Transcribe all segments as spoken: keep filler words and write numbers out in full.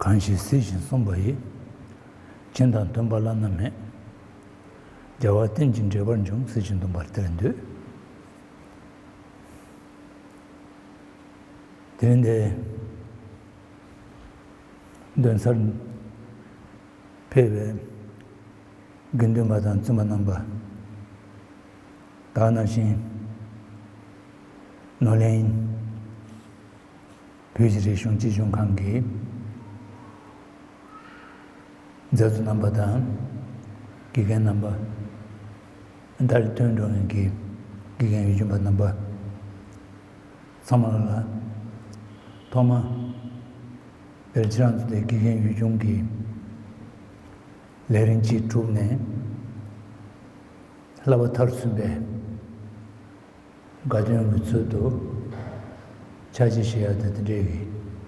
གང་ཞིག་གཟིགས་ཤིང་གསུངས་པ་ཡིས། སྦྱིན་དང་མཐུན་པ་བླ་ན་མེད། རྒྱལ་བ་རྟེན་ཅིང་འབྲེལ་བར་འབྱུང་། གཟིགས་ཤིང་འདུན་པར་དེར་འདུད། དེ་རིང་འདིར་འདོན་སར་ཕེབས་པའི་དགེ་འདུན་པ་དང་བཙུན་མ་རྣམ་པ། ད་ག་ནང་བཞིན་ནོར་གླིང་བོད་ཀྱི་རིག་གཞུང་སྤྱི་སྦྱོང་ཁང་གི་མཛད་གཙོ་རྣམ་པ་དང་། དགེ་རྒན་རྣམ་པ། ད་རེས་ཐོན་འགྲོ་མཁན་གྱི་དགེ་རྒན་ཡུལ་སྐྱོང་པ་རྣམ་པ་ཚང་མ་ལ། ཐོག་མ་དེར་ཁྱེད་རང་ཚོ་དེ་དགེ་རྒན་ཡུལ་སྐྱོང་གི་ལས་རིམ་གཅིག་གྲུབ་ནས་བསླབ་པ་མཐར་སོན་པའི་དགའ་སྟོན་གྱི་ཚུལ་དུ་ཕྱག་ཕྱི་བྱེད་ཡག་དེ་དེ་འདྲའི་གི་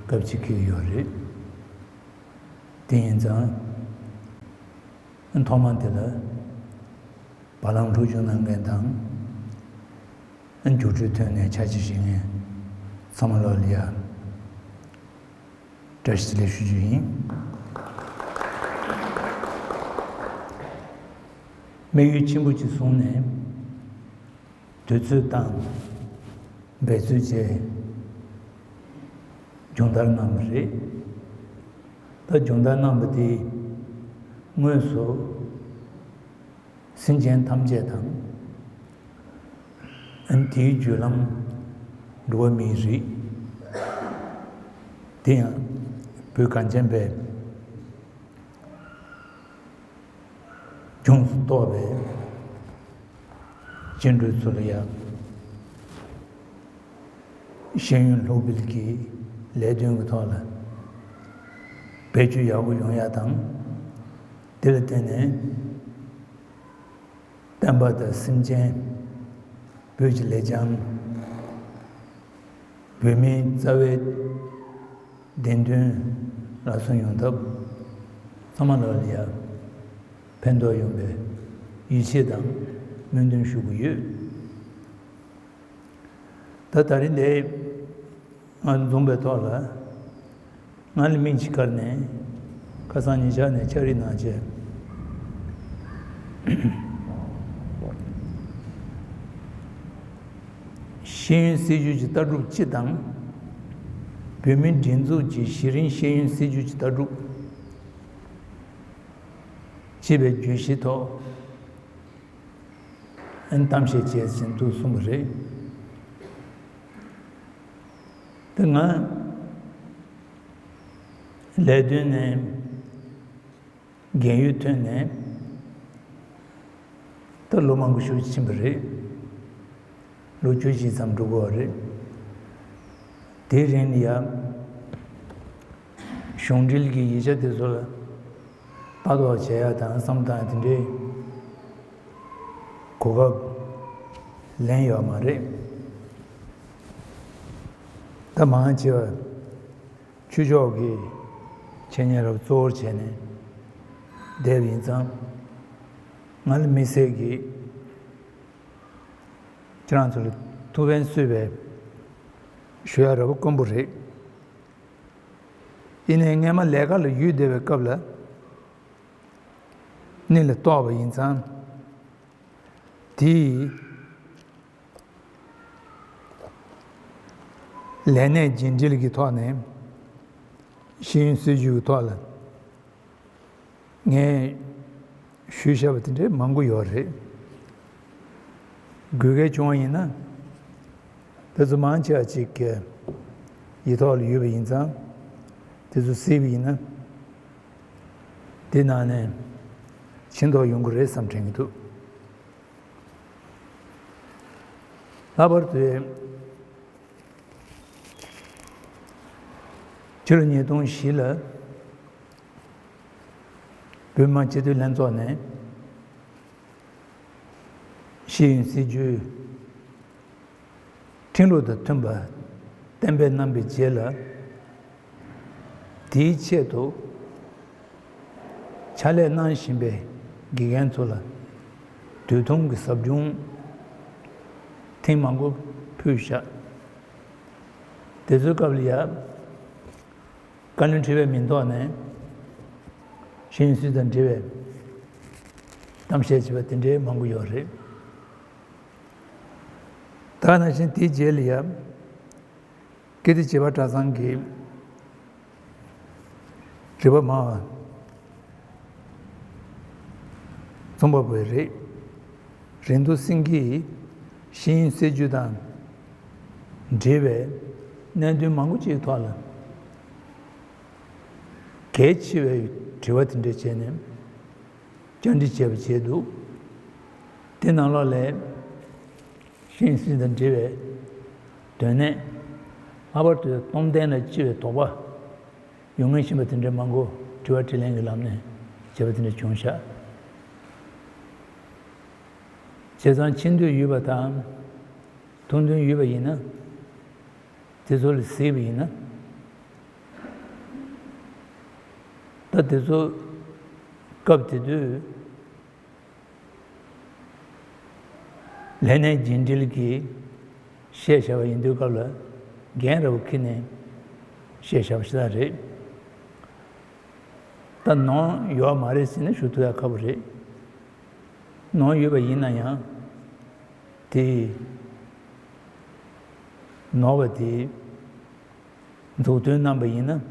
སྐབས་ཅིག་འཁེལ་གྱི་ཡོད་རེད། དེ་ཡིན་ཙང་ཐོག་མ་དེ་ལ་བར་ལམ་ལྷུག་སྦྱོང་གནང་མཁན་དང་། རྒྱུགས་སྤྲོད་ཐོན་ནས་ཕྱག་ཕྱི་བྱེད་མཁན་ཚང་མ་ལོ་ལ་ཡ། བཀྲ་ཤིས་བདེ་ལེགས་ཞུ་རྒྱུ་ཡིན། དམིགས་ཡུལ་ཆེན་པོ་ཅིག་བཟུང་ནས་དུས་ཚོད་དང་འབད་རྩོལ་བཅས་སྦྱོང་བརྡར་གནང་བ་རེད། ད་སྦྱོང་བརྡར་གནང་བ་དེ་དངོས་སུ་སེམས་ཅན་ཐམས་ཅད་དང་། ཨ་ནི་དེའི་རྒྱུ་ལམ་འགྲོ་བ་མིའི་རིགས། དེ་ཡང་བོད་གངས་ཅན་པའི་ལྗོངས་སུ་གཏོགས་པའི་སྐྱེ་འགྲོའི་ཚུལ་ལ་ཡང་ཤེས་ཡོན་སློབ་སྤེལ་གྱི་ལས་དོན་གྱི་ཐོག་ལ་བེད་སྤྱོད་ཡག་པོ་ཡོང་ཡག་དང་། དེ་ལ་བརྟེན་ནས། བསྟན་པ་དང་སེམས་ཅན། བོད་ཀྱི་ལེགས་བྱང་། བོད་མིའི་རྩ་བའི་བདེན་དོན་ལག་སོན་ཡོང་ཐབས། ཚང་མ་ལོ་ལ་ཡ་ཕན་ཐོགས་ཡོང་བའི་ཡིད་ཆེས་དང་སྨོན་འདུན་ཞུ་གི་ཡོད། ད་ད་རིང་འདི་ང་འཛོམས་པའི་ཐོག་ལ། ང་ལ་མིང་ཅིག་བཀར་ནས་ཁ་སང་ཉིན་ཞག་ནས་ཕྱག་བྲིས་གནང་བྱས། ཤེས་ཡོན་སྲིད་བྱུས་ཀྱི་ལྟ་གྲུབ་སྤྱི་དང་། བོད་མིའི་སྒྲིག་འཛུགས་ཀྱི་གཞི་རིམ་ཤེས་ཡོན་སྲིད་བྱུས་ཀྱི་ལྟ་གྲུབ་ཅེས་པའི་བརྗོད་གཞིའི་ཐོག་གཏམ་བཤད་བྱས་ཟིན་འདུག་གསུངས་པ་རེད། དེ་ང་ལས་དོན་ནས་རྒན་ཡོལ་ཐོན་ནས་ད་ལོ་མང་པོ་ཞིག་ཕྱིན་པ་རེད། ལོ་བཅུ་གཅིག་ཙམ་འགྲོ་དགོས་པ་རེད། དེའི་རིང་ལ་ཡ་གཞུང་འབྲེལ་གྱི་ཡིག་ཆ་དེ་ཚོ་ལ་ལྟ་རྟོག་བྱེད་ཡ་དང་བསམ་བློ་བཏང་ཡ་དེ་འདྲའི་གོ་སྐབས་ལེན་ཡོད་མ་རེད། ད་མང་ཆེ་བ་ཆོས་ཕྱོགས་ཀྱི་འཆད་ཉན་རབ་གཙོ་བོར་བྱས་ནས་བསྡད་པ་ཡིན་ཙང་། ང་ལ་དམིགས་བསལ་གྱིས་ཁྱེད་རང་ཚོ་ལ་ཐུགས་ཕན་གསོས་པའི་ཞུ་ཡ་ར་བ་དཀོན་པོ་རེད། ཡིན་ནའི་སྔས་མ་ལས་ཀ་ལ་ཡུལ་བསྡད་པའི་སྐབས་ལ་གནད་ལ་གཏོགས་པ་ཡིན་ཙང་། དེའི་ལས་གནས་རྒྱུན་འབྲེལ་གྱི་ཐོག་ནས་ཤེས་ཡོན་སྲིད་བྱུས་ཀྱི་ཐོག་ལ་ངས་ཞུས་བཞག་པ་དེ་འདྲའི་མང་པོ་ཡོད་རེད། དགོས་གལ་བྱུང་བ་ཡིན་ན། དེ་ཚོ་མང་ཆེ་བ་ཅིག་གི་ཡིག་ཐོག་ལ་ཡོད་པ་ཡིན་ཙང་། དེ་ཚོ་གཟིགས་པ་ཡིན་ན། དེ་ནང་ནས་ཕྱིན་ཐོག་ཡོང་གི་རེད་བསམ་དྲན་གྱི་འདུག་ལྷག་པར་དུ་ཕྱི་ལོ་ཉིས་སྟོང་བཞི་ལ་བོད་མི་མང་སྤྱི་འཐུས་ལྷན་ཚོགས་ནས་ཤེས་ཡོན་སྲིད་བྱུས་ཁྲིམས་ལུགས་དང་མཐུན་པ་གཏན་འབེབས་གནང་བའི་རྗེས་ལ། དེའི་ཆེད་དུ་ཕྱག་ལས་གནང་བཞིན་པའི་དགེ་རྒན་ཚོ་ལ་དུས་ཐུང་གི་ཟབ་སྦྱོང་ཐེངས་མང་པོ་ཕུལ་བཞག་དེ་ཚོའི་སྐབས་ལ་ཡ། བཀའ་བློན་ཁྲི་པའི་མིང་ཐོག་ནས་ཤེས་ཡོན་སྲིད་དང་འབྲེལ་བའི་གཏམ་བཤད་བྱས་པ་དེ་འདྲའི་མང་པོ་ཡོད་རེད། ད་ག་ནང་བཞིན་དེའི་རྗེས་ལ་ཡ། ཀིརྟི་བྱེས་པ་གྲྭ་ཚང་གི་རིག་པ་མང་བ་རྩོམ་པ་པོ་རེད། རིག་འཛིན་སེང་གེ་ཡིས་ཤེས་ཡོན་སྲིད་བྱུས་དང་འབྲེལ་བའི་གནད་དོན་མང་པོ་ཅིག་ཐོག་ལ་གལ་ཆེ་བའི་དྲི་བ་དེ་འདྲ་བྱས་ནས་བཅར་འདྲི་བྱས་པ་བྱས་འདུག་དེ་ནང་ལོགས་ལས་ཤེས་ཡོན་སྲིད་དང་འབྲེལ་བའི་དོན་གནད། ལྷག་པར་དུ་སྟོབས་ལྡན་ལ་སྤྱི་བའི་དོགས་པ་ཡོང་མཁན་ཡིན་པ་དེ་འདྲ་མང་པོ་དྲི་བ་དྲིས་ལན་གྱི་ལམ་ནས་བྱས་པ་དེ་འདྲ་བྱུང་ཤག་བྱས་ཙང་ཆེ་འདོད་ཡོད་པ་དང་ཐུང་འདོད་ཡོད་པ་ཡིན་ན། དེ་ཚོ་ལ་གཟིགས་པ་ཡིན་ན། ད་དེ་ཚོ་སྐབས་དེ་དུས་ལས་གནས་རྒྱུན་འགྲུལ་གྱིས་བཤད་བཞག་པ་ཡིན་དུས་སྐབས་ལ་འགན་རེ་བ་འཁྱེར་ནས་བཤད་བཞག་པ་ཞིག་རེད། ད་ནོར་ཡོད་མ་རེད་ཟེར་ནས་ཞུ་ཐུབ་ཡ་ཁག་པོ་རེད། ནོར་ཡོད་པ་ཡིན་ན་ཡང་དེ་ནོར་བ་དེ་མཛུབ་སྟོན་གནང་པ་ཡིན་ན་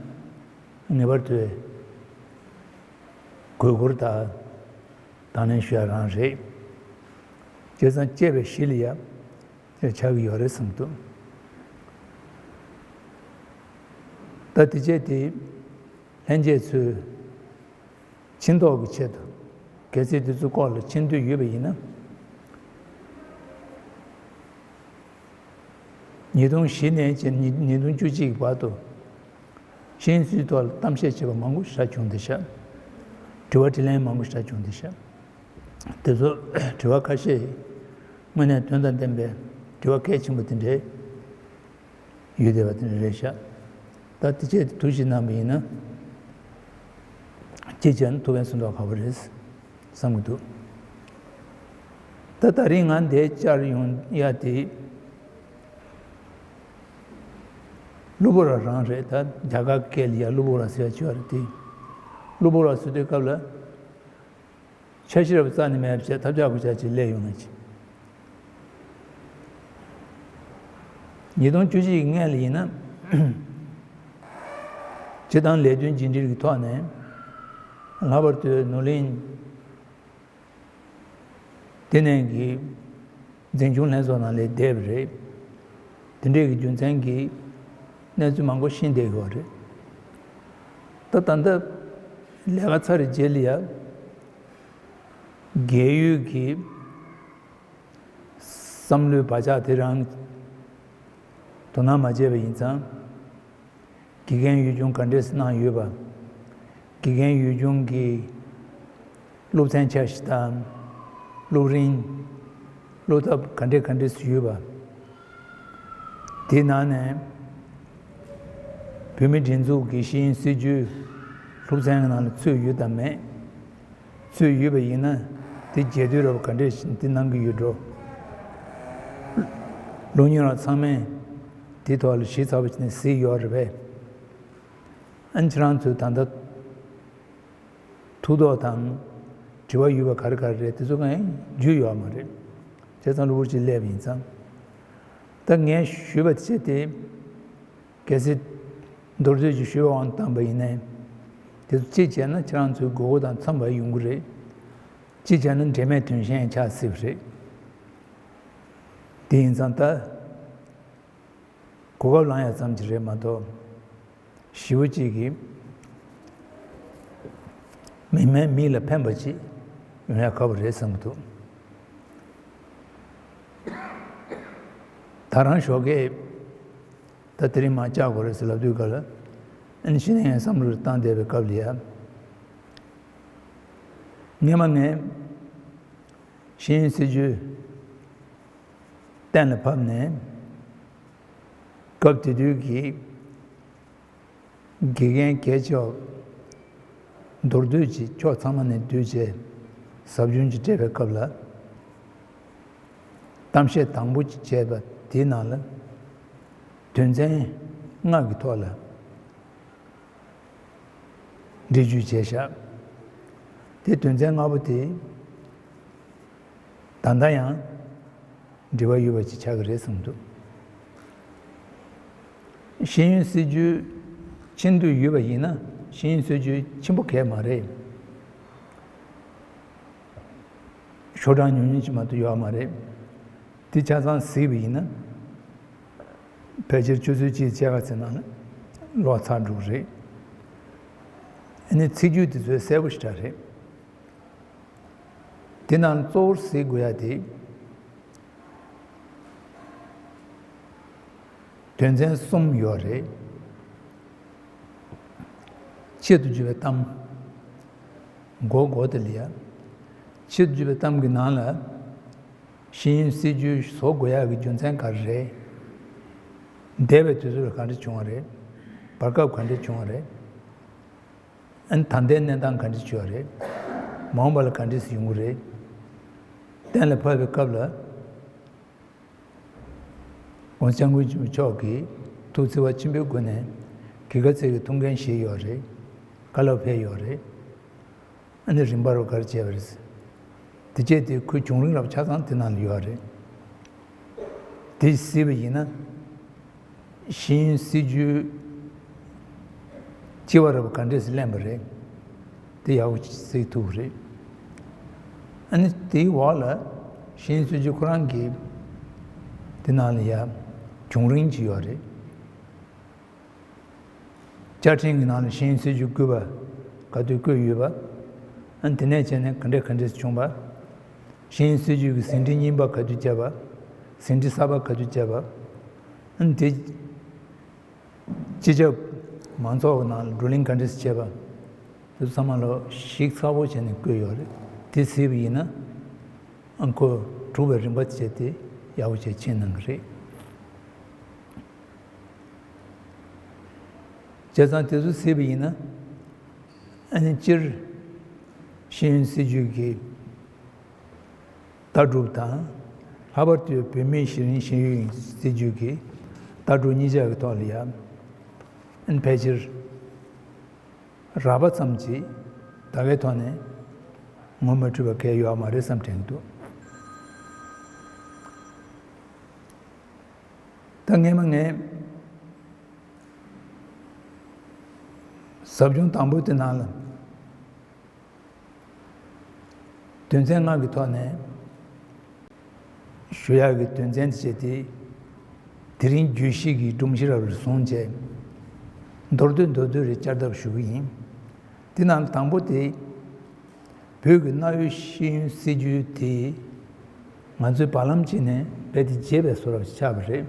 ངེས་པར་དུ་དགོས་མཁོར་ད་དང་ལེན་ཞུ་ཡ་རང་རེད། བྱས་ཙང་གཅེས་པའི་གཞི་ལ་ཡ་དེ་ཆགས་ཀྱི་ཡོད་རེད་བསམ་འདུག་ད་དེ་བྱས་ཏེ་ལྷན་རྒྱས་ཚོས་ཕྱིན་ཐོག་གི་ཆེད་དུ་གལ་སྲིད་དེ་ཚོའི་སྐོར་ལ་མཁྱེན་འདོད་ཡོད་པ་ཡིན་ན། ཉིས་སྟོང་བཞི་ནས་བྱས་ཉིས་ཉིས་སྟོང་བཅུ་གཅིག་གི་བར་དུ་ཤེས་ཡོན་སྲིད་ཐོག་ལ་གཏམ་བཤད་བྱས་པ་མང་པོ་ཞིག་བྱུང་བསྡད་ཤག་དྲི་བ་དྲིས་ལན་མང་པོ་ཞིག་བྱུང་བསྡད་ཤག་དེ་ཚོ་དྲི་བ་ཁ་ཤས་དངོས་གནས་དོན་དང་ལྡན་པའི་དྲི་བ་གལ་ཆེན་པོ་དེ་འདྲའི་ཡོད་བསྡད་པ་དེ་འདྲ་རེད་ཤག་ད་དེ་བྱས་ཏེ་ཐུགས་ཞིབ་གནང་པ་ཡིན་ན་ཅིག་བྱས་ན་ཐུགས་ཕན་གསོས་མདོག་ཁ་པོ་རེད་བསམ་གྱི་འདུག་ད་ད་རིང་ང་འདིར་བཅར་ཡོང་ཡ་དེ་གློ་བུར་བ་རང་རེད། ད་རྒྱ་གར་སྐད་ལ་ཡ་གློ་བུར་བ་ཟེར་ཡ་ཅིག་ཡོད་རེད་དེ། གློ་བུར་བ་ཟེར་དུས་སྐབས་ལ། འཆར་གཞི་རབ་རྩ་ནས་མེད་པ་བྱས་ཐབས་ཆག་གོ་ཆག་ཅིག་སླེབས་ཡོང་ངེས་ཀྱི། ཉིས་སྟོང་བཅུ་གཅིག་གི་སྔོན་ལ་ཡིན་ན། སྤྱི་བཏང་ལས་དོན་རྒྱུན་འགྲུལ་གྱི་ཐོག་ནས། ལྷག་པར་དུ་ནོར་གླིང་དེ་ནས་ཀྱི་འཛིན་སྐྱོང་ལྷན་ཚོགས་ནང་ལ་བསྡད་པ་རེད། དེ་འདྲས་ཀྱི་རྒྱུ་མཚན་གྱིས་གནས་ཚུལ་མང་པོ་ཤེས་བསྡད་ཡོད་རེད། ད་ད་ལྟ་ལས་ཀ་ཚར་རྗེས་ལ་ཡ། རྒས་ཡོལ་གྱི་བསམ་བློའི་བག་ཆགས་དེ་རང་དོ་སྣང་མ་བྱས་པ་ཡིན་ཙང་། དགེ་རྒན་ཡུལ་སྐྱོང་ག་འདྲས་གནང་ཡོད་པ། དགེ་རྒན་ཡུལ་སྐྱོང་གི་སློབ་ཚན་འཆར་གཞི་དང་། སློབ་རིམ། སློབ་ཐབས་ག་འདྲས་ག་འདྲས་སུ་ཡོད་པ། དེའི་ནང་ནས་བོད་མིའི་སྒྲིག་འཛུགས་ཀྱི་ཤེས་ཡོན་སྲིད་བྱུས་སློབ་ཚན་གྱི་ནང་ལ་ཚུད་ཡོད་དམ་མེད། ཚུད་ཡོད་པ་ཡིན་ན་དེ་རྒྱས་བསྡུས་རོབ་ག་འདྲས་ཤིག་དེ་གནང་གི་ཡོད་འགྲོ། སློབ་གཉེར་བ་ཚང་མས་དེ་ཐོག་ལ་ཞིབ་ཚགས་པོ་བྱས་ནས་གཟིགས་ཡོད་རེད་པས། ཨ་ནི་ཁྱེད་རང་ཚོས་ད་ལྟ་ཐུགས་དོགས་དང་དྲི་བ་ཡོད་པ་ག་རེ་ག་རེ་རེད་དེ་ཚོ་གང་ཡང་རྒྱུས་ཡོད་མ་རེད། བྱས་ཙང་གློ་བུར་ཅིག་སླེབས་ཡིན་ཙང་། ད་ངས་ཞུས་པ་དེ་བྱས་ཏེ། གལ་སྲིད་མདོར་བསྡུས་ཀྱི་ཞུ་བའི་དབང་དུ་བཏང་པ་ཡིན་ནའི། དེ་ཚོ་གཅིག་བྱས་ན་ཁྱེད་རང་ཚོའི་དགོས་མཁོ་དང་འཚམས་པ་ཡོང་གི་རེད། གཅིག་བྱས་ན་འབྲེལ་མེད་དོན་གཞན་ཆགས་སྲིད་པ་རེད། དེ་ཡིན་ཙང་ད། གོ་སྐབས་བླངས་ཡ་ཙམ་གྱིས་རེད་མ་གཏོགས། ཞེ་པོ་ཅིག་གིས་མི་མེད་མི་ལ་ཕན་པ་ཅིག་ཡོང་ཡ་ཁག་པོ་རེད་བསམ་གྱི་འདུག་ད་རང་ཞོགས་ཀས་ད་དེ་རིང་མར་བཅར་དགོས་རེད་ཟེར་ལབ་དུས་སྐབས་ལ། ཨ་ནི་གཞི་ནས་ངས་བསམ་བློ་བཏང་བསྡད་པའི་སྐབས་ལ་ཡ། སྔས་མ་ངས་ཤེས་ཡོན་སྲིད་བྱུས་གཏན་ལ་ཕབ་ནས། སྐབས་དེ་དུས་ཀྱི་དགེ་རྒན་གལ་ཆེ་བ་མདོར་བསྡུས་ཀྱི་ཕྱོགས་ཚང་མ་ནས་བསྡུས་བྱས་ཟབ་སྦྱོང་ཅིག་སྤྲད་པའི་སྐབས་ལ། གཏམ་བཤད་དང་པོ་ཅིག་བྱས་པ་དེའི་ནང་ལ། དོན་ཚན་ལྔ་གི་ཐོག་ལ། འགྲེལ་བརྗོད་བྱས་བཞག་དེ་དོན་ཚན་ལྔ་པོ་དེ་ད་ལྟ་ཡང་འབྲེལ་བ་ཡོད་པ་ཅིག་ཆགས་ཀྱི་རེད་བསམ་འདུག་ཤེས་ཡོན་སྲིད་བྱུས་ཆེན་དུ་ཡོད་པ་ཡིན་ན། ཤེས་ཡོན་སྲིད་བྱུས་ཆེན་པོ་གས་མ་རེད། ཤོག་གྲངས་ཉུང་ཉུང་ཅིག་མ་གཏོགས་ཡོད་མ་རེད། དེ་ཆ་ཚང་གཟིགས་པ་ཡིན་ན། ཕལ་ཆེར་ཆུ་ཚོད་གཅིག་ཕྱེད་ཀ་ཙམ་ནང་ལ་ཀློག་ཚར་འགྲོ་གི་རེད། ཨ་ནི་ཚིག་བརྗོད་དེ་ཚོ་གསལ་པོ་ཞེ་དྲག་རེད། དེ་ནང་གཙོ་བོར་གཟིགས་དགོས་ཡ་དེ། དོན་ཚན་གསུམ་ཡོད་རེད། ཆེད་དུ་བརྗོད་པའི་གཏམ། མགོ་མགོ་དེ་ལ་ཡ། ཆེད་དུ་བརྗོད་པའི་གཏམ་གྱི་ནང་ལ། ཤེས་ཡོན་སྲིད་བྱུས་བཟོ་དགོས་ཡག་གི་རྒྱུ་མཚན་ག་རེ་རེད། འདས་པའི་དུས་ཚོད་ལ་ག་འདྲ་བྱུང་བ་རེད། བར་སྐབས་ག་འདྲ་བྱུང་བ་རེད། ཨ་ནི་ད་ལྟའི་གནས་སྟངས་ག་འདྲ་བྱུང་བ་རེད། མ་འོངས་པ་ལ་ག་འདྲ་ཞིག་ཡོང་གི་རེད། གཏན་ལ་ཕབ་པའི་སྐབས་ལ། ༸གོང་ས་༸སྐྱབས་མགོན་ཆེན་པོ་མཆོག་གིས་ཐུགས་བརྩེ་བ་ཆེན་པོའི་སྒོ་ནས་གཞིས་ཀ་རྩེ་གི་ཐུགས་འགན་བཞེས་ཡོད་རེད། བཀའ་སློབ་ཕེབས་ཡོད་རེད། ཨ་ནི་རིམ་པར་ག་རེ་བྱས་པ་རེད། དེ་བྱས་ཏེ་ཁོའི་བྱུང་རིམ་རབ་ཆ་ཚང་དེ་ནང་ལ་ཡོད་རེད། དེ་གཟིགས་པ་ཡིན་ན། ཤེས་ཡོན་སྲིད་བྱུས་སྤྱི་བ་རབ་ག་འདྲས་སེ་ལེན་པ་རེད། དེ་ཡག་པོ་གཟིགས་ཐུབ་རེད། ཨ་ནི་དེའི་འོག་ལ་ཤེས་ཡོན་སྲིད་བྱུས་ཁོ་རང་གི་དེ་ནང་ལ་ཡ་བྱུང་རིམ་ཅིག་ཡོད་རེད། བཅའ་ཁྲིམས་ཀྱི་ནང་ལ་ཤེས་ཡོན་སྲིད་བྱུས་བཀོད་པ་ག་དུས་བཀོད་ཡོད་པ། ཨ་ནི་དེ་ནས་བྱས་ནས་ག་འདྲས་ག་འདྲས་བྱུང་བ། ཤེས་ཡོན་སྲིད་བྱུས་ཀྱི་ཟིན་བྲིས་རྙིང་པ་ག་དུས་བརྒྱབ་པ། ཟིན་བྲིས་གསར་པ་ག་དུས་བརྒྱབ་པ། ཨ་ནི་དེ་སྤྱི་ཁྱབ་མང་ཚོགས་ཀྱི་ནང་ལ་བགྲོ་གླེང་ག་འདྲས་བྱས་པ། དེ་ཚོ་ཚང་མ་ལོ་ཞིབ་ཚགས་པོ་བྱས་ནས་བཀོད་ཡོད་རེད། དེ་གཟིགས་པ་ཡིན་ན། ཨ་ཁོ་གྲུབ་པའི་རིམ་པ་བྱས་ཏེ་ཡག་པོ་བྱས་ཕྱིན་གནང་གི་རེད། བྱས་ཙང་དེ་ཚོ་གཟིགས་པ་ཡིན་ན། ཨ་ནི་སྤྱིར་ཤེས་ཡོན་སྲིད་བྱུས་ཀྱི་ལྟ་གྲུབ་དང་། ལྷག་པར་དུ་བོད་མིའི་གཞི་རིམ་ཤེས་ཡོན་སྲིད་བྱུས་ཀྱི་ལྟ་གྲུབ་གཉིས་ཆ་གི་ཐོག་ལ་ཡང་ཨ་ནི་ཕལ་ཆེར་རགས་པ་ཙམ་ཅིག་ད་གའི་ཐོག་ནས་ངོ་མ་འཕྲོད་པ་གང་ཡང་ཡོད་མ་རེད་བསམ་དྲན་འདུག་ད་སྔས་མ་ངས་ཟབ་སྦྱོང་དང་པོ་དེ་ནང་ལ་དོན་ཚན་ལྔ་གི་ཐོག་ནས་ཞུ་ཡག་གི་དོན་ཚན་དེ་བྱས་ཏེ། དེ་རིང་བརྗོད་གཞི་གི་སྒྲོམ་གཞི་རབ་ལ་བཟུང་བྱས། མདོར་བསྡུས་མདོར་བསྡུས་རེ་བསྐྱར་ལྡབ་ཞུ་གི་ཡིན། དེ་ནང་དང་པོ་དེ། བོད་ཀྱི་གནའ་བོའི་ཤེས་ཡོན་སྲིད་བྱུས་དེ་ང་ཚོའི་བར་ལམ་གཅིག་ནས་རྦད་དེ་བརྗེད་པའི་བཟོ་འདྲ་ཞིག་ཆགས་པ་རེད།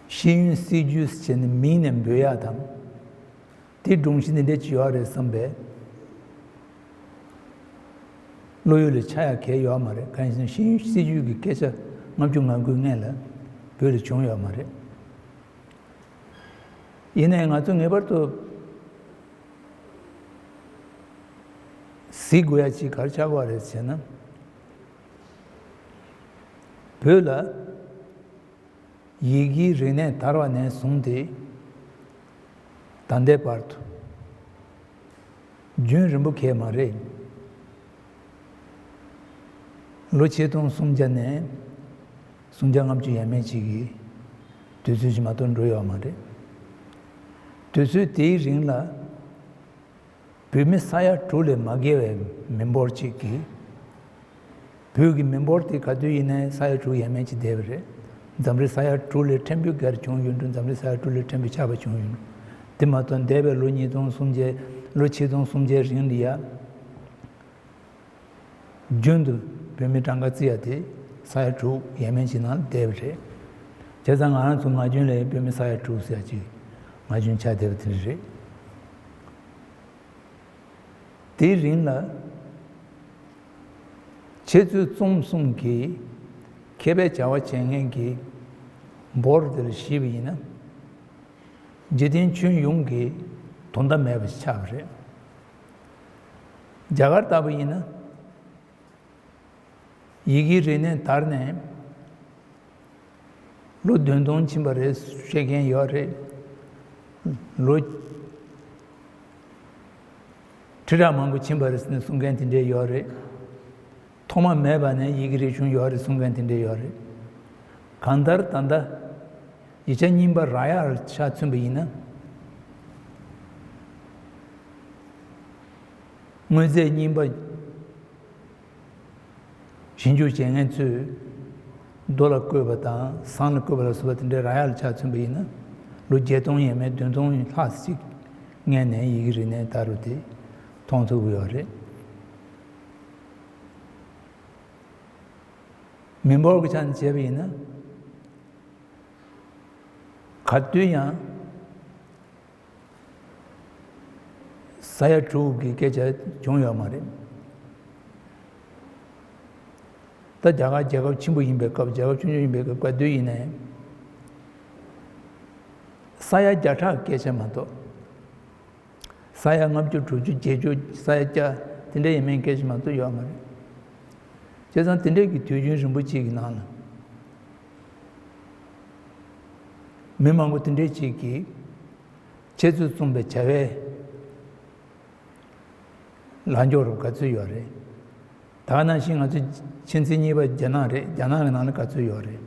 ཤེས་ཡོན་སྲིད་བྱུས་ཟེར་ནས་མིང་ནས་འབོད་ཡག་དང་། དེ་སྒྲོམ་གཞི་འདི་འདྲ་ཅིག་ཡོད་རེད་བསམ་པའི་བློ་ཡུལ་ལ་འཆར་ཡག་གང་ཡང་ཡོད་མ་རེད། གང་ཡིན་ཟེར་ན་ཤེས་ཡོན་སྲིད་བྱུས་ཀྱི་སྐད་ཆ་ལྔ་བཅུ་ང་དགུའི་སྔན་ལ་བོད་ལ་བྱུང་ཡོད་མ་རེད། ཡིན་ནའི་ང་ཚོ་ངེས་པར་དུ་གཟིགས་དགོས་ཡ་ཅིག་ག་རེ་ཆགས་ཀྱི་ཡོད་རེད་ཟེར་ན། བོད་ལ་ཡི་གེའི་རིག་གནས་དར་བ་ནས་བཟུང་སྟེ་ད་ལྟའི་བར་དུ་རྒྱུན་རིང་པོ་གང་ཡང་མ་རེད། ལོ་ཆིག་སྟོང་སུམ་བརྒྱ་ནས་སུམ་བརྒྱ་ལྔ་བཅུ་ཡས་མས་ཅིག་གི་དུས་ཚོད་ཅིག་མ་གཏོགས་འགྲོ་ཡོད་མ་རེད། དུས་ཚོད་དེའི་རིང་ལ་བོད་མི་ས་ཡ་དྲུག་ལས་མ་བརྒལ་བའི་མི་འབོར་ཅིག་གིས། བོད་ཀྱི་མི་འབོར་དེ་ག་དུས་ཡིན་ནའི་ས་ཡ་དྲུག་ཡས་མས་ཅིག་བསྡད་པ་རེད། འཛམ་རིག་ས་ཡ་དྲུག་ལས་ཕྲན་བུ་བརྒལ་བྱུང་ཡོད་འགྲོ། འཛམ་རིག་ས་ཡ་དྲུག་ལས་ཕྲན་བུ་ཆག་པ་བྱུང་ཡོད་འགྲོ། དེ་མ་གཏོགས་འདས་པའི་ལོ་ཉིས་སྟོང་སུམ་བརྒྱ། ལོ་ཆིག་སྟོང་སུམ་བརྒྱའི་རིང་ལ་ཡ། རྒྱུན་དུ་བོད་མི་གྲངས་ཀ་བརྩི་ཡ་དེ་ས་ཡ་དྲུག་ཡས་མས་ཅིག་ནང་བསྡད་པ་རེད། བྱས་ཙང་ང་རང་ཚོ་ངག་རྒྱུན་ལ་བོད་མི་ས་ཡ་དྲུག་ཟེར་ཡ་ཅིག་ངག་རྒྱུན་ཆགས་བསྡད་པ་དེ་འདྲ་རེད། དེའི་རིང་ལ་འཆད་རྩོད་རྩོམ་གསུམ་གྱི་མཁས་པའི་བྱ་བ་བྱེད་མཁན་གྱི་འབོར་དེ་ལ་གཞིགས་པ་ཡིན་ན། འཇིག་རྟེན་ཁྱོན་ཡོངས་ཀྱི་དོ་ཟླ་མེད་པ་ཞིག་ཆགས་པ་རེད། རྒྱ་གར་ལྟ་བུ་ཡིན་ན། ཡི་གེའི་རིག་གནས་དར་ནས་ལོ་བདུན་སྟོང་ཕྱིན་པ་རེད་བཤད་མཁན་ཡོད་རེད། ལོ་ཁྲི་ཕྲག་མང་པོ་ཕྱིན་པ་རེད་ཟེར་ནས་གསུང་མཁན་དེ་འདྲས་ཡོད་རེད། ཐོག་མ་མེད་པ་ནས་ཡི་གེ་རིག་བྱུང་ཡོད་རེད་གསུང་མཁན་དེ་འདྲས་ཡོད་རེད། གང་ལྟར་ད་ལྟ་ཡིག་ཆ་རྙིང་པ་རག་ཡག་ལ་ཆ་མཚོན་པ་ཡིན་ན། དངོས་རྫས་རྙིང་པ་ཞིབ་འཇུག་བྱེད་མཁན་ཚོས་རྡོ་ལ་བརྐོས་པ་དང་ཟངས་ལ་བརྐོས་པ་ལ་སོགས་པ་དེ་འདྲའི་རག་ཡག་ལ་ཆ་མཚོན་པ་ཡིན་ན། ལོ་བརྒྱད་སྟོང་ཡས་མས་བདུན་སྟོང་ལྷག་ཅིག་སྔོན་ནས་ཡི་གེ་རིག་གནས་ད་རུ་དེ་མཐོང་ཐུབ་ཀྱི་ཡོད་རེད། མི་འབོར་གྱི་ཆ་ནས་བྱས་པ་ཡིན་ན། ག་དུས་ཡང་ས་ཡ་དྲུག་གི་སྐད་ཆ་བྱུང་ཡོད་མ་རེད། ད་རྒྱ་གར་རྒྱལ་ཁབ་ཆེན་པོ་ཡིན་པའི་སྐབས། རྒྱལ་ཁབ་ཆུང་ཆུང་ཡིན་པའི་སྐབས། ག་དུས་ཡིན་ནའི་ས་ཡ་བརྒྱ་ཕྲག་སྐད་ཆ་མ་གཏོགས། ས་ཡ་ལྔ་བཅུ་དྲུག་ཅུ་བརྒྱད་ཅུ་ས་ཡ་བརྒྱ་དེ་འདྲ་ཡས་མས་སྐད་ཆ་མ་གཏོགས་ཡོད་མ་རེད། བྱས་ཙང་དེ་འདྲའི་གི་དུས་རྒྱུན་རིང་པོ་གཅིག་གི་ནང་ལ་མི་མང་པོ་དེ་འདྲའི་གཅིག་གིས་ཁྱེད་ཚོས་གསུངས་པའི་བྱ་བའི་ལ་འགྱུར་ག་ཚོད་ཡོད་རེད། ད་ག་ནང་བཞིན་ང་ཚོ་ཕྱི་ཚེས་གཉིས་པ་རྒྱ་ནག་རེད། རྒྱ་ནག་གི་ནང་ལ་ག་ཚོད་ཡོད་རེད།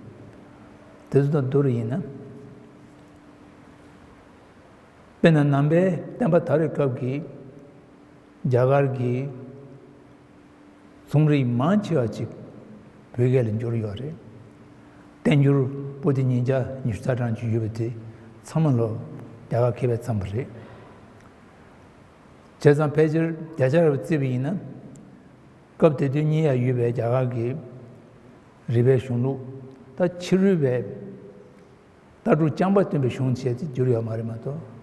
དེ་ཚོ་དང་བསྡུར་ཡིན་ན། དཔེར་ན་ནང་པའི་བསྟན་པ་དར་བའི་སྐབས་ཀྱི་རྒྱ་གར་གྱི་རྩོམ་རིག་མང་ཆེ་བ་ཅིག་བོད་སྐད་ལ་བསྒྱུར་ཡོད་རེད། བསྟན་འགྱུར་པོ་ཏི་ཉིས་བརྒྱ་ཉི་ཤུ་རྩ་གྲངས་ཅིག་ཡོད་པ་དེ་ཚང་མ་ལོ་རྒྱ་གར་མཁས་པས་བརྩམས་པ་རེད། བྱས་ཙང་ཕལ་ཆེར་བརྒྱ་ཆ་རེ་བརྩིས་པ་ཡིན་ན། སྐབས་དེ་དུས་རྙེད་ཡག་ཡོད་པའི་རྒྱ་གར་གྱི་རིག་པའི་གཞུང་ལུགས་ད་ཕྱི་རོལ་པའི་ལྟ་གྲུབ་རྐྱང་པ་སྟོན་པའི་གཞུང་བྱས་ཏེ་བསྒྱུར་ཡོད་མ་རེད་མ་གཏོགས།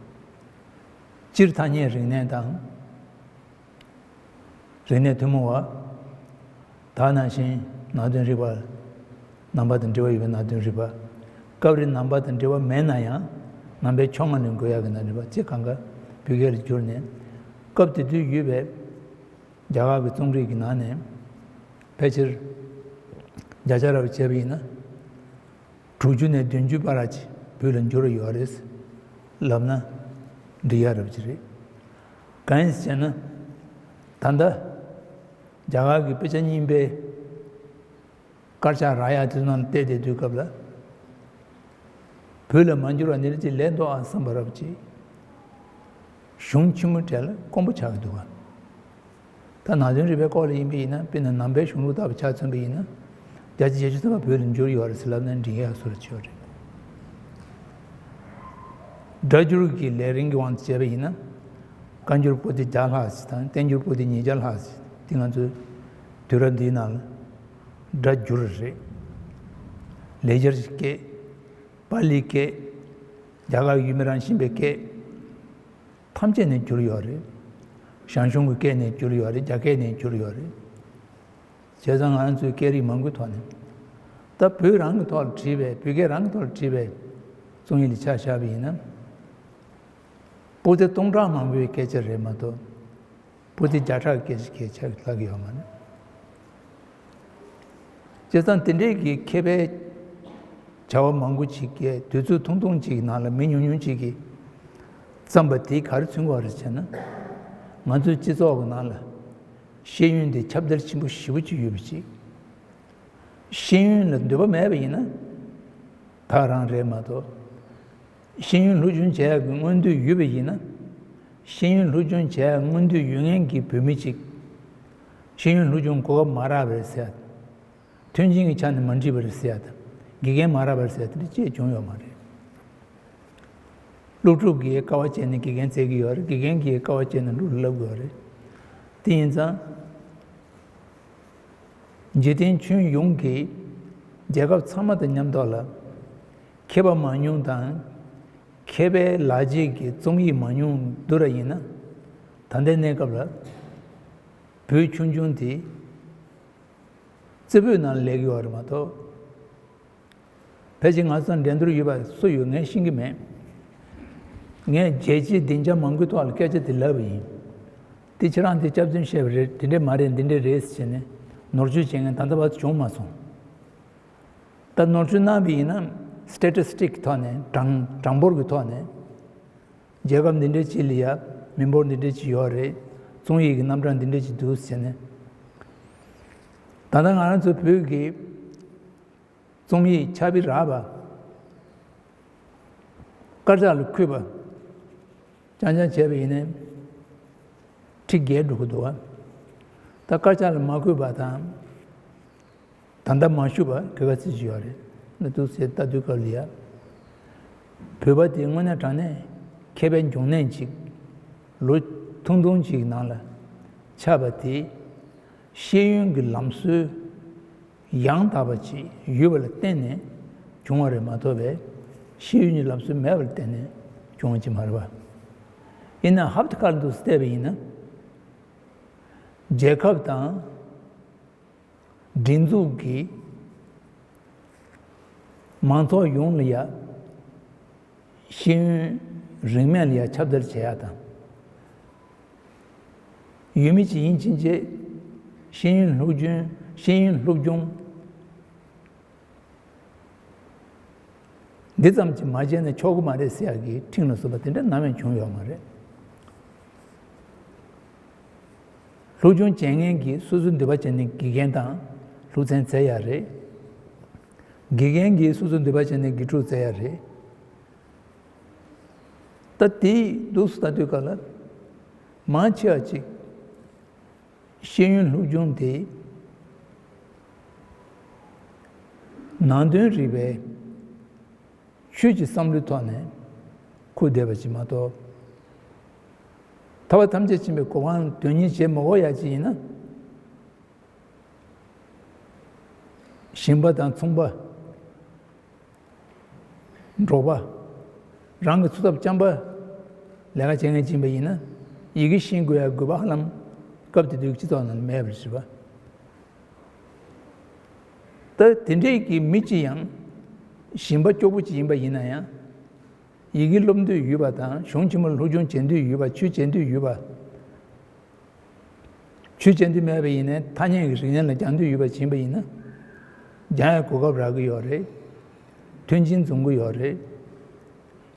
སྤྱིར་ཐ་སྙད་རིག་གནས་དང་། རིག་གནས་ཐུན་མོང་བ། ད་ནང་བཞིན་ནང་དོན་རིག་པ། ནང་པ་དང་འབྲེལ་བ་ཡོད་པའི་ནང་དོན་རིག་པ། སྐབས་རེ་ནང་པ་དང་འབྲེལ་བ་མེད་ན་ཡང་ནང་པའི་ཕྱོགས་སྔ་ནས་འགོད་ཡག་གི་ནང་རིག་པ་བཅས་གང་ག་བོད་སྐད་ལ་བསྒྱུར་ནས། སྐབས་དེ་དུས་ཡོད་པའི་རྒྱ་གར་གྱི་རྩོམ་རིག་གི་ནང་ནས་ཕལ་ཆེར་བརྒྱ་ཆ་རེ་བ་བྱས་པ་ཡིན་ན། དྲུག་ཅུ་ནས་བདུན་ཅུ་བར་ཅིག་བོད་ལ་འགྱུར་ཡོད་རེད་ལབ་ན་འགྲིག་ཡག་རབ་ཅིག་རེད། གང་ཡིན་ཟེར་ན། ད་ལྟ་རྒྱ་གར་གྱི་དཔེ་ཆ་རྙིང་པའི་དཀར་ཆག་རག་ཡག་དེ་ཚོ་ནང་ལ་བལྟས་བསྡད་དུས་སྐབས་ལ། བོད་ལ་མ་འགྱུར་བ་འདི་འདྲ་ཅིག་ལས་འདུག་ཨ་བསམ་པ་རབ་ཅིག་གཞུང་ཆེན་མོའི་གྲས་ལ་དཀོན་པོ་ཆགས་ཀྱི་འདུག་ག་ད་ནང་དོན་རིག་པའི་སྐོར་ལ་ཡིན་པ་ཡིན་ན། དཔེར་ན་ནང་པའི་གཞུང་ལུགས་ལྟ་བུ་ཆ་མཚོན་པ་ཡིན་ན། བརྒྱ་ཆ་བརྒྱད་ཅུ་ཐམ་པ་བོད་ལ་འགྱུར་ཡོད་རེད་ཟེར་ལབ་ན་འགྲིག་ཡག་བཟོ་འདྲ་ཅིག་ཡོད་རེད། སྒྲ་སྒྱུར་གྱི་ལས་རིམ་གྱི་དབང་དུ་བྱས་པ་ཡིན་ན། བཀའ་འགྱུར་པོ་ཏི་བརྒྱ་ལྷག་ཅིག་དང་བསྟན་འགྱུར་པོ་ཏི་ཉིས་བརྒྱ་ལྷག་ཅིག་འདི་ང་ཚོའི་དུས་རབས་འདིའི་ནང་ལ་སྒྲ་བསྒྱུར་རེད། ལེགས་སྦྱར་གྱི་སྐད། པཱ་ལིའི་སྐད། རྒྱ་གར་ཡུལ་མི་རང་བཞིན་པའི་སྐད། ཐམས་ཅད་ནས་བསྒྱུར་ཡོད་རེད། ཞང་ཞུང་གི་སྐད་ནས་བསྒྱུར་ཡོད་རེད། རྒྱ་སྐད་ནས་བསྒྱུར་ཡོད་རེད། བྱས་ཙང་ང་རང་ཚོའི་སྐད་རིགས་མང་པོའི་ཐོག་ནས། ད་བོད་རང་གི་ཐོག་ལ་བྲིས་པའི། བོད་སྐད་རང་གི་ཐོག་ལ་བྲིས་པའི་རྩོམ་ཡིག་ལ་ཆ་བཞག་པ་ཡིན་ན། པོ་ཏི་སྟོང་ཕྲག་མང་པོའི་སྐད་ཆ་རེད་མ་གཏོགས། པོ་ཏི་བརྒྱ་ཕྲག་གི་སྐད་ཆ་ལྷག་གི་ཡོད་མ་རེད། བྱས་ཙང་དེ་འདྲའི་གི་མཁས་པའི་བྱ་བ་མང་པོ་ཅིག་གིས་དུས་ཚོད་ཐུང་ཐུང་ཅིག་གི་ནང་ལ་མི་ཉུང་ཉུང་ཅིག་གིས་བརྩམས་པ་དེས་ག་རེ་མཚོན་གྱི་ཡོད་རེད་ཟེར་ན། ང་ཚོའི་སྤྱི་ཚོགས་ཀྱི་ནང་ལ་ཤེས་ཡོན་དེ་ཁྱབ་གདལ་ཆེན་པོ་ཞེ་པོ་ཅིག་ཡོད་པ་ཅིག་ཤེས་ཡོན་ལ་འདོད་པ་མེད་པ་ཡིན་ན་ད་ག་རང་རེད་མ་གཏོགས། ཤེས་ཡོན་སློབ་སྦྱོང་བྱེད་ཡག་གི་མངོན་འདོད་ཡོད་པ་ཡིན་ན། ཤེས་ཡོན་སློབ་སྦྱོང་བྱེད་ཡག་མངོན་འདོད་ཡོད་མཁན་གྱི་བོད་མི་གཅིག་ཤེས་ཡོན་སློབ་སྦྱོང་གོ་སྐབས་མ་རག་པ་རེད་ཟེར་ཡ། མཐུན་རྐྱེན་གྱི་ཆ་ནས་མ་འགྲིག་པ་རེད་ཟེར་ཡ་དང་། དགེ་རྒན་མ་རག་པ་རེད་ཟེར་ཡ་དེ་འདྲ་ཅིག་བྱུང་ཡོད་མ་རེད། སློབ་ཕྲུག་གིས་དཀའ་བ་སྤྱད་ནས་དགེ་རྒན་བཙལ་གྱི་ཡོད་རེད། དགེ་རྒན་གྱིས་དཀའ་བ་སྤྱད་ནས་སློབ་ཕྲུག་བསླབ་ཀྱི་ཡོད་རེད། དེ་ཡིན་ཙང་། འཇིག་རྟེན་ཁྱོན་ཡོངས་ཀྱི་རྒྱལ་ཁབ་ཚང་མ་དང་མཉམ་ཐོག་ལ། མཁས་པ་མང་ཉུང་དང་། མཁས་པའི་ལག་རྗེས་ཀྱི་རྩོམ་ཡིག་མང་ཉུང་བསྡུར་བ་ཡིན་ན། ད་ལྟའི་གནས་སྐབས་ལ་བོད་ཆུང་ཆུང་དེ་རྩེ་ཕུད་ནང་ལ་སླེབས་ཀྱི་ཡོད་རེད་མ་གཏོགས། ཕལ་ཆེར་ང་ཚོ་དང་འགྲན་བསྡུར་ཡོད་པ་སུ་ཡོད་ངས་ཤེས་ཀྱི་མེད། ངས་རྒྱལ་སྤྱིའི་སྡིངས་ཆ་མང་པོའི་ཐོག་ལ་སྐད་ཆ་དེ་ལབ་པ་ཡིན། དེ་ཁྱེད་རང་དེ་སྐྱག་རྫུན་བཤད་པ་རེད། དེ་འདྲས་མ་རེད། འདི་འདྲས་རེད་ཟེར་ནས་ནོར་བཅོས་བྱེད་མཁན་ད་ལྟ་བར་དུ་བྱུང་མ་སོང་། ད་ནོར་བཅོས་གནང་བ་ཡིན་ན་སི་ཊེ་ཊི་སི་ཊིག་གི་ཐོག་ནས། གྲངས་གྲངས་འབོར་གྱི་ཐོག་ནས། རྒྱལ་ཁབ་འདི་འདྲའི་ཅིག་ལ་ཡ་མི་འབོར་འདི་འདྲའི་ཅིག་ཡོད་རེད། རྩོམ་ཡིག་གི་རྣམ་གྲངས་འདི་འདྲའི་ཅིག་འདུག་ཟེར་ནས། ད་ལྟ་ང་རང་ཚོ་བོད་ཀྱི་རྩོམ་ཡིག་ཆ་བི་རག་པ། དཀར་ཆག་ལ་འཁོད་པ་རྐྱང་རྐྱང་བྱས་པ་ཡིན་ནའི་ཁྲི་བརྒལ་འགྲོ་གི་འདུག་བ། ད་དཀར་ཆག་ལ་མ་འཁོད་པ་དང་། ད་ལྟ་མ་ཞུ་བ་ག་ག་ཚོད་ཅིག་ཡོད་རེད། ན་འདུག་ཟེར་ལྟ་དུས་སྐབས་ལ་ཡ། བོད་པ་དེ་དངོས་གནས་དྲང་གནས་མཁས་པའི་འབྱུང་གནས་ཅིག་ལོ་ཐུང་ཐུང་ཅིག་ནང་ལ་ཆགས་པ་དེ། ཤེས་ཡོན་གྱི་ལམ་སྲོལ་ཡང་དག་པ་ཅིག་ཡོད་པ་ལ་བརྟེན་ནས་བྱུང་བ་རེད་མ་གཏོགས་པའི་ཤེས་ཡོན་གྱི་ལམ་སྲོལ་མེད་པ་ལ་བརྟེན་ནས་བྱུང་བ་ཅིག་མ་རེད་པ། ཡིན་ན་ཧབ་ཏེ་ཁར་འདུག་བལྟས་པ་ཡིན་ན། རྒྱལ་ཁབ་དང་སྒྲིག་འཛུགས་ཀྱིས་མང་ཚོགས་ཡོངས་ལ་ཡ་ཤེས་ཡོན་རིན་མེད་ལ་ཡ་ཁྱབ་གདལ་བྱེད་ཡ་དང་། ཡུལ་མི་ཅིག་ཡིན་ཕྱིན་ཆད་ཤེས་ཡོན་སློབ་སྦྱོང་ཤེས་ཡོན་སློབ་སྦྱོང་འདི་ཙམ་གྱིས་མ་བྱས་ན་ཆོག་གི་མ་རེད་ཟེར་ཡག་གི་ཁྲིམས་ལ་སོགས་པ་དེ་འདྲ་ནམ་ཡང་བྱུང་ཡོད་མ་རེད། སློབ་སྦྱོང་བྱེད་མཁན་གྱིས་སོ་སོའི་འདོད་པ་བྱས་ནས་དགེ་རྒན་དང་སློབ་ཚན་བཙལ་ཡག་རེད། དགེ་རྒན་གྱིས་སོ་སོའི་འདོད་པ་བྱས་ནས་དགེ་ཕྲུག་བཙལ་ཡག་རེད། ད་དེའི་འདུག་སུ་ལྟ་དུས་སྐབས་ལ་མང་ཆེ་བ་ཅིག་ཤེས་ཡོན་སློབ་སྦྱོང་དེ་ནང་དོན་རིག་པའི་ཆོས་ཀྱི་བསམ་བློའི་ཐོག་ནས་འཁུར་བསྡད་པ་ཅིག་མ་གཏོགས། ཐར་པ་ཐམས་ཅད་མཁྱེན་པའི་གོ་འཕང་དོན་གཉེར་བྱེད་མ་དགོས་ཡ་ཅིག་ཡིན་ན། ཞིང་པ་དང་ཚོང་པ། འབྲོག་པ། རང་གི་འཚོ་ཐབས་རྐྱང་པ་ལས་ཀ་བྱེད་མཁན་ཅིག་ཡིན་པ་ཡིན་ན། ཡི་གེ་ཤེས་དགོས་ཡ་དགོས་པ་ཧ་ལམ་སྐབས་དེ་དུས་ཀྱི་སྤྱི་ཚོགས་ནང་མེད་པ་རེད་པ། ད་དེ་འདྲའི་གི་མི་གཅིག་ཡང་ཞིང་པ་སྐྱོ་པོ་གཅིག་ཡིན་པ་ཡིན་ན་ཡང་། ཡི་གེ་སློབ་འདོད་ཡོད་པ་དང་གཞུང་ཆེན་མོ་སློབ་སྦྱོང་བྱེད་འདོད་ཡོད་པ། ཆོས་བྱེད་འདོད་ཡོད་པ། ཆོས་བྱེད་འདོད་མེད་པ་ཡིན་ནའི་ཐ་སྙད་ཀྱི་རིག་གནས་ལ་སྦྱང་འདོད་ཡོད་པ་ཡིན་པ་ཡིན་ན། སྦྱང་ཡའི་གོ་སྐབས་རག་གི་ཡོད་རེད། མཐུན་རྐྱེན་འཛོམས་ཀྱི་ཡོད་རེད།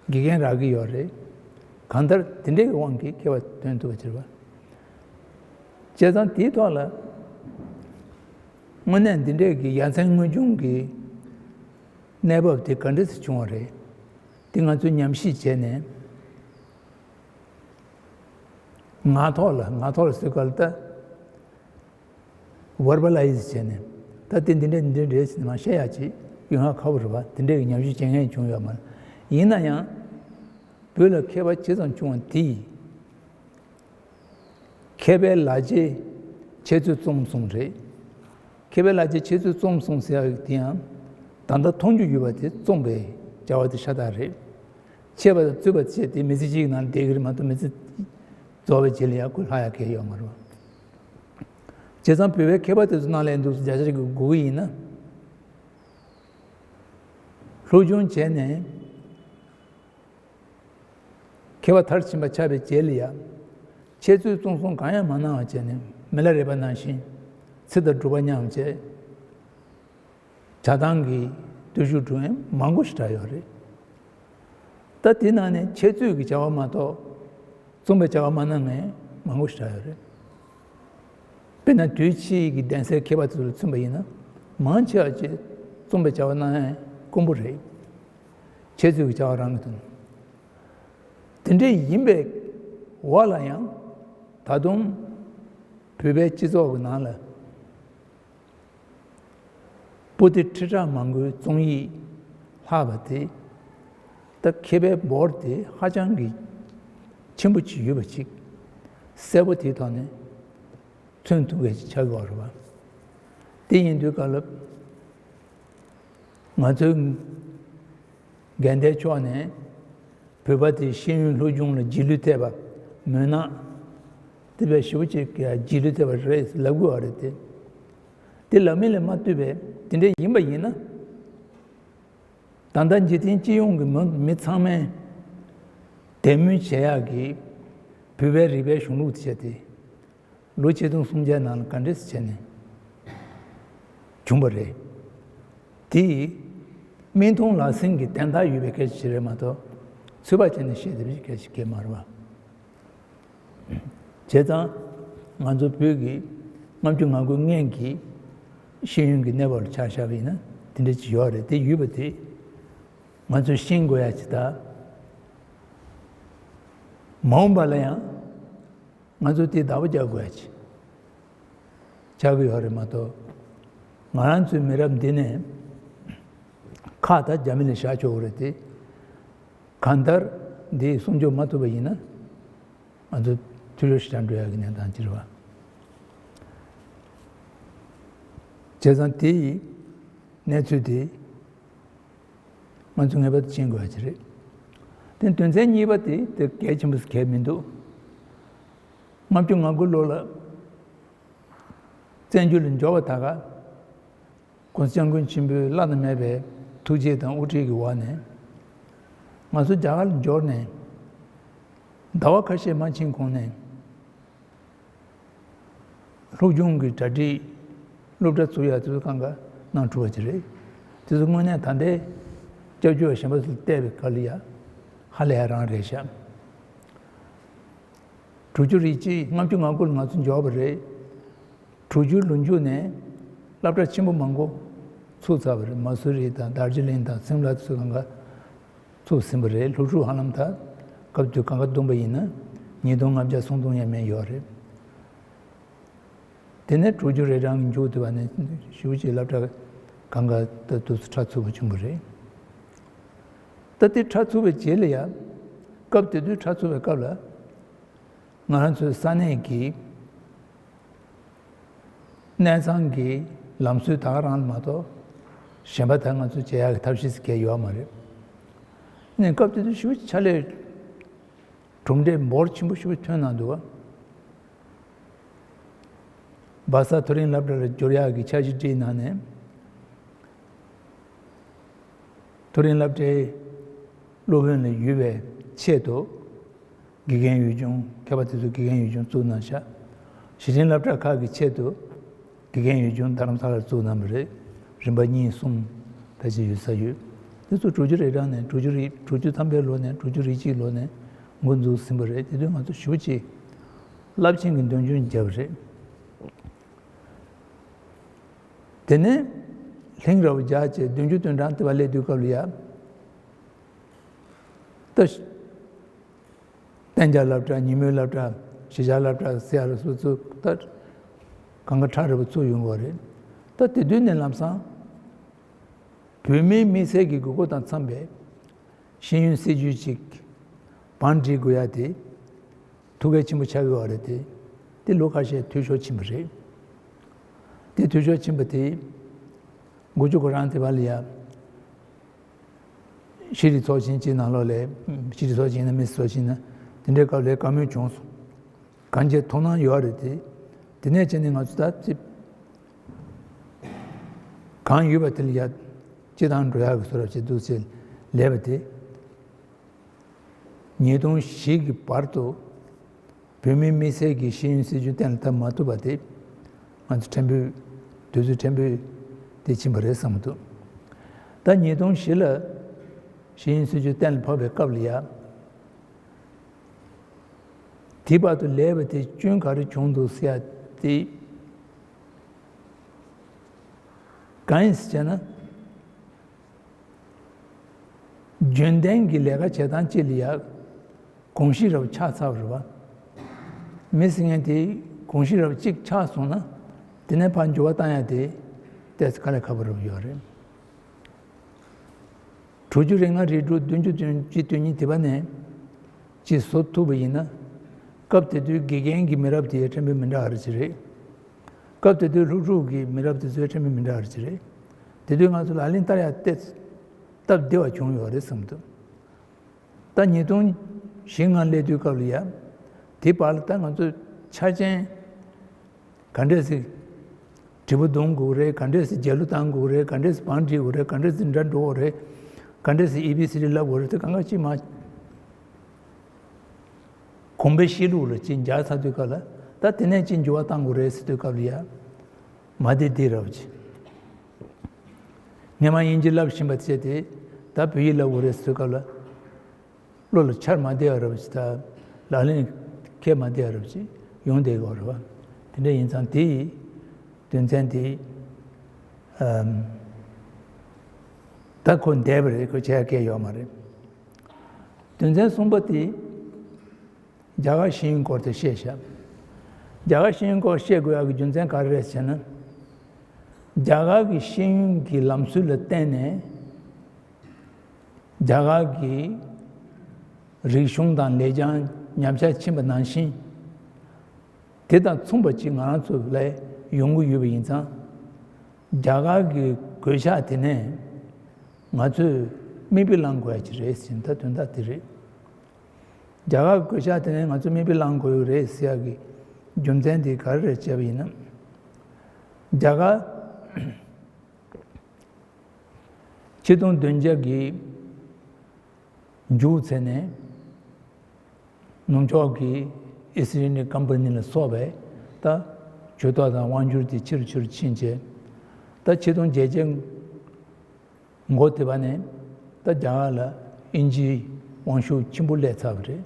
དགེ་རྒན་རག་གི་ཡོད་རེད། གང་ལྟར་དེ་འདྲའི་དབང་གིས་མཁས་པ་ཐོན་ཐུབ་པ་བྱེད་པ། བྱས་ཙང་དེའི་ཐོག་ལ་དངོས་གནས་འདི་འདྲའི་གི་ཡ་མཚན་དངོས་བྱུང་གི་གནས་བབ་དེ་ག་འདྲ་སེ་བྱུང་བ་རེད། དེ་ང་ཚོས་ཉམས་ཞིབ་བྱས་ནས། ངག་ཐོག་ལ་ངག་ཐོག་ལ་ཟེར་སྐབས་ལ་ད་ཝར་བ་ལ་ཡིས་བྱས་ནས། ད་དེ་འདི་འདྲ་འདི་འདྲ་རེད་ཟེར་ནས་མར་བཤད་ཡག་ཅིག་ཡོང་ཡག་ཁག་པོ་རེད་པ། དེ་འདྲའི་ཉམས་ཞིབ་བྱེད་མཁན་བྱུང་ཡོད་མ་རེད། ཡིན་ན་ཡང་། བོད་ལ་མཁས་པ་ཇི་ཙམ་བྱུང་བ་དེ་ཡིས། མཁས་པའི་ལག་རྗེས་འཆད་རྩོད་རྩོམ་གསུམ་རེད། མཁས་པའི་ལག་རྗེས་འཆད་རྩོད་རྩོམ་གསུམ་ཟེར་ཡག་དེ་ཡང་ད་ལྟ་མཐོང་རྒྱུ་ཡོད་པ་དེ་རྩོམ་པའི་བྱ་བ་དེ་ཤ་སྟག་རེད། འཆད་པ་དང་རྩོད་པ་བྱས་ཏེ་མི་ཚེ་གཅིག་ནང་བསྡད་ཀྱི་རེད་མ་གཏོགས། མི་ཚེ་རྫོགས་པའི་རྗེས་ལ་ཡང་ཁོ་ལྷག་ཡག་གང་ཡང་ཡོད་མ་རེད། བྱས་ཙང་བོད་པའི་མཁས་པ་དེ་ཚོ་ནང་ལ་འདུག་སེ་བརྒྱ་ཆ་གི་དགུ་བ་ཡིན་ན། སློབ་སྦྱོང་བྱས་ནས། མཁས་པ་མཐར་ཕྱིན་པ་ཆགས་པའི་རྗེས་ལ་ཡང་། འཆད་རྩོད་རྩོམ་གསུམ་གང་ཡང་མ་གནང་བ་བྱས་ནས་མི་ལ་རས་པ་ནང་བཞིན་ཚིག་དང་སྒྲུབ་པ་མཉམ་བྱས། བྱ་བཏང་གི་བརྟུལ་ཞུགས་སྒྲུབ་མཁན་མང་པོ་ཞིག་གྲགས་ཡོད་རེད། ད་དེ་ནང་ནས་འཆད་རྩོད་ཀྱི་བྱ་བ་མ་གཏོགས་རྩོམ་པའི་བྱ་བ་མ་གནང་མཁན་མང་པོ་ཞིག་གྲགས་ཡོད་རེད། དཔེར་ན་དུས་ཕྱིས་ཀྱི་གདན་སའི་མཁས་པ་ཚོ་ལ་མཚོན་པ་ཡིན་ན། མང་ཆེ་བ་ཅིག་རྩོམ་པའི་བྱ་བ་གནང་མཁན་དཀོན་པོ་རེད། འཆད་རྩོད་ཀྱི་བྱ་བ་རང་གི་དོན། དེ་འདྲ་ཡིན་པའི་འོག་ལ་ཡང་ད་དུང་བོད་པའི་སྤྱི་ཚོགས་ཀྱི་ནང་ལ་པོ་ཏི་ཁྲི་ཕྲག་མང་པོའི་རྩོམ་ཡིག་ལྷག་པ་དེ། ད་མཁས་པའི་འབོར་དེ་ཧ་ཅང་གི་ཆེན་པོ་ཅིག་ཡོད་པ་ཅིག་གསལ་པོ་དེའི་ཐོག་ནས་མཚོན་ཐུབ་མཁན་ཅིག་ཆགས་ཀྱི་ཡོད་རེད་པ། དེ་ཡིན་དུས་སྐབས་ལ་ང་ཚོའི་འགན་བདག་ཕྱོགས་ནས། བོད་པ་དེ་ཤེས་ཡོན་སློབ་སྦྱོང་ལ་རྗེས་ལུས་ཐེབས་པ། མུན་ནག་དེ་བས་ཞེ་པོ་ཅིག་གི་རྗེས་ལུས་ཐེབས་པ་རེད་ལབ་དགོས་པ་རེད་དེ། དེ་ལབ་མིན་ལ་མ་ལྟོས་པའི་དེ་འདྲ་ཡིན་པ་ཡིན་ན། ད་ལྟ་འཇིག་རྟེན་སྤྱི་ཡོངས་ཀྱི་མི་མི་ཚང་མས་དད་མོས་བྱེད་ཡག་གི་བོད་པའི་རིག་པའི་གཞུང་ལུགས་དེ་བྱས་ཏེ། ལོ་ཆིག་སྟོང་སུམ་བརྒྱའི་ནང་ལ་ག་འདྲས་བྱས་ནས་བྱུང་བ་རེད། དེ་ཡིས་སྨིན་མཐོང་ལག་ཟིན་གྱི་དན་རྟགས་ཡོད་པའི་སྐད་ཆ་ཞིག་རེད་མ་གཏོགས། ཚོད་དཔག་བྱས་ནས་བཤད་བསྡད་པ་ཞིག་གལ་ཆེ་གལ་མ་རེད་པ། བྱས་ཙང་ང་ཚོ་བོད་ཀྱི་ལྔ་བཅུ་ང་དགུ་སྔོན་གྱི་ཤེས་ཡོན་གྱི་གནས་བབ་ལ་ཆ་བཞག་པ་ཡིན་ན་དེ་འདྲ་ཅིག་ཡོད་རེད། དེ་ཡོད་པ་དེ་ང་ཚོས་ཤེས་དགོས་ཡ་ཅིག་དང་། མ་འོངས་པ་ལ་ཡང་ང་ཚོས་དེ་བདག་པོ་རྒྱག་དགོས་ཡ་ཅིག་ཆགས་ཀྱི་ཡོད་རེད་མ་གཏོགས། ང་རང་ཚོའི་མི་རབས་འདི་ནས་ཁག་ད་རྒྱ་མི་ལ་བཞག་ཆོག་གི་རེད་དེ། གང་ལྟར་འདི་སྲུང་སྐྱོབ་མ་ཐུབ་པ་ཡིན་ན་ང་ཚོ་འཐུས་ཤོར་ཞིག་ཆགས་འགྲོ་ཡག་གི་གནས་སྟངས་ཅིག་རེད་པ། བྱས་ཙང་དེ་ཡི་གནས་ཚུལ་དེ་ང་ཚོ་ངེས་པར་དུ་ཤེས་དགོས་ཡ་ཅིག་རེད། དེ་དོན་ཚན་གཉིས་པ་དེ་དེ་གལ་ཆེན་པོ་གལ་མི་འདུག་ལྔ་བཅུ་ང་དགུ་ལོ་ལ་བཙན་བྱོལ་ལ་འབྱོར་བ་ད་ག་༸གོང་ས་༸སྐྱབས་མགོན་ཆེན་པོའི་བླ་ན་མེད་པའི་ཐུགས་རྗེ་དང་དབུ་ཁྲིད་ཀྱི་འོག་ནས་ང་ཚོ་རྒྱ་གར་ལ་འབྱོར་ནས་ཟླ་བ་ཁ་ཤས་མ་ཕྱིན་གོང་ནས། སློབ་སྦྱོང་གི་གྲ་སྒྲིག་སློབ་གྲྭ་བཙུགས་ཡག་དེ་ཚོ་གང་ག་གནང་གྲུབ་པ་ཅིག་རེད། དེ་ཚོ་དངོས་གནས་ད་ལྟའི་སྐྱབས་བཅོལ་བ་གཞན་པ་ཚོ་ལ་བལྟས་པའི་སྐབས་ལ་ཡ་ཧ་ལས་ཡ་རང་རེད་ཤག་དྲུག་ཅུ་རེ་གཅིག་ལྔ་བཅུ་ང་དགུ་ལ་ང་ཚོ་འབྱོར་བ་རེད། དྲུག་ཅུ་ལོ་མཇུག་ནས་སློབ་གྲྭ་ཆེན་པོ་མང་པོ་ཚུགས་ཚར་བ་རེད། མ་སུ་རི་དང་དར་ཇི་ལིང་དང་སིམ་ལ་དེ་ཚོ་གང་ག་ཚུགས་ཟིན་པ་རེད། སློབ་ཕྲུག་ཧ་ལམ་ད་སྐབས་དུས་གང་ག་བསྡོམས་པ་ཡིན་ན་ཉིས་སྟོང་ལྔ་བརྒྱ་སུམ་སྟོང་ཡས་མས་ཡོད་རེད། དེ་ནས་དྲུག་ཅུ་རེ་གྲངས་མཇུག་བསྡུ་བ་ནས་ཞེ་པོ་ཅིག་སློབ་གྲྭ་གང་ག་ད་དུ་ཁྲ་ཚུགས་པ་བྱུང་བ་རེད། ད་དེ་ཁྲ་ཚུགས་པའི་རྗེས་ལ་ཡ་སྐབས་དེ་དུས་ཁྲ་ཚུགས་པའི་སྐབས་ལ་ང་རང་ཚོའི་ས་གནས་ཀྱི་གནས་ཚང་གི་ལམ་སྲོལ་ད་ག་རང་མ་གཏོགས་གཞན་པ་ད་ང་ཚོ་བྱེད་ཡག་གི་ཐབས་ཤེས་ཟེར་མཁན་ཡོད་མ་རེད། ནས་སྐབས་དེ་དུས་ཞེ་པོ་ཅིག་ཕྱག་ལས་གྲུབ་འབྲས་འབོར་ཆེན་པོ་ཞེ་པོ་ཐོན་གནང་འདུག་བ། སྦག་ས་མཐོ་རིམ་སློབ་གྲྭ་ལ་འབྱོར་ཡག་གི་འཆར་གཞི་བསྒྲིགས་གནང་ནས། མཐོ་རིམ་སློབ་གྲྭའི་སློབ་དཔོན་ལ་ཡོད་པའི་ཆེད་དུ་དགེ་རྒན་ཡུལ་ལྗོངས། མཁས་པ་དེ་ཚོ་དགེ་རྒན་ཡུལ་ལྗོངས་བཙུགས་གནང་ཤག་གཞི་རིམ་སློབ་གྲྭ་ཁག་གི་ཆེད་དུ་དགེ་རྒན་ཡུལ་ལྗོངས་རྡ་རམ་ས་ལར་བཙུགས་གནང་བ་རེད། རིམ་པ་གཉིས་གསུམ་ཕལ་ཆེར་ཡོད་ས་ཡོད། དེ་ཚོ་དྲུག་ཅུ་རེ་གྲངས་ནས་དྲུག་ཅུ་རེ་དྲུག་ཅུ་ཐམ་པའི་ལོ་ནས་དྲུག་ཅུ་རེ་གཅིག་ལོ་ནས་འགོ་འཛུགས་ཟིན་པ་རེད། དེ་དུས་ང་ཚོ་ཞེ་པོ་ཅིག་རླབས་ཆེན་གྱི་མདུན་སྐྱོད་བརྒྱབ་པ་རེད། དེ་ནས་ལྷིང་ར་བ་རྒྱག་བྱས་བདུན་ཅུ་དོན་གྲངས་དེ་བ་སླེབས་དུས་སྐབས་ལ་ཡ། ད་གཏན་འཇགས་སློབ་གྲྭ། ཉིན་མོའི་སློབ་གྲྭ། གཞིས་ཆགས་སློབ་གྲྭ་ཟེར་ཡ་ལ་སོ་སོ་ད་གང་ག་ཁྲ་རེ་བ་ཚུགས་ཡོང་གི་རེད། ད་དེ་དུས་ནས་ལམ་སང་བོད་མིའི་དམིགས་བསལ་གྱི་དགོས་མཁོ་དང་འཚམ་པའི་ཤེས་ཡོན་སྲིད་ཇུས་ཅིག་བང་སྒྲིག་དགོས་ཡ་དེ་ཐུགས་གལ་ཆེན་པོ་ཆགས་ཡོད་རེད་དེ། དེ་ལོ་ཁ་ཤས་འཐུས་ཤོར་ཕྱིན་པ་རེད། དེ་འཐུས་ཤོར་ཕྱིན་པ་དེ་མགོ་མཇུག་ཁོ་རང་དེ་བ་ལ་ཡ། ཤེས་རིག་ཚོགས་ཆེན་གཅིག་ནང་ལོགས་ལ། ཤེས་རིག་ཚོགས་ཆེན་ཡིན་ན་མི་སྲིད་ཚོགས་ཆེན་ཡིན་ན་དེ་འདྲའི་སྐབས་ལ་བཀའ་མོལ་བྱུང་སོང་། གང་བྱས་དོ་སྣང་ཡོད་རེད་དེ། དེ་ནས་བྱས་ནས་ང་ཚོ་ད་ཅི་གང་ཡོད་པ་དེ་ལ་ཡ་སྤྱི་བཏང་འགྲོ་ཡག་གི་བཟོ་འདྲ་བྱེད་འདུག་ཅེས་ལབ་པ་དེ། ཉིས་སྟོང་བཞི་གི་བར་དུ་བོད་མིའི་དམིགས་བསལ་གྱི་ཤེས་ཡོན་སྲིད་བྱུས་གཏན་ལ་ཕབ་མ་ཐུབ་པ་དེ་ང་ཚོ་ཕྲན་བུ་དུས་ཚོད་ཕྲན་བུ་དེ་ཕྱིན་པ་རེད་བསམ་གྱི་འདུག་ད་ཉིས་སྟོང་བཞི་ལ་ཤེས་ཡོན་སྲིད་བྱུས་གཏན་ལ་ཕབ་པའི་སྐབས་ལ་ཡ། དེའི་བར་དུ་ལས་པ་དེ་སྐྱོན་ག་རེ་བྱུང་འདུག་ཟེར་ཡ་དེ་གང་ཡིན་ཟེར་བྱས་ན། རྒྱུན་ལྡན་གྱི་ལས་ཀ་བྱེད་སྟངས་གཅིག་ལ་ཡ་གོམས་གཤིས་རབ་ཆགས་ཚར་བ་རེད་བ། མི་ཟེར་མཁན་དེ་གོམས་གཤིས་རབ་གཅིག་ཆགས་སོང་ན་དེ་ནས་ཕར་འགྱུར་བ་བཏང་ཡ་དེ་ཏོག་ཙམ་དཀའ་ལས་ཁག་པོ་རབ་ཡོད་རེད། དྲུག་ཅུ་རེ་ལྔ་རེ་དྲུག་བདུན་ཅུ་དོན་གཅིག་དོན་གཉིས་དེ་བ་ནས་ཅིག་བཟོ་ཐུབ་པ་ཡིན་ན། སྐབས་དེ་དུས་དགེ་རྒན་གྱི་མི་རབས་དེ་ཕྲན་བུ་མི་འདྲ་བ་རེ་ཅིག་རེད། སྐབས་དེ་དུས་སློབ་ཕྲུག་གི་མི་རབས་དེ་ཚོའི་ཕྲན་བུ་མི་འདྲ་བ་རེ་ཅིག་རེད། དེ་དུས་ང་ཚོ་ལག་ལེན་བསྟར་ཡ་ཏོག་ཙམ་སྟབས་བདེ་བ་བྱུང་ཡོད་རེད་བསམ་འདུག་ད་ཉིས་སྟོང་བཞི་ལྔ་སླེབས་དུས་སྐབས་ལ་ཡ། དེ་བར་ལ་ད་ང་ཚོ་ཆ་རྐྱེན་ག་འདྲས་ཟིག་དྲིལ་བུ་རྡུང་དགོས་རེད། ག་འདྲས་ཟིག་རྒྱ་གླུ་བཏང་དགོས་རེད། ག་འདྲས་ཟིག་བང་སྒྲིག་དགོས་རེད། ག་འདྲས་ཟིག་སྒྲ་འགྲོ་དགོས་རེད། ག་འདྲས་ཟིག་ཨེ་བི་སི་ཌི་ལབ་དགོས་རེད། དེ་གང་ག་ཅིག་མ། གོམས་པའི་གཤིས་ལུགས་ལ་ཅིག་འཇགས་ཚར་དུས་སྐབས་ལ་ད་དེ་ནས་ཅིག་འགྱུར་བ་གཏང་དགོས་རེད་ཟེར་དུས་སྐབས་ལ་ཡ། མ་བདེ་བདེ་རབ་ཅིག་སྔས་མ་དབྱིན་ཇི་བསླབ་བཞིན་པ་བྱས་ཏེ་ད་བོད་ཡིག་བསླབ་དགོས་རེད་ཟེར་དུས་སྐབས་ལ། བློ་ལ་འཆར་མ་བསྡད་པ་རབ་ཅིག་དང་། ལག་ལེན་འཁེལ་མ་བསྡད་པ་རབ་ཅིག་ཡོང་བསྡད་ཡོད་རེད་བ། དེ་འདྲ་ཡིན་ཙང་དེ་ཡི་དོན་ཚན་དེ་ཨམ། ད་ཁོ་འདས་པ་རེད། ཁོ་བྱེད་ཡ་གང་ཡང་ཡོད་མ་རེད། དོན་ཚན་གསུམ་པ་དེ། རྒྱ་གར་ཤེས་ཡོན་སྐོར་དེ་བཤད་བཞག་རྒྱ་གར་ཤེས་ཡོན་སྐོར་བཤད་དགོས་ཡག་གི་རྒྱུ་མཚན་ག་རེ་རེད་ཟེར་ན། རྒྱ་གར་གྱི་ཤེས་ཡོན་གྱི་ལམ་སྲོལ་ལ་བརྟེན་ནས། རྒྱ་གར་གྱི་རིག་གཞུང་དང་ལེགས་བྱང་ཉམས་ཆག་ཕྱིན་པ་ནང་བཞིན། དེ་དང་མཚུངས་པ་ཅིག་ང་རང་ཚོ་ལ་ཡོང་གི་ཡོད་པ་ཡིན་ཙང་། རྒྱ་གར་གྱི་གོད་ཆག་དེ་ནས་ང་ཚོས་མིག་དཔེ་བླང་དགོས་ཡ་ཅིག་རེད་ཟེར་ན། ད་དོན་དག་དེ་རེད། རྒྱ་གར་གྱི་གོད་ཆག་དེ་ནས་ང་ཚོས་མིག་དཔེ་བླང་དགོས་ཡོད་རེད་ཟེར་ཡ་གི་རྒྱུ་མཚན་དེ་ག་རེ་རེད་ཅེས་པ་ཡིན་ན། རྒྱ་གར་ཆིག་སྟོང་བདུན་བརྒྱ་གི་མཇུག་ཚེ་ནས་ནུབ་ཕྱོགས་ཀྱི་ཨི་སི་ཊི་ཨིན་ཌི་ཡན་ཀམ་པ་ནི་ལ་སོགས་པས་ད་ཇུས་གཏོགས་དང་དབང་སྒྱུར་དེ་ཆེ་རུ་ཆེ་རུ་ཕྱིན་བྱས། ད་ཆིག་སྟོང་བརྒྱད་བརྒྱ་འགོ་དེ་བ་ནས་ད་རྒྱ་གར་ལ་དབྱིན་ཇིའི་དབང་ཤུགས་ཆེན་པོ་སླེབས་ཚར་བ་རེད།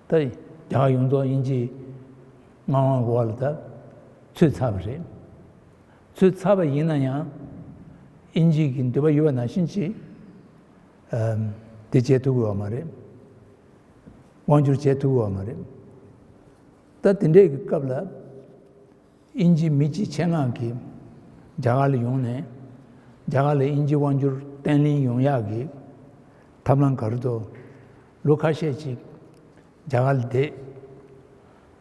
ད་རྒྱ་གར་ཡོངས་རྫོགས་དབྱིན་ཇིའི་མངའ་དབང་འོག་ལ་ད་ཚུད་ཚར་བ་རེད། ཚུད་ཚར་བ་ཡིན་ན་ཡང་། དབྱིན་ཇི་གི་འདོད་པ་ཡོད་པ་ནང་བཞིན་ཅིག་ཨམ། དེ་བྱེད་ཐུབ་ཀྱི་ཡོད་མ་རེད། དབང་སྒྱུར་བྱེད་ཐུབ་ཀྱི་ཡོད་མ་རེད། ད་དེ་འདྲའི་གི་སྐབས་ལ། དབྱིན་ཇི་མི་སྤྱི་ཆེད་མངགས་ཀྱིས་རྒྱ་གར་ལ་ཡོང་ནས། རྒྱ་གར་ལ་དབྱིན་ཇི་དབང་སྒྱུར་བརྟན་ལྷིང་ཡོང་ཡག་གི་ཐབས་ལམ་ག་རེ་འདུག་ལོ་ཁ་ཤས་ཅིག་རྒྱ་གར་ལ་བསྡད།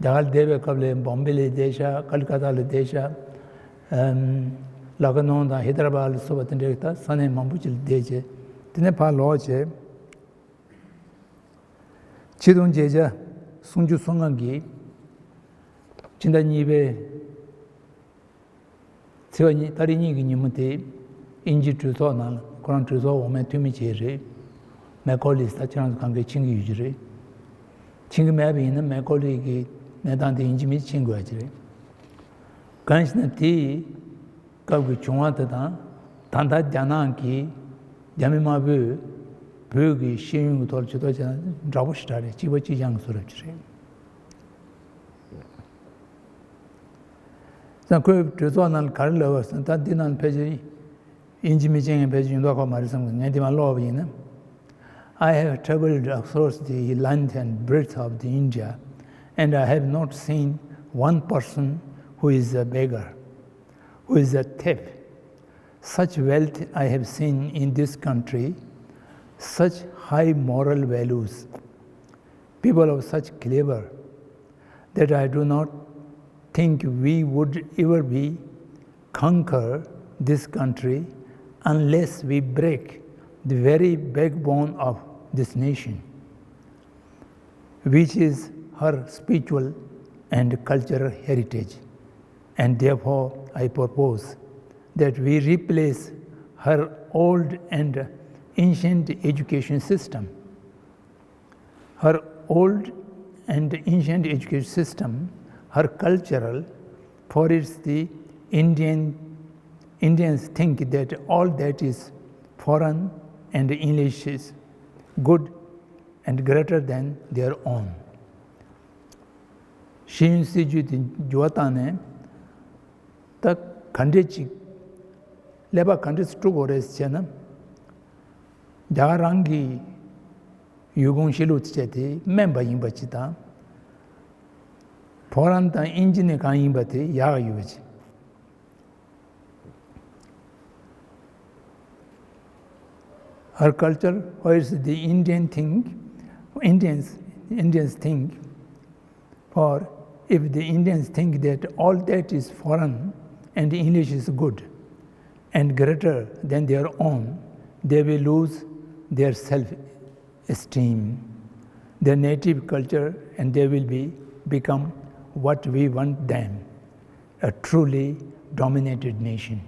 རྒྱ་གར་ལ་བསྡད་པའི་སྐབས་ལ་བོམ་བེ་ལ་བསྡད་ཤག་ཀ་ལི་ཀ་ཏ་ལ་བསྡད་ཤག་ཨམ། ལ་ཀ་ནོ་དང་ཧེ་དར་བྷ་ལ་སོགས་པ་དེ་འདྲའི་ད་ས་གནས་མང་པོ་ཅིག་ལ་བསྡད་བྱས། དེ་ནས་ཕར་ལོག་བྱས། ཆིག་སྟོང་བརྒྱད་བརྒྱ་སུམ་ཅུ་སོ་ལྔ་གི་ཕྱི་ཟླ་གཉིས་པའི་ཚེས་པ་གཉིས། ཏ་རིག་གཉིས་ཀྱི་ཉིན་མོ་དེ། དབྱིན་ཇིའི་གྲོས་ཚོགས་ནང་ལ། ཁོ་རང་གྲོས་ཚོགས་འོག་མའི་འཐུས་མི་ཅིག་རེད། མེ་ཀོ་ལི་ད་ཁྱེད་རང་ཚོ་གང་གས་མཁྱེན་གྱི་ཡོད་ཀྱི་རེད། མཁྱེན་གྱི་མེད་པ་ཡིན་ན་མེ་ཀོ་ལི་གི་གནས་སྟངས་དེ་ཡིན་གཅིག་མིན་གཅིག་མཁྱེན་དགོས་ཡ་ཅིག་རེད། གང་ཞེ་ན། དེའི་སྐབས་ཀྱི་བྱུང་བ་དེ་དང་། ད་ལྟ་རྒྱ་ནག་གིས། རྒྱ་མི་དམར་པོས་བོད་ཀྱི་ཤེས་ཡོན་གྱི་ཐོག་ལ་ཇུས་གཏོགས་བྱས་ན་འདྲ་པོ་ཞེ་དྲག་རེད། གཅིག་པ་གཅིག་རྐྱང་གི་བཟོ་འདྲ་ཅིག་རེད། ཙང་ཁོས་གྲོས་ཚོགས་ནང་ལ་ག་རེ་ལབ་པ་ཟེར་ན། ད་འདི་ནང་ལ་ཕལ་ཆེར་དབྱིན་ཇི་མི་ཤེས་མཁན་ཕལ་ཆེར་ཡོད་མདོག་ཁ་པོ་མ་རེད་བསམ་གི། ངས་འདི་མར་ཀློག་པ་ཡིན་ན། I have traveled across the length and breadth of the India, and I have not seen one person who is a beggar, who is a thief. Such wealth I have seen in this country, such high moral values, people of such caliber, that I do not think we would ever be conquer this country unless we break the very backbone of this nation, which is her spiritual and cultural heritage. And therefore, I propose that we replace her old and ancient education system, her old and ancient education system, her cultural, for it's the Indian, Indians think that all that is foreign and English is good and greater than their own. ཤེས་ཡོན་སྲིད་བྱུས་དེ་འགྱུར་བ་བཏང་ནས། ད་ག་འདྲས་ཅིག་ཀླད་པ་ག་འདྲས་སུ་དཀྲུག་དགོས་རེད་ཟེར་ན། རྒྱ་གར་རང་གི་ཡུལ་གོམས་གཤིས་ལུགས་བཅས་དེ་དམན་པ་ཡིན་པ་ཅིག་དང་། ཕོ་རང་དང་དབྱིན་ཇི་ནས་གང་ཡིན་པ་དེ་ཡག་ཡོད་པ་ཅིག Her culture, whereas the Indian think, Indians, Indians think, for if the Indians think that all that is foreign and English is good and greater than their own, they will lose their self esteem, their native culture, and they will be become what we want them, a truly dominated nation.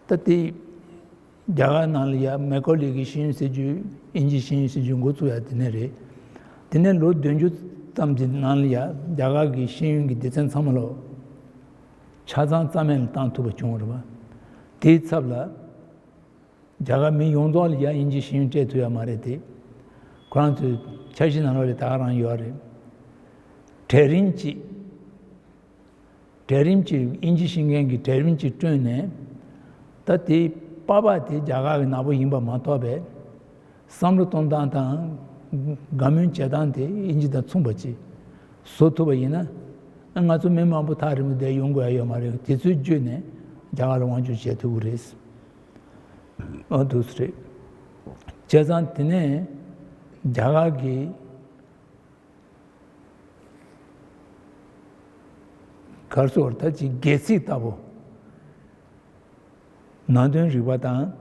ད་དེ་རྒྱ་གར་ནང་ལ་ཡ་མེ་ཀོ་ལི་གི་ཤེས་ཡོན་སྲིད་བྱུས། དབྱིན་ཇིའི་ཤེས་ཡོན་སྲིད་བྱུས་འགོ་བཙུགས་ཡ་དེ་ནས་རེད། དེ་ནས་ལོ་བདུན་ཅུ་ཙམ་གྱི་ནང་ལ་ཡ་རྒྱ་གར་གྱི་ཤེས་ཡོན་གྱི་སྡེ་ཚན་ཚང་མ་ལོ་ཆ་ཚང་རྩ་མེད་ལ་བཏང་ཐུབ་པ་བྱུང་བ་རེད་པ། དེའི་ཚབ་ལ། རྒྱ་གར་མི་ཡོངས་རྫོགས་ལ་ཡ་དབྱིན་ཇིའི་ཤེས་ཡོན་སྤྲད་ཐུབ་ཡ་མ་རེད་དེ། ཁོ་རང་ཚོའི་འཆར་གཞི་ནང་ལོགས་ལ་ད་ག་རང་ཡོད་རེད། གྲལ་རིམ་གཅིག་གྲལ་རིམ་གཅིག་དབྱིན་ཇི་ཤེས་མཁན་གྱི་གྲལ་རིམ་གཅིག་བསྐྲུན་ནས། ད་དེ་པགས་པ་དེ་རྒྱ་གར་གྱི་ནག་པོ་ཡིན་པ་མ་གཏོགས་པའི་བསམ་བློ་གཏོང་སྟངས་དང་། དགའ་མོས་བྱེད་སྟངས་དེ་དབྱིན་ཇི་དང་མཚུངས་པ་ཅིག་བཟོ་ཐུབ་པ་ཡིན་ན། ང་ཚོ་མི་མང་པོ་ཐག་རིང་པོ་བསྡད་ཡོང་དགོས་ཡ་ཡོད་མ་རེད། དེ་ཚོའི་བརྒྱུད་ནས་རྒྱ་གར་ལ་དབང་སྒྱུར་བྱེད་ཐུབ་ཀྱི་རེད། ཨ་འདུག་སེ་རེད། བྱས་ཙང་དེ་ནས་རྒྱ་གར་གྱི་གར་སོར་ད་ཅིག་སྒལ་ཚིགས་ལྟ་བུ། ནང་དོན་རིག་པ་དང་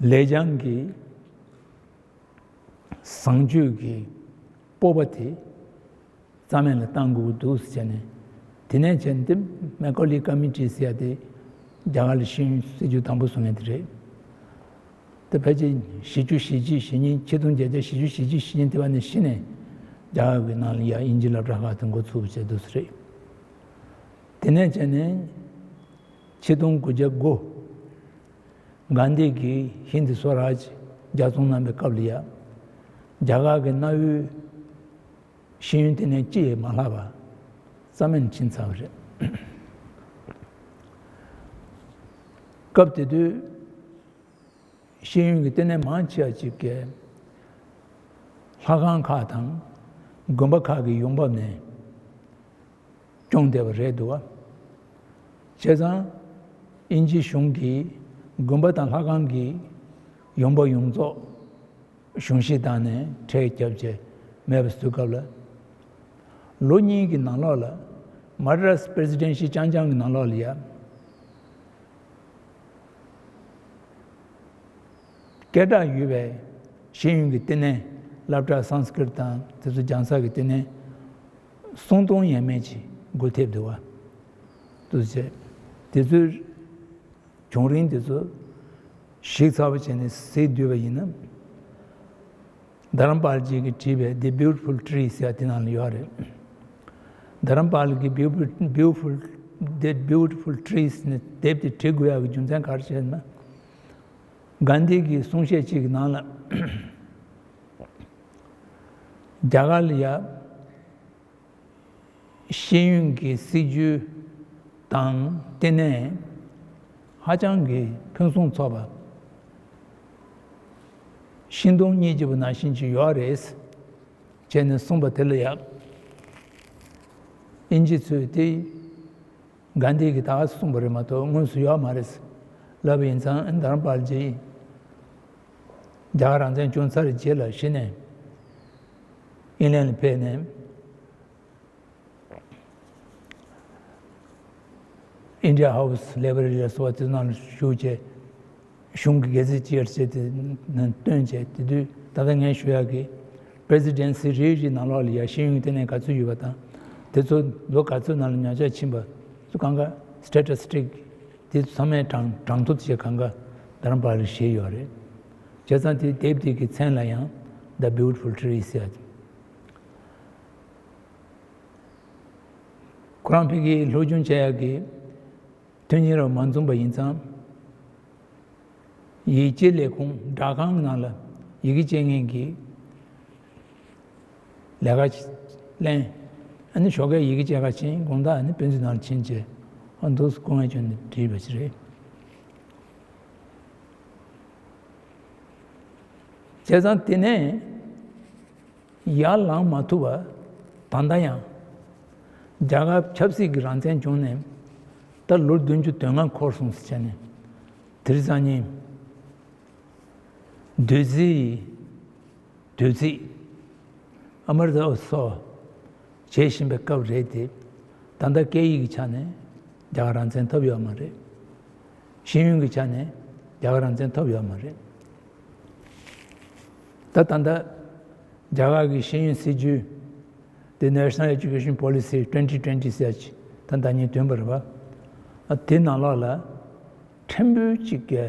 ལེགས་བྱང་གི་བཟང་སྤྱོད་ཀྱི་སྤོབས་པ་དེ་རྩ་མེད་ལ་བཏང་དགོས་ཀྱི་འདུག་ཟེར་ནས། དེ་ནས་བྱས་ནས་དེ་མེ་ཀོ་ལི་ཀ་མི་ཊི་ཟེར་ཡ་དེ་རྒྱ་གར་ལ་ཤེས་ཡོན་སྲིད་བྱུས་དང་པོ་བཟོ་མཁན་དེ་རེད། དེ་ཕལ་ཆེར་བཞི་བཅུ་ཞེ་གཅིག་ཞེ་གཉིས། ཆིག་སྟོང་བརྒྱད་བརྒྱ་བཞི་བཅུ་ཞེ་གཅིག་ཞེ་གཉིས་དེ་བ་ནས་གཞི་ནས་རྒྱ་གར་གྱི་ནང་ལ་ཡ་དབྱིན་ཇི་སློབ་གྲྭ་ཁག་དེ་འགོ་ཚུགས་བྱས་འདུག་སེ་རེད། དེ་ནས་བྱས་ནས་ཆིག་སྟོང་དགུ་བརྒྱ་དགུ། གྷན་དྷི་གིས་ཧིན་དི་སོ་རཱཇ་རྒྱ་སྲུང་གནང་བའི་སྐབས་ལ་ཡ། རྒྱ་གར་གྱི་གནའ་བོའི་ཤེས་ཡོན་ལྟེ་གནས་གཅིག་ཡང་མ་ལྷག་པ་རྩ་མེད་ཕྱིན་ཚར་བ་རེད། སྐབས་དེ་དུས་ཤེས་ཡོན་གྱི་ལྟེ་གནས་མང་ཆེ་བ་ཅིག་གིས་ལྷ་ཁང་ཁག་དང་དགོན་པ་ཁག་གི་ཡོང་འབབ་ནས་སྐྱོང་བསྡད་པ་རེད་འདུག་བ། བྱས་ཙང་དབྱིན་ཇི་གཞུང་གིས་དགོན་པ་དང་ལྷ་ཁང་གི་ཡོང་འབབ་ཡོངས་རྫོགས་གཞུང་བཞེས་བཏང་ནས་ཁྲལ་བརྒྱབ་བྱས་མེད་པ་བཟོས་སྐབས་ལ། ལོ་གཉིས་ཀྱི་ནང་ལོགས་ལ། མ་ཌ་རཱས་པི་རེ་སི་ཌེན་ཤི་རྐྱང་རྐྱང་གི་ནང་ལོགས་ལ་ཡ། སྐད་གྲགས་ཡོད་པའི་ཤེས་ཡོན་གྱི་ལྟེ་གནས། སློབ་གྲྭ། སཾ་སྐྲྀཏ་དང་དེ་ཚོ་སྦྱང་ས་གི་ལྟེ་གནས་སུམ་སྟོང་ཡས་མས་ཅིག་སྒོ་ཐེབས་འདུག་བ། འདུག་བྱས། དེ་ཚོའི་བྱུང་རིམ་དེ་ཚོ་ཞིབ་ཚགས་པོ་བྱས་ནས་གཟིགས་བསྡད་པ་ཡིན་ན། དྷ་རམ་པཱལ་ཇི་གིས་བྲིས་པའི་The Beautiful Tree ཟེར་ཡ་དེ་ནང་ལ་ཡོད་རེད། དྷ་རམ་པཱལ་གྱིས་Beautiful Beautiful The Beautiful Trees ནས་དེབ་དེ་བྲི་དགོས་ཡག་གི་རྒྱུ་མཚན་ག་རེ་བྱས་ན། གྷན་དྷི་གི་གསུང་བཤད་ཅིག་གི་ནང་ལ། རྒྱ་གར་ལ་ཡ་ཤེས་ཡོན་གྱི་སྲིད་བྱུས་དང་ལྟེ་གནས་ཧ་ཅང་གི་ཕུན་སུམ་ཚོགས་པ། ཤིང་སྡོང་སྙིང་རྗེ་པོ་ནང་བཞིན་ཅིག་ཡོད་རེད། བྱས་ནས་གསུངས་པ་དེ་ལ་ཡ། དབྱིན་ཇི་ཚོས་དེ་གྷན་དྷི་གིས་ད་ག་གསུངས་པ་རེད་མ་གཏོགས་དངོས་སུ་ཡོད་མ་རེད་ལབ་པ་ཡིན་ཙང་། ཨ་ནི་དྷ་རམ་པཱལ་ཇི་རྒྱ་གར་རང་བཙན་བྱུང་ཚར་རྗེས་ལ་གཞི་ནས་ཨིན་ལན་ལ་ཕེབས་ནས། India House Library ལ་སོགས་པ་དེ་ནང་ལ་ཞུགས་བྱས། གཞུང་གི་སྒེར་རྩིས་ཅིག་བྱས་ཏེ་ནང་བཏོན་བྱས། དེ་དུས་ད་ལྟ་ངས་ཞུ་ཡག་གི་པི་རེ་སི་ཌེན་སི་རེ་རེའི་ནང་ལོགས་ལ་ཡ་ཤེས་ཡོན་ལྟེ་གནས་ག་ཚོད་ཡོད་པ་དང་། དེ་ཚོ་ལོ་ག་ཚོད་ནང་ལ་ཉར་ཚགས་ཕྱིན་པ་ཚོ་གང་ག་སི་ཊེ་ཊི་སི་ཊིག་དེ་ཚོ་ཚང་མའི་གྲངས་གྲངས་ཐོ་བཅས་གང་ག་དྷ་རམ་པཱལ་ལ་བཞེས་ཡོད་རེད། བྱས་ཙང་དེ་དེབ་དེ་གི་མཚན་ལ་ཡང་The Beautiful Tree ཟེར། ཁོ་རང་ཕ་གིར་སློབ་སྦྱོང་བྱེད་ཡག་གི་མཐུན་རྐྱེན་རབ་མ་འཛོམས་པ་ཡིན་ཙང་། ཡིག་སྐྱེལ་ལས་ཁུངས་སྦྲག་ཁང་གི་ནང་ལ་ཡི་གེ་སྐྱེལ་མཁན་གྱི་ལས་ཀ་ལེན། ཨ་ནི་ཞོགས་ཀས་ཡི་གེ་སྐྱེལ་ག་ཕྱིན། དགོང་དག་ཨ་ནི་དཔེ་མཛོད་ནང་ལ་ཕྱིན་བྱས། ཨ་འདུག་སེ་སྐུ་ངལ་བསྐྱོན་ནས་བྲིས་པ་ཞིག་རེད། བྱས་ཙང་དེ་ནས་ཡར་ལངས་མ་ཐུབ་པ། ད་ལྟ་ཡང་རྒྱ་གར་ཆབ་སྲིད་ཀྱི་རང་བཙན་བྱུང་ནས་ད་ལོ་བདུན་ཅུ་དོན་ལྔ་འཁོར་སོང་ཟེར་བྱས་ནས། དེ་རིང་སང་ཉིན་བདུད་རྩིའི་དུས་ཚིགས་ཨ་མྲྀ་ཏ་ཨུ་ཚ་བ་བྱེད་བཞིན་པའི་སྐབས་རེད་དེ། ད་ལྟ་སྐད་ཡིག་གི་ཆ་ནས་རྒྱ་གར་རང་བཙན་ཐོབ་ཡོད་མ་རེད། ཤེས་ཡོན་གྱི་ཆ་ནས་རྒྱ་གར་རང་བཙན་ཐོབ་ཡོད་མ་རེད། ད་ད་ལྟ་རྒྱ་གར་གྱི་ཤེས་ཡོན་སྲིད་བྱུས་དེ། National Education Policy twenty twenty ཟེར་ཅིག་ད་ལྟ་ཉིད་བཏོན་པ་རེད་པ། ཨ་དེ་ནང་ལོགས་ལ་ཕྲན་བུ་གཅིག་གི་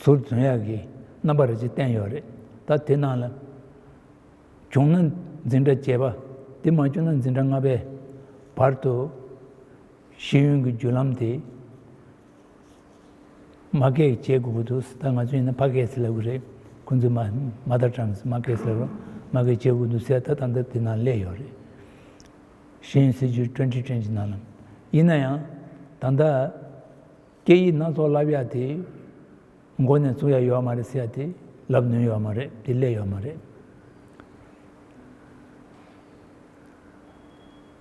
ཟུར་འཛུལ་ཡག་གི་རྣམ་པ་རེ་ཅིག་བསྟན་ཡོད་རེད། ད་དེ་ནང་ལ་བྱུང་ན་འཛིན་གྲྭ་བརྒྱད་པ། དེ་མ་བྱུང་ན་འཛིན་གྲྭ་ལྔ་པའི་བར་དུ་ཤེས་ཡོན་གྱི་བརྒྱུད་ལམ་དེ་ མ་སྐད་བྱེད་དགོས་ཀྱི་འདུག་ད་ང་ཚོ་ཡིན་ན་ཕ་སྐད་ཟེར་ལབ་ཀྱི་རེད། ཁོང་ཚོས་མ་མ་དར་གྲངས་མ་སྐད་ཟེར་ལབ་རོགས་མ་སྐད་བྱེད་དགོས་འདུག་ཟེར་ད་ད་ལྟ་དེ་ནང་སླེབས་ཡོད་རེད། ཤེས་ཡོན་སྲིད་བྱུས་twenty twenty་ནང་ལ། ཡིན་ན་ཡང་ད་ལྟ་སྐད་ཡིག་སྣ་ཚོགས་བསླབ་ཡ་དེ་མགོ་ནས་བཙུགས་ཡ་ཡོད་མ་རེད་ཟེར་ཡ་དེ་ལབ་ནུས་ཡོད་མ་རེད། དེ་སླེབས་ཡོད་མ་རེད།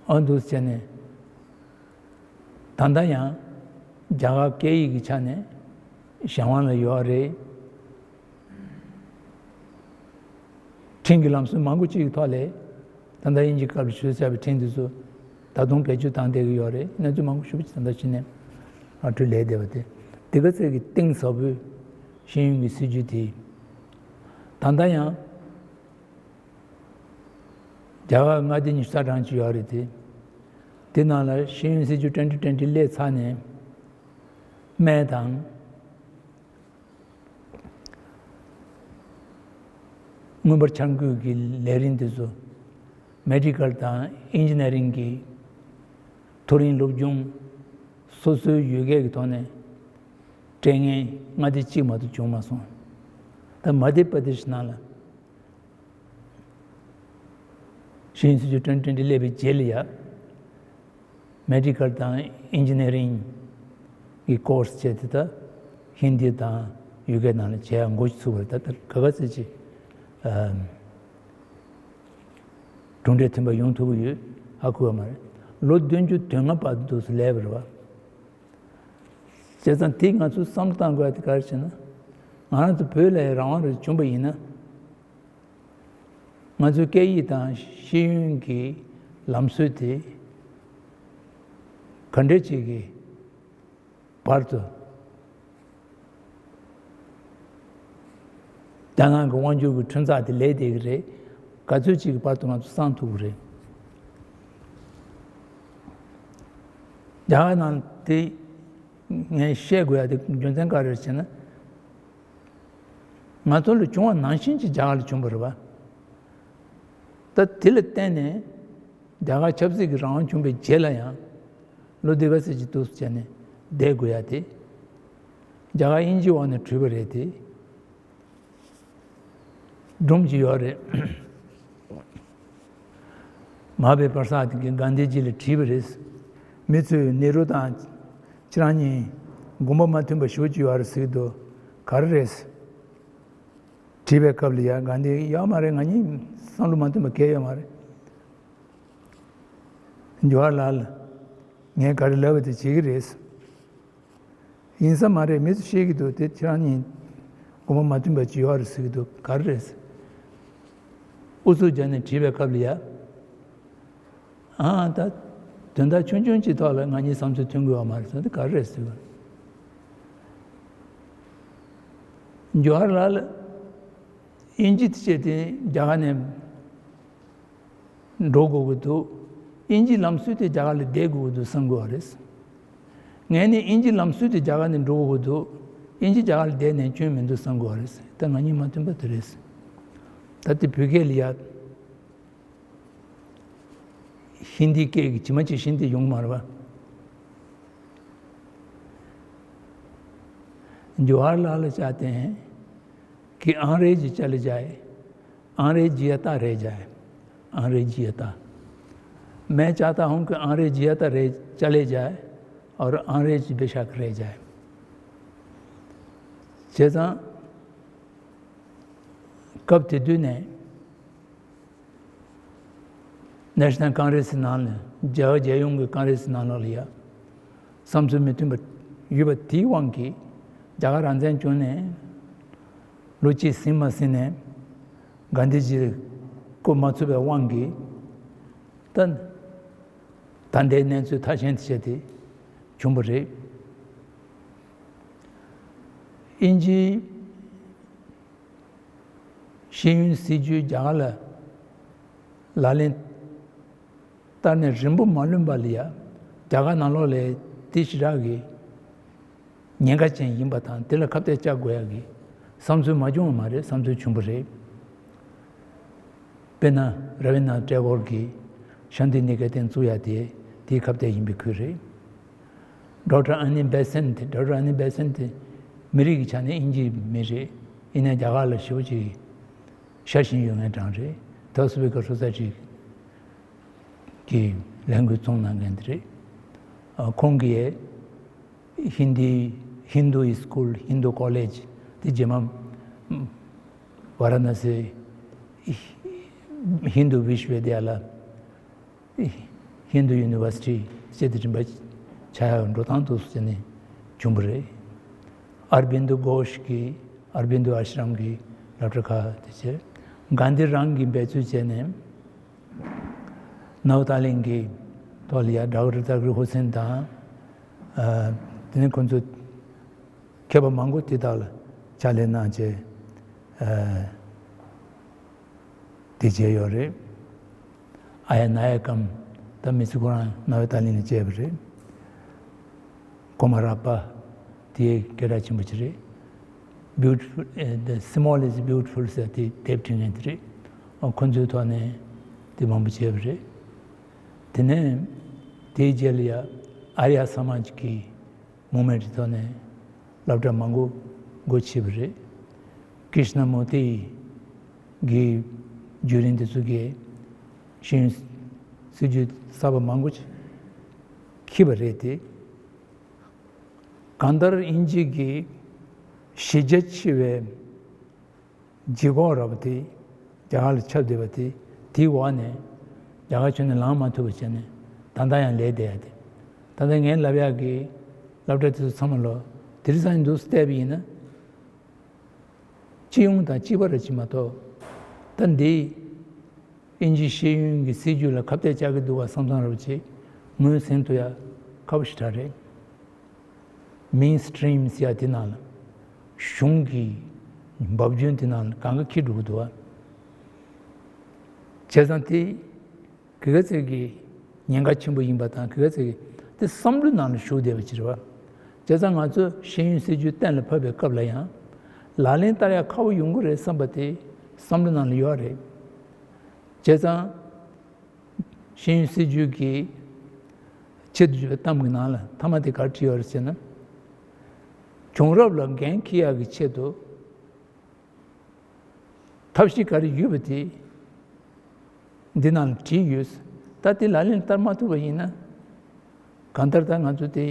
ཨ་འདུག་བྱས་ནས། ད་ལྟ་ཡང་རྒྱ་གར་སྐད་ཡིག་གི་ཆ་ནས་གཞན་དབང་ལ་ཡོད་རེད། ཁྲིམས་ཀྱི་ལམ་སྲོལ་མང་པོ་ཅིག་གི་ཐོག་ལས་ད་ལྟ་དབྱིན་ཇི་སྐབས་ལ་ཞུས་བྱ་བའི་ཁྲིམས་དེ་ཚོ་ད་དུང་བེད་སྤྱོད་བཏང་བསྡད་ཀྱི་ཡོད་རེད། གནས་ཚུལ་མང་པོ་ཞེ་པོ་ཅིག་ད་ལྟ་ཕྱི་ནས་ཨ་འཕྲོས་ལས་བསྡད་པ་དེ་དེ་ག་ཚོད་ཀྱི་གཏིང་ཟབ་པོའི་ཤེས་ཡོན་གྱི་སྲིད་བྱུས་དེ་ད་ལྟ་ཡང་། རྒྱ་གར་མངའ་སྡེ་ཉི་ཤུ་རྩ་གྲངས་ཅིག་ཡོད་རེད་དེ། དེ་ནང་ལ་ཤེས་ཡོན་སྲིད་བྱུས་twenty twenty་སླེབས་ཚར་ནས། སྨན་དང་། མངོན་པར་འཆར་འགོད་ཀྱི་ལས་རིམ་དེ་ཚོ། མེ་ཌི་ཀལ་དང་ཨིན་ཇི་ནི་ཡ་རིང་གི་མཐོ་རིམ་སློབ་སྦྱོང་། སོ་སོའི་ཡུལ་སྐད་ཀྱི་ཐོག་ནས་སྤྲད་མཁན་མངའ་སྡེ་གཅིག་མ་གཏོགས་བྱུང་མ་སོང་། ད་མ་དྷྱ་པྲ་དེ་ཤི་ནང་ལ། ཤེས་ཡོན་སྲིད་བྱུས་twenty twenty་སླེབས་པའི་རྗེས་ལ་ཡ། མེ་ཌི་ཀལ་དང་ཨིན་ཇི་ནི་ཡ་རིང་གི་ཀོར་སི་བྱས་ཏེ་ད་ཧིན་དི་དང་ཡུལ་སྐད་ནང་ལ་བྱེད་ཡ་འགོ་ཚུགས་པ་རེད། ད་ད་ག་ག་ཚོད་ཅིག་ཨམ། གྲུབ་འབྲས་ཐོན་པ་ཡོང་ཐུབ་ཀྱི་ཡོད་ཧ་གོ་བ་མ་རེད། ལོ་བདུན་ཅུ་དོན་ལྔ་བར་དུ་སླེབས་པ་རེད་བ། བྱས་ཙང་དེ་ང་ཚོས་བསམ་བློ་བཏང་དགོས་ཡ་དེ་ག་རེ་བྱས་ན། ང་རང་ཚོ་བོད་ལ་ཡང་རང་དབང་རེ་བྱུང་པ་ཡིན་ན། ང་ཚོའི་སྐད་ཡིག་དང་ཤེས་ཡོན་གྱི་ལམ་སྲོལ་དེ་ག་འདྲ་ཅིག་གི་བར་དུ་རྒྱ་ནག་གི་དབང་སྒྱུར་གྱི་འཕྲུལ་རྩལ་དེ་ལས་བསྡད་ཀྱི་རེད། ག་ཚོད་ཅིག་གི་བར་དུ་ང་ཚོ་སངས་ཐུབ་ཀྱི་རེད། རྒྱ་གར་ནང་དེ་ངས་བཤད་དགོས་ཡ་དེ་རྒྱུ་མཚན་ག་རེ་རེད་ཟེར་ན། ང་ཚོ་ལ་བྱུང་བ་ནང་བཞིན་གྱི་རྒྱ་གར་ལ་བྱུང་བ་རེད་བ། ད་དེ་ལ་བརྟེན་ནས་རྒྱ་གར་ཆབ་སྲིད་ཀྱི་རང་དབང་བྱུང་བའི་རྗེས་ལ་ཡང་ལོ་འདི་ག་ཚོད་ཅིག་འདུག་བྱས་ནས་བསྡད་དགོས་ཡ་དེ་རྒྱ་གར་དབྱིན་ཇི་འོག་ནས་བྲིས་པ་རེད་དེ། སྒྲུང་ཅིག་ཡོད་རེད། མ་ཧཱ་བི་པར་སཱ་ཏི་གིས་གྷན་དྷི་ཇི་ལ་དྲིས་པ་རེད། མི་ཚོས་ནེ་རུ་དང་ཁྱེད་རང་གཉིས་དགོངས་པ་མ་མཐུན་པ་ཞེ་པོ་ཅིག་ཡོད་རེད་ཟེར་གྱི་འདུག་ག་རེ་རེད། དྲིས་པའི་སྐབས་ལ་ཡ་གྷན་དྷི་ཡོད་མ་རེད། ང་གཉིས་བསམ་བློ་མ་མཐུན་པ་གང་ཡང་ཡོད་མ་རེད། ཇོ་ཧར་ལཱལ། ངས་ག་རེ་ལབ་པ་དེ་བྱེད་ཀྱི་རེད། ཡིན་ས་མ་རེད། མི་ཚོ་བཤད་ཀྱི་འདུག་དེ་ཁྱེད་རང་གཉིས་དགོངས་པ་མ་མཐུན་པ་ཅིག་ཡོད་རེད་ཟེར་གྱི་འདུག་ག་རེ་རེད། ཨུ་ཚུགས་རྒྱག་ནས་དྲིས་པའི་སྐབས་ལ་ཡ། ཨ་ད། དོན་དག་ཆུང་ཆུང་ཅིག་ཐོག་ལ་ང་གཉིས་བསམ་ཚུལ་མཐུན་གྱི་ཡོད་མ་རེད་ཟེར་ན་དེ་ག་རེ་རེད་ཟེར་བ། ཇོ་ཧར་ལཱལ། དབྱིན་ཇི་དེ་བྱས་ཏེ་རྒྱ་གར་ནས་འགྲོ་དགོས་ཀྱི་འདུག་དབྱིན་ཇིའི་ལམ་སྲོལ་དེ་རྒྱ་གར་ལ་བསྡད་དགོས་ཀྱི་འདུག་བསམ་གྱི་ཡོད་རེད། ངས་ནི་དབྱིན་ཇིའི་ལམ་སྲོལ་དེ་རྒྱ་གར་ནས་འགྲོ་དགོས་ཀྱི་འདུག་དབྱིན་ཇི་རྒྱ་གར་ལ་བསྡད་ནས་སྐྱོན་མི་འདུག་བསམ་གྱི་ཡོད་རེད། ད་ང་གཉིས་མ་མཐུན་པ་དེ་རེད། ད་དེ་བོད་སྐད་ལ་ཡ། ཧིན་དི་སྐད་ཀྱི་ཇི་མ་ཇི་བཞིན་དེ་ཡོང་མ་རེད་པ། جواہر لال چاہتے ہیں کہ انگریزی چلے جائے، انگریزیت رہ جائے، انگریزیت۔ میں چاہتا ہوں کہ انگریزیت رہ، چلے جائے اور انگریزی بے شک رہ جائے۔ བྱས་ཙང་སྐབས་དེ་དུས་ནས། ནེ་ཤ་ནལ་ཀོང་གྲེས་སི་ནང་ལ། རྒྱ་རྒྱལ་ཡོངས་ཀྱི་ཀོང་གྲེས་སི་ནང་ལོགས་ལ་ཡ། བསམ་ཚུལ་མི་མཐུན་པ་ཡོད་པ་དེའི་དབང་གིས། རྒྱ་གར་རང་བཙན་བྱུང་ནས་ལོ་གཅིག་ཟིན་མ་ཟིན་ནས། གྷན་དྷི་ཇི་བསྐོ་མ་ཚུགས་པའི་དབང་གིས། ད་ད་ལྟའི་གནས་ཚུལ་ཐ་ཞན་དེ་བྱས་ཏེ་བྱུང་བ་རེད། དབྱིན་ཇིའི་ཤེས་ཡོན་སྲིད་བྱུས་རྒྱ་གར་ལ་ལག་ལེན་བསྟར་ནས་རིང་པོ་མ་ལོན་པ་ལ་ཡ། རྒྱ་གར་ནང་ལོགས་ལ་དེ་ཞེ་དྲག་གི་ཉེན་ཁ་ཅན་ཡིན་པ་དང་། དེ་ལ་ཁ་གཏད་བཅག་དགོས་ཡ་གི་བསམ་ཚུལ་མ་བྱུང་བ་མ་རེད། བསམ་ཚུལ་བྱུང་བ་རེད། དཔེར་ན་ར་བི་ནྡྲ་ཐེ་གོར་གྱིས་ཤཱན་ཏི་ནི་ཀེ་ཏན་བཙུགས་ཡ་དེ་དེའི་ཁ་གཏད་ཡིན་པའི་ཁུལ་རེད། ཌོག་ཊར་ཨ་ནི་བེ་སེན་ཊི། ཌོག་ཊར་ཨ་ནི་བེ་སེན་ཊི་ མི་རིགས་ཀྱི་ཆ་ནས་དབྱིན་ཇིའི་མི་རེད། ཡིན་ནའི་རྒྱ་གར་ལ་ཞེ་པོ་ཅིག་ཤ་ཞེན་ཡོད་མཁན་གྲས་རེད། ད་སུ་བེ་ཀ་སོ་སའི་ཊི་གི་ལས་འགུལ་བཙུགས་གནང་མཁན་དེ་རེད། ཨ། ཁོང་གིས་ཧིན་དི་ཧིན་དུ་སི་ཀུལ། ཧིན་དུ་ཀོ་ལེཇ་དེ་རྗེས་མ་ཝ་ར་ཎ་སི་ཧིན་དུ་བི་ཤ་ཝི་དྱ་ལ། ཧིན་དུ་ཡུ་ནི་ཝར་སི་ཊི་ཟེར་དེ་རིམ་པ་ཆགས་ཡག་འགྲོ་སྟངས་འདུག་ཟེར་ནས་བྱུང་བ་རེད། ཨར་བིན་དུ་གྷོཤ་གི་ཨར་བིན་དུ་ཨ་ཤི་རམ་གི་སློབ་གྲྭ་ཁག་དེ་བྱས། གྷན་དྷི་རང་གིས་འབད་རྩོལ་བྱས་ནས་ནའོ་ཏཱ་ལིང་གི་ཐོག་ལ་ཡ་ཌོག་ཊར་ཛ་ཀི་རི་ཧུ་སེན་དང་། ཨ། དེ་ནས་ཁོང་ཚོ་མཁས་པ་མང་པོ་དེ་དག་ལ་ཕྱག་ལས་གནང་བྱས། ཨ། དེ་བྱས་ཡོད་རེད། ཨ་ཡ་ན་ཡ་ཀམ། ད་མི་ཚེ་ཁོ་རང་ནའོ་ཏཱ་ལིང་ནས་བྱས་པ་རེད། ཀོ་མ་ར་པ། དེ་སྐད་གྲགས་ཆེན་པོ་ཅིག་རེད། Beautiful, the small is beautiful ཟེར་དེ་དེབ་བྲིས་མཁན་དེ་རེད། ཨ། ཁོ་ཚོའི་ཐོག་ནས་དེ་མང་པོ་བྱས་པ་རེད། དེ་ནས་དེའི་རྗེས་ལ་ཡ་ཨཱརྱ་ས་མཱཇ་གི་མུབ་མེན་ཊི་ཐོག་ནས་སློབ་གྲྭ་མང་པོ་སྒོ་ཕྱེས་པ་རེད། ཀྲིཤ་ན་མུར་ཏི་གི་བརྒྱུད་རིམ་དེ་ཚོ་གིས་ཤེས་ཡོན་སྲིད་བྱུས་གསར་པ་མང་པོ་ཅིག་འཁྱེར་བ་རེད་དེ། གང་ལྟར་དབྱིན་ཇི་གི་གཞི་རྒྱ་ཆེ་བའི་ལྗིད་ཁོག་ར་བ་དེ་རྒྱ་གར་ལ་ཁྱབ་བསྡད་པ་དེ། དེའི་འོག་ནས་རྒྱ་གར་ཁྱོན་ནས་ལངས་མ་ཐུབ་པ་བྱས་ནས་ད་ལྟ་ཡང་ལས་བསྡད་ཡ་དེ། ད་ལྟ་ངས་ལབ་ཡག་གི་སློབ་གྲྭ་དེ་ཚོ་ཚང་མ་ལོ་དེ་རིང་སང་ཉིན་འདུག་བལྟས་པ་ཡིན་ན། སྤྱི་ཡོངས་དང་གཅིག་པ་རེད་ཅེས་མ་གཏོགས། ད་འདི་དབྱིན་ཇིའི་ཤེས་ཡོན་གྱི་སྲིད་བྱུས་ལ་ཁ་གཏད་བཅག་གི་འདུག་བ་བསམ་བསམ་ར་བ་ཅིག་ངོས་ཟིན་ཐུབ་ཡ་ཁག་པོ་ཞེ་དྲག་རེད། མེན་སི་ཊི་རིམ་ཟེར་ཡ་དེ་ནང་ལ། གཞུང་གི་འབབ་རྒྱུན་དེ་ནང་ལ་གང་ག་འཁྱེར་འགྲོ་གི་འདུག་བ། བྱས་ཙང་དེ་ག་ག་ཚོད་ཀྱི་ཉེན་ཁ་ཆེན་པོ་ཡིན་པ་དང་། ག་ག་ཚོད་ཀྱི་དེ་བསམ་བློའི་ནང་ལ་ཞུགས་བསྡད་པ་ཅིག་རེད་བ། བྱས་ཙང་ང་ཚོས་ཤེས་ཡོན་སྲིད་བྱུས་གཏན་ལ་ཕབ་པའི་སྐབས་ལ་ཡང་ལག་ལེན་བསྟར་ཡ་ཁག་པོ་ཡོང་གི་རེད་བསམ་པ་དེ་བསམ་བློའི་ནང་ལ་ཡོད་རེད། བྱས་ཙང་། ཤེས་ཡོན་སྲིད་བྱུས་ཀྱི་ཆེད་དུ་བརྗོད་པའི་གཏམ་གྱི་ནང་ལ་མཐའ་མ་དེ་ག་རེ་བྲིས་ཡོད་རེད་ཟེར་ན། བྱུང་རབས་ལ་འགན་འཁྱེར་ཡག་གི་ཆེད་དུ་ཐབས་ཤེས་ག་རེ་ཡོད་པ་དེ་འདི་ནང་ལ་བྲིས་ཡོད། ད་དེ་ལག་ལེན་བསྟར་མ་ཐུབ་པ་ཡིན་ན། གང་ལྟར་ད་ང་ཚོ་དེ་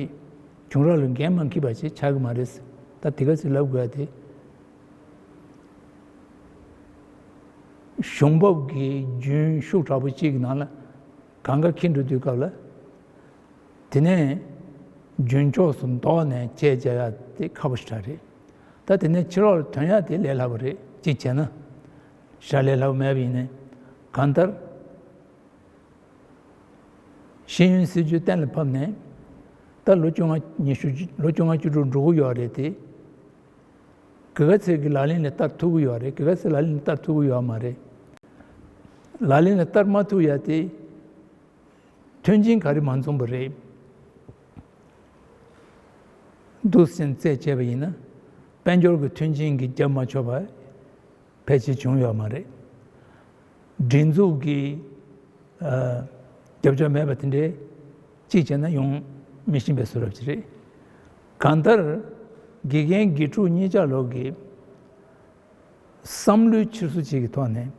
བྱུང་རབས་ལ་འགན་མ་འཁྱེར་བ་ཞིག་ཆགས་ཀྱི་མ་རེད། ད་དེ་ག་ཚོད་ལབ་དགོས་ཡ་དེ། གཞུང་འབབ་ཀྱི་རྒྱུན་ཤུགས་དྲག་པོ་གཅིག་གི་ནང་ལ་གང་ག་འཁྱེར་འགྲོ་དུས་སྐབས་ལ། དེ་ནས་རྒྱུན་ཕྱོགས་སུ་ལྡོག་ནས་བྱས་བྱ་ཡ་དེ་ཁག་པོ་ཞེ་དྲག་རེད། ད་དེ་ནས་ཕྱི་ལོགས་ལ་ཐོན་ཡ་དེ་ལས་སླ་པོ་རེད། གཅིག་བྱས་ན། ཞེ་དྲག་ལས་སླ་པོ་མེད་པ་ཡིན་ནའི། གང་ལྟར། ཤེས་ཡོན་སྲིད་བྱུས་གཏན་ལ་ཕབ་ནས་ད་ལོ་བཅོ་ལྔ་ཉི་ཤུ། ལོ་བཅོ་ལྔ་བཅུ་དྲུག་འགྲོ་གི་ཡོད་རེད་དེ། ག་ག་ཚོད་ཀྱིས་ལག་ལེན་ལ་བསྟར་ཐུབ་ཀྱི་ཡོད་རེད། ག་ག་ཚོད་ལག་ལེན་ལ་བསྟར་ཐུབ་ཀྱི་ཡོད་མ་རེད། ལག་ལེན་ལ་བསྟར་མ་ཐུབ་ཡ་དེ་མཐུན་རྐྱེན་ག་རེ་མ་འཛོམས་པ་རེད། འདུག་སེ་བཙལ་བྱས་པ་ཡིན་ན། དཔལ་འབྱོར་གྱི་མཐུན་རྐྱེན་གྱིས་རྒྱབ་མ་ཆོག་པ་ཕལ་ཆེར་བྱུང་ཡོད་མ་རེད། སྒྲིག་འཛུགས་ཀྱི། ཨ། རྒྱབ་སྐྱོར་མེད་པ་དེ་འདྲའི་གཅིག་བྱས་ན་ཡོང་མི་ཤེས་པའི་བཟོ་འདྲ་ཅིག་རེད། གང་ལྟར་དགེ་རྒན་དགེ་ཕྲུག་གཉིས་ཆ་ལོག་གི་བསམ་བློའི་འཁྱེར་སོ་གཅིག་གི་ཐོག་ནས།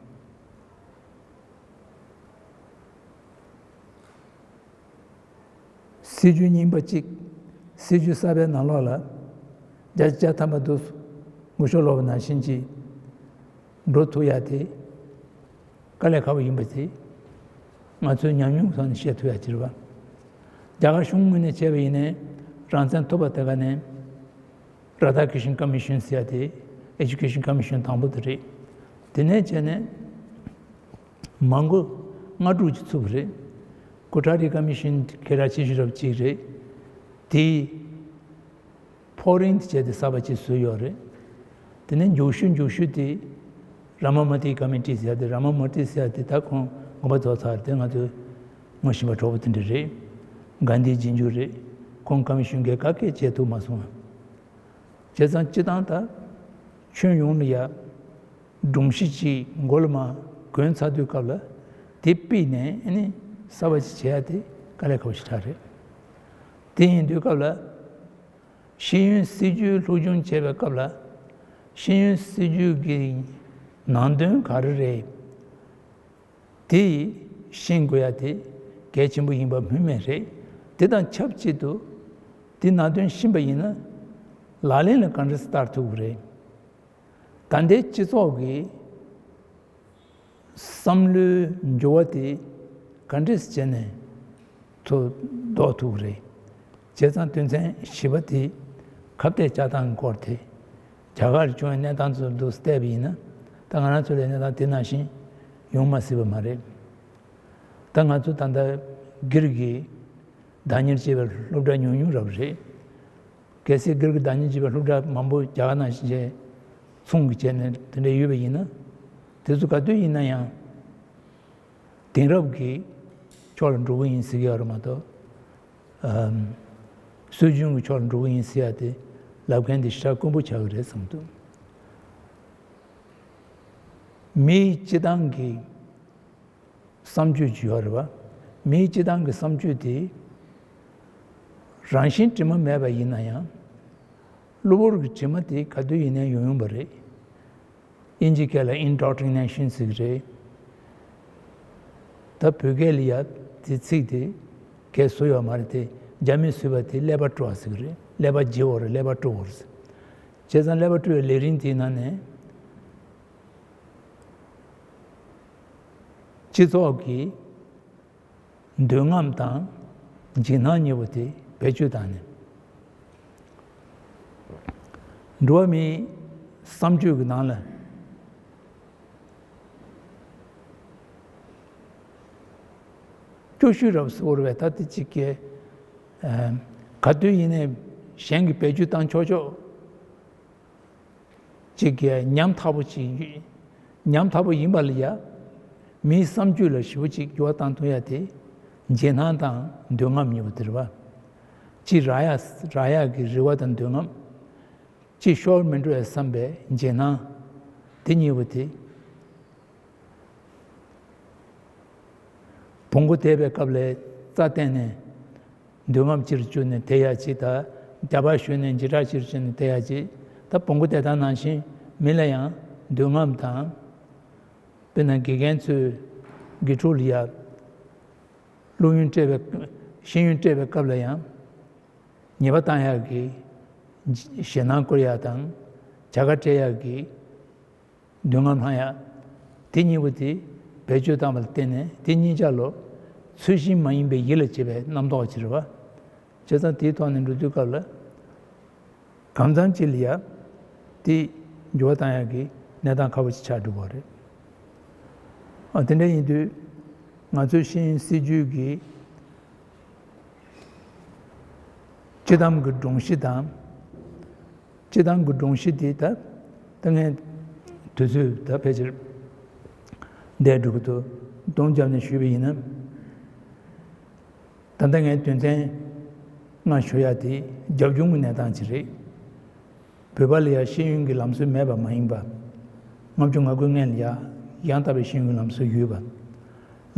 སྲིད་བྱུས་རྙིང་པ་གཅིག་སྲིད་བྱུས་གསར་པའི་ནང་ལོགས་ལ་བརྒྱ་ཆ་བརྒྱ་ཐམ་པ་འདུག་སེ་ངུ་ཤོར་ལོག་པ་ནང་བཞིན་གྱིས་འགྲོ་ཐུབ་ཡ་དེ་དཀའ་ལས་ཁག་པོ་ཡིན་པ་དེ་ང་ཚོའི་ཉམས་མྱོང་ཐོག་ནས་བཤད་ཐུབ་ཡ་ཅིག་རེད་བ། རྒྱ་གར་གཞུང་ངོས་ནས་བྱས་པ་ཡིན་ནའི་རང་བཙན་ཐོབ་པ་དེ་ག་ནས་རཱ་དྷ་ཀྲི་ཤན་ཀོ་མི་ཤན་ཟེར་ཡ་དེ་ཨེ་ཇུ་ཀེ་ཤན་ཀོ་མི་ཤན་དང་པོ་དེ་རེད། དེ་ནས་བྱས་ནས། མང་པོ་ལྔ་དྲུག་ཅིག་ཚུགས་པ་རེད། ཀོ་ཊ་རི་ཀོ་མི་ཤན་གལ་གྲགས་ཆེ་ཤོས་རབ་གཅིག་རེད། དེའི་ཕོགས་རིན་དེ་བྱས་ཏེ་གསར་པ་ཅིག་བཟོས་ཡོད་རེད། དེ་ནས་མགྱོགས་ཤོས་མགྱོགས་ཤོས་དེ་ར་མ་མུར་ཏི་ཀོ་མི་ཊི་ཟེར་ཡ་དེ། ར་མ་མུར་ཏི་ཟེར་ཡ་དེ་ད་ཁོང་དགོངས་པ་རྫོགས་ཚར་ཏེ་ང་ཚོའི་ངོ་ཤེས་པ་གྲོགས་པོ་དེ་འདྲ་རེད། གྷན་དྷིའི་རྗེས་འཇུག་རེད། ཁོང་ཀོ་མི་ཤན་གྱིས་ག་གེ་བྱས་ཐུབ་མ་སོང་། བྱས་ཙང་སྤྱིར་བཏང་ད་ཁྱོན་ཡོངས་ལ་ཡ། སྒྲོམ་གཞི་གཅིག་མགོ་ལ་མར་གོན་ཚར་དུས་སྐབས་ལ་དེ་ཕུད་ནས་ཨ་ནི་གསར་པ་ཅིག་བྱེད་ཡ་དེ་དཀའ་ལས་ཁག་པོ་ཞེ་དྲག་རེད། དེ་ཡིན་དུས་སྐབས་ལ་ ཤེས་ཡོན་སྲིད་བྱུས་སློབ་སྦྱོང་བྱེད་པའི་སྐབས་ལ། ཤེས་ཡོན་སྲིད་བྱུས་ཀྱི་ནང་དོན་ག་རེ་རེད། དེ་ཤེས་དགོས་ཡ་དེ་གལ་ཆེན་པོ་ཡིན་པ་སྨོས་མེད་རེད། དེ་དང་ཆབས་ཅིག་ཏུ་དེ་ནང་དོན་ཤེས་པ་ཡིན་ན་ལག་ལེན་ལ་ག་འདྲ་བསྟར་ཐུབ་ཀྱི་རེད། ད་ལྟའི་སྤྱི་ཚོགས་ཀྱི་བསམ་བློའི་འགྱུར་བ་དེ་ག་འདྲས་བྱས་ནས་ཐུ་ཟློག་ཐུབ་ཀྱི་རེད། བྱས་ཙང་དོན་ཚན་བཞི་པ་དེ་ཁ་གཏད་བཅག་སྟངས་སྐོར་དེ་རྒྱ་གར་བྱུང་བའི་གནས་སྟངས་ཚོ་འདུག་བལྟས་པ་ཡིན་ན། ད་ང་རང་ཚོ་ལ་གནས་སྟངས་དེ་ནང་བཞིན་ཡོང་མ་སྲིད་པ་མ་རེད། ད་ང་ཚོ་ད་ལྟ་སྒེར་གྱི་བདག་གཉེར་བྱས་པའི་སློབ་གྲྭ་ཉུང་ཉུང་རབ་རེད། གལ་སྲིད་སྒེར་གྱི་བདག་གཉེར་བྱས་པའི་སློབ་གྲྭ་མང་པོ་རྒྱ་གར་ནང་བཞིན་བྱས་ཚོང་གི་བྱས་ནས་དེ་འདྲ་ཡོད་པ་ཡིན་ན། དེ་ཚོ་ག་དུས་ཡིན་ན་ཡང་དེང་རབས་ཀྱི་ཕྱོགས་ལ་འགྲོ་གི་ཡིན་ཟེར་གྱི་ཡོད་རེད་མ་གཏོགས། ཨམ། སྲོལ་རྒྱུན་གྱི་ཕྱོགས་ལ་འགྲོ་གི་ཡིན་ཟེར་ཡ་དེ་ལབ་མཁན་དེ་ཞེ་དྲག་དཀོན་པོ་ཆགས་ཀྱི་རེད་བསམ་འདུག་མིའི་སྤྱི་བཏང་གི་བསམ་སྤྱོད་ཅིག་ཡོད་རེད་བ། མིའི་སྤྱི་བཏང་གི་བསམ་སྤྱོད་དེ་རང་བཞིན་དྲི་མ་མེད་པ་ཡིན་ན་ཡང་། གློ་བུར་གྱི་དྲི་མ་དེ་ག་དུས་ཡིན་ནའང་ཡོང་ཡོང་བ་རེད། དབྱིན་ཇི་སྐད་ལ་ཨིན་ཌོག་ཊི་རི་ནེ་ཤན་ཟེར་གྱི་རེད། ད་བོད་སྐད་ལ་ཡ་དེ་ཚིག་དེ་སྐད་བཟོ་ཡོད་མ་རེད་དེ། རྒྱ་མིས་བཟོས་པ་དེ་ཀླད་པ་བཀྲུ་བ་ཟེར་གྱི་རེད། ཀླད་པ་བརྗེ་བ་རེད། ཀླད་པ་བཀྲུ་བ་རེད། བྱས་ཙང་ཀླད་པ་བཀྲུ་བའི་ལས་རིམ་དེའི་ནང་ནས་སྤྱི་ཚོགས་ཀྱི་འདོད་རྔམ་དང་འཇིགས་སྣང་གཉིས་པོ་དེ་བེད་སྤྱོད་བཏང་ནས། འགྲོ་བ་མིའི་བསམ་སྤྱོད་ཀྱི་ནང་ལ་སྐྱོ་ཤོས་རབ་སོར་བའི་ད་ལྟ་ཅིག་གི་ག་དུས་ཡིན་ནའི་གཞན་གྱིས་བེད་སྤྱོད་བཏང་ཆོག་ཆོག་ཅིག་གི་ཉམ་ཐག་པོ་ཅིག་ཉམ་ཐག་པོ་ཡིན་པ་ལ་ཡ། མིའི་བསམ་སྤྱོད་ལ་ཞེ་པོ་ཅིག་འགྱུར་བ་བཏང་ཐུབ་ཡ་དེ། འཇིགས་སྣང་དང་འདོད་རྔམ་གཉིས་པོ་དེ་རེད་བ། གཅིག་རག་ཡ་རག་ཡ་གི་རེ་བ་དང་འདོད་རྔམ། གཅིག་ཤོར་མི་འགྲོ་ཡ་བསམ་པའི་འཇིགས་སྣང་། དེ་གཉིས་པོ་དེ། བོང་གུ་བལྟས་པའི་སྐབས་ལ་རྩྭ་བསྟན་ནས་འདོད་རྔམ་ཅིག་ལ་བཅུག་ནས་དེ་ཡ་གཅིག་དང་། རྒྱབ་པ་ཞོན་ནས་འཇིགས་སྐྲག་ཅིག་ལ་བཅུག་ནས་དེ་ཡ་གཅིག་ད་བོང་གུ་བལྟས་སྟངས་ནང་བཞིན་མི་ལ་ཡང་འདོད་རྔམ་དང་། དཔེར་ན་དགེ་རྒན་ཚོས་དགེ་ཕྲུག་ལ་ཡ་སློབ་ཡོན་སྤྲད་པའི་ཤེས་ཡོན་སྤྲད་པའི་སྐབས་ལ་ཡང་ཉེས་པ་བཏང་ཡག་གི་ཞེད་སྣང་སྐོར་ཡག་དང་། བྱ་དགའ་སྤྲད་ཡག་གི་འདོད་རྔམ་ལྷང་ཡག་དེ་གཉིས་པོ་དེ་བེད་སྤྱོད་བཏང་བ་ལ་བརྟེན་ནས། དེ་གཉིས་ཆ་ལོ་ཚུལ་བཞིན་མ་ཡིན་པའི་ཡིད་ལ་བྱེད་པའི་རྣམ་རྟོག་ཅིག་རེད་བ། བྱས་ཙང་དེའི་ཐོག་ནས་འགྲོ་དུས་སྐབས་ལ་གང་འཚམ་ཅིག་ལ་ཡ་དེ་འགྱུར་བ་བཏང་ཡག་གི་གནས་སྟངས་ཁག་པོ་ཅིག་ཆགས་འགྲོ་གི་རེད། ཨ། དེ་འདྲ་ཡིན་དུས་ང་ཚོའི་ཤེས་ཡོན་སྲིད་བྱུས་ཀྱི་སྤྱི་བཏང་གི་སྒྲོམ་གཞི་དང་། སྤྱི་བཏང་གི་སྒྲོམ་གཞི་དེ་ད་ད་ངས་དུས་ཚོད་ད་ཕལ་ཆེར་འདས་འགྲོ་གི་འདུག་སྡོམ་བརྒྱབ་ནས་ཞུས་པ་ཡིན་ན། ད་ལྟ་ངས་དོན་ཚན་ལྔ་ཞུ་ཡ་དེ་རྒྱབ་ལྗོངས་ཀྱི་གནས་སྟངས་ཅིག་རེད། བོད་པ་ལ་ཡ་ཤེས་ཡོན་གྱི་ལམ་སྲོལ་མེད་པ་མ་ཡིན་པ། ལྔ་བཅུ་ང་དགུའི་སྔན་ལ་ཡ་ཡང་དག་པའི་ཤེས་ཡོན་གྱི་ལམ་སྲོལ་ཡོད་པ།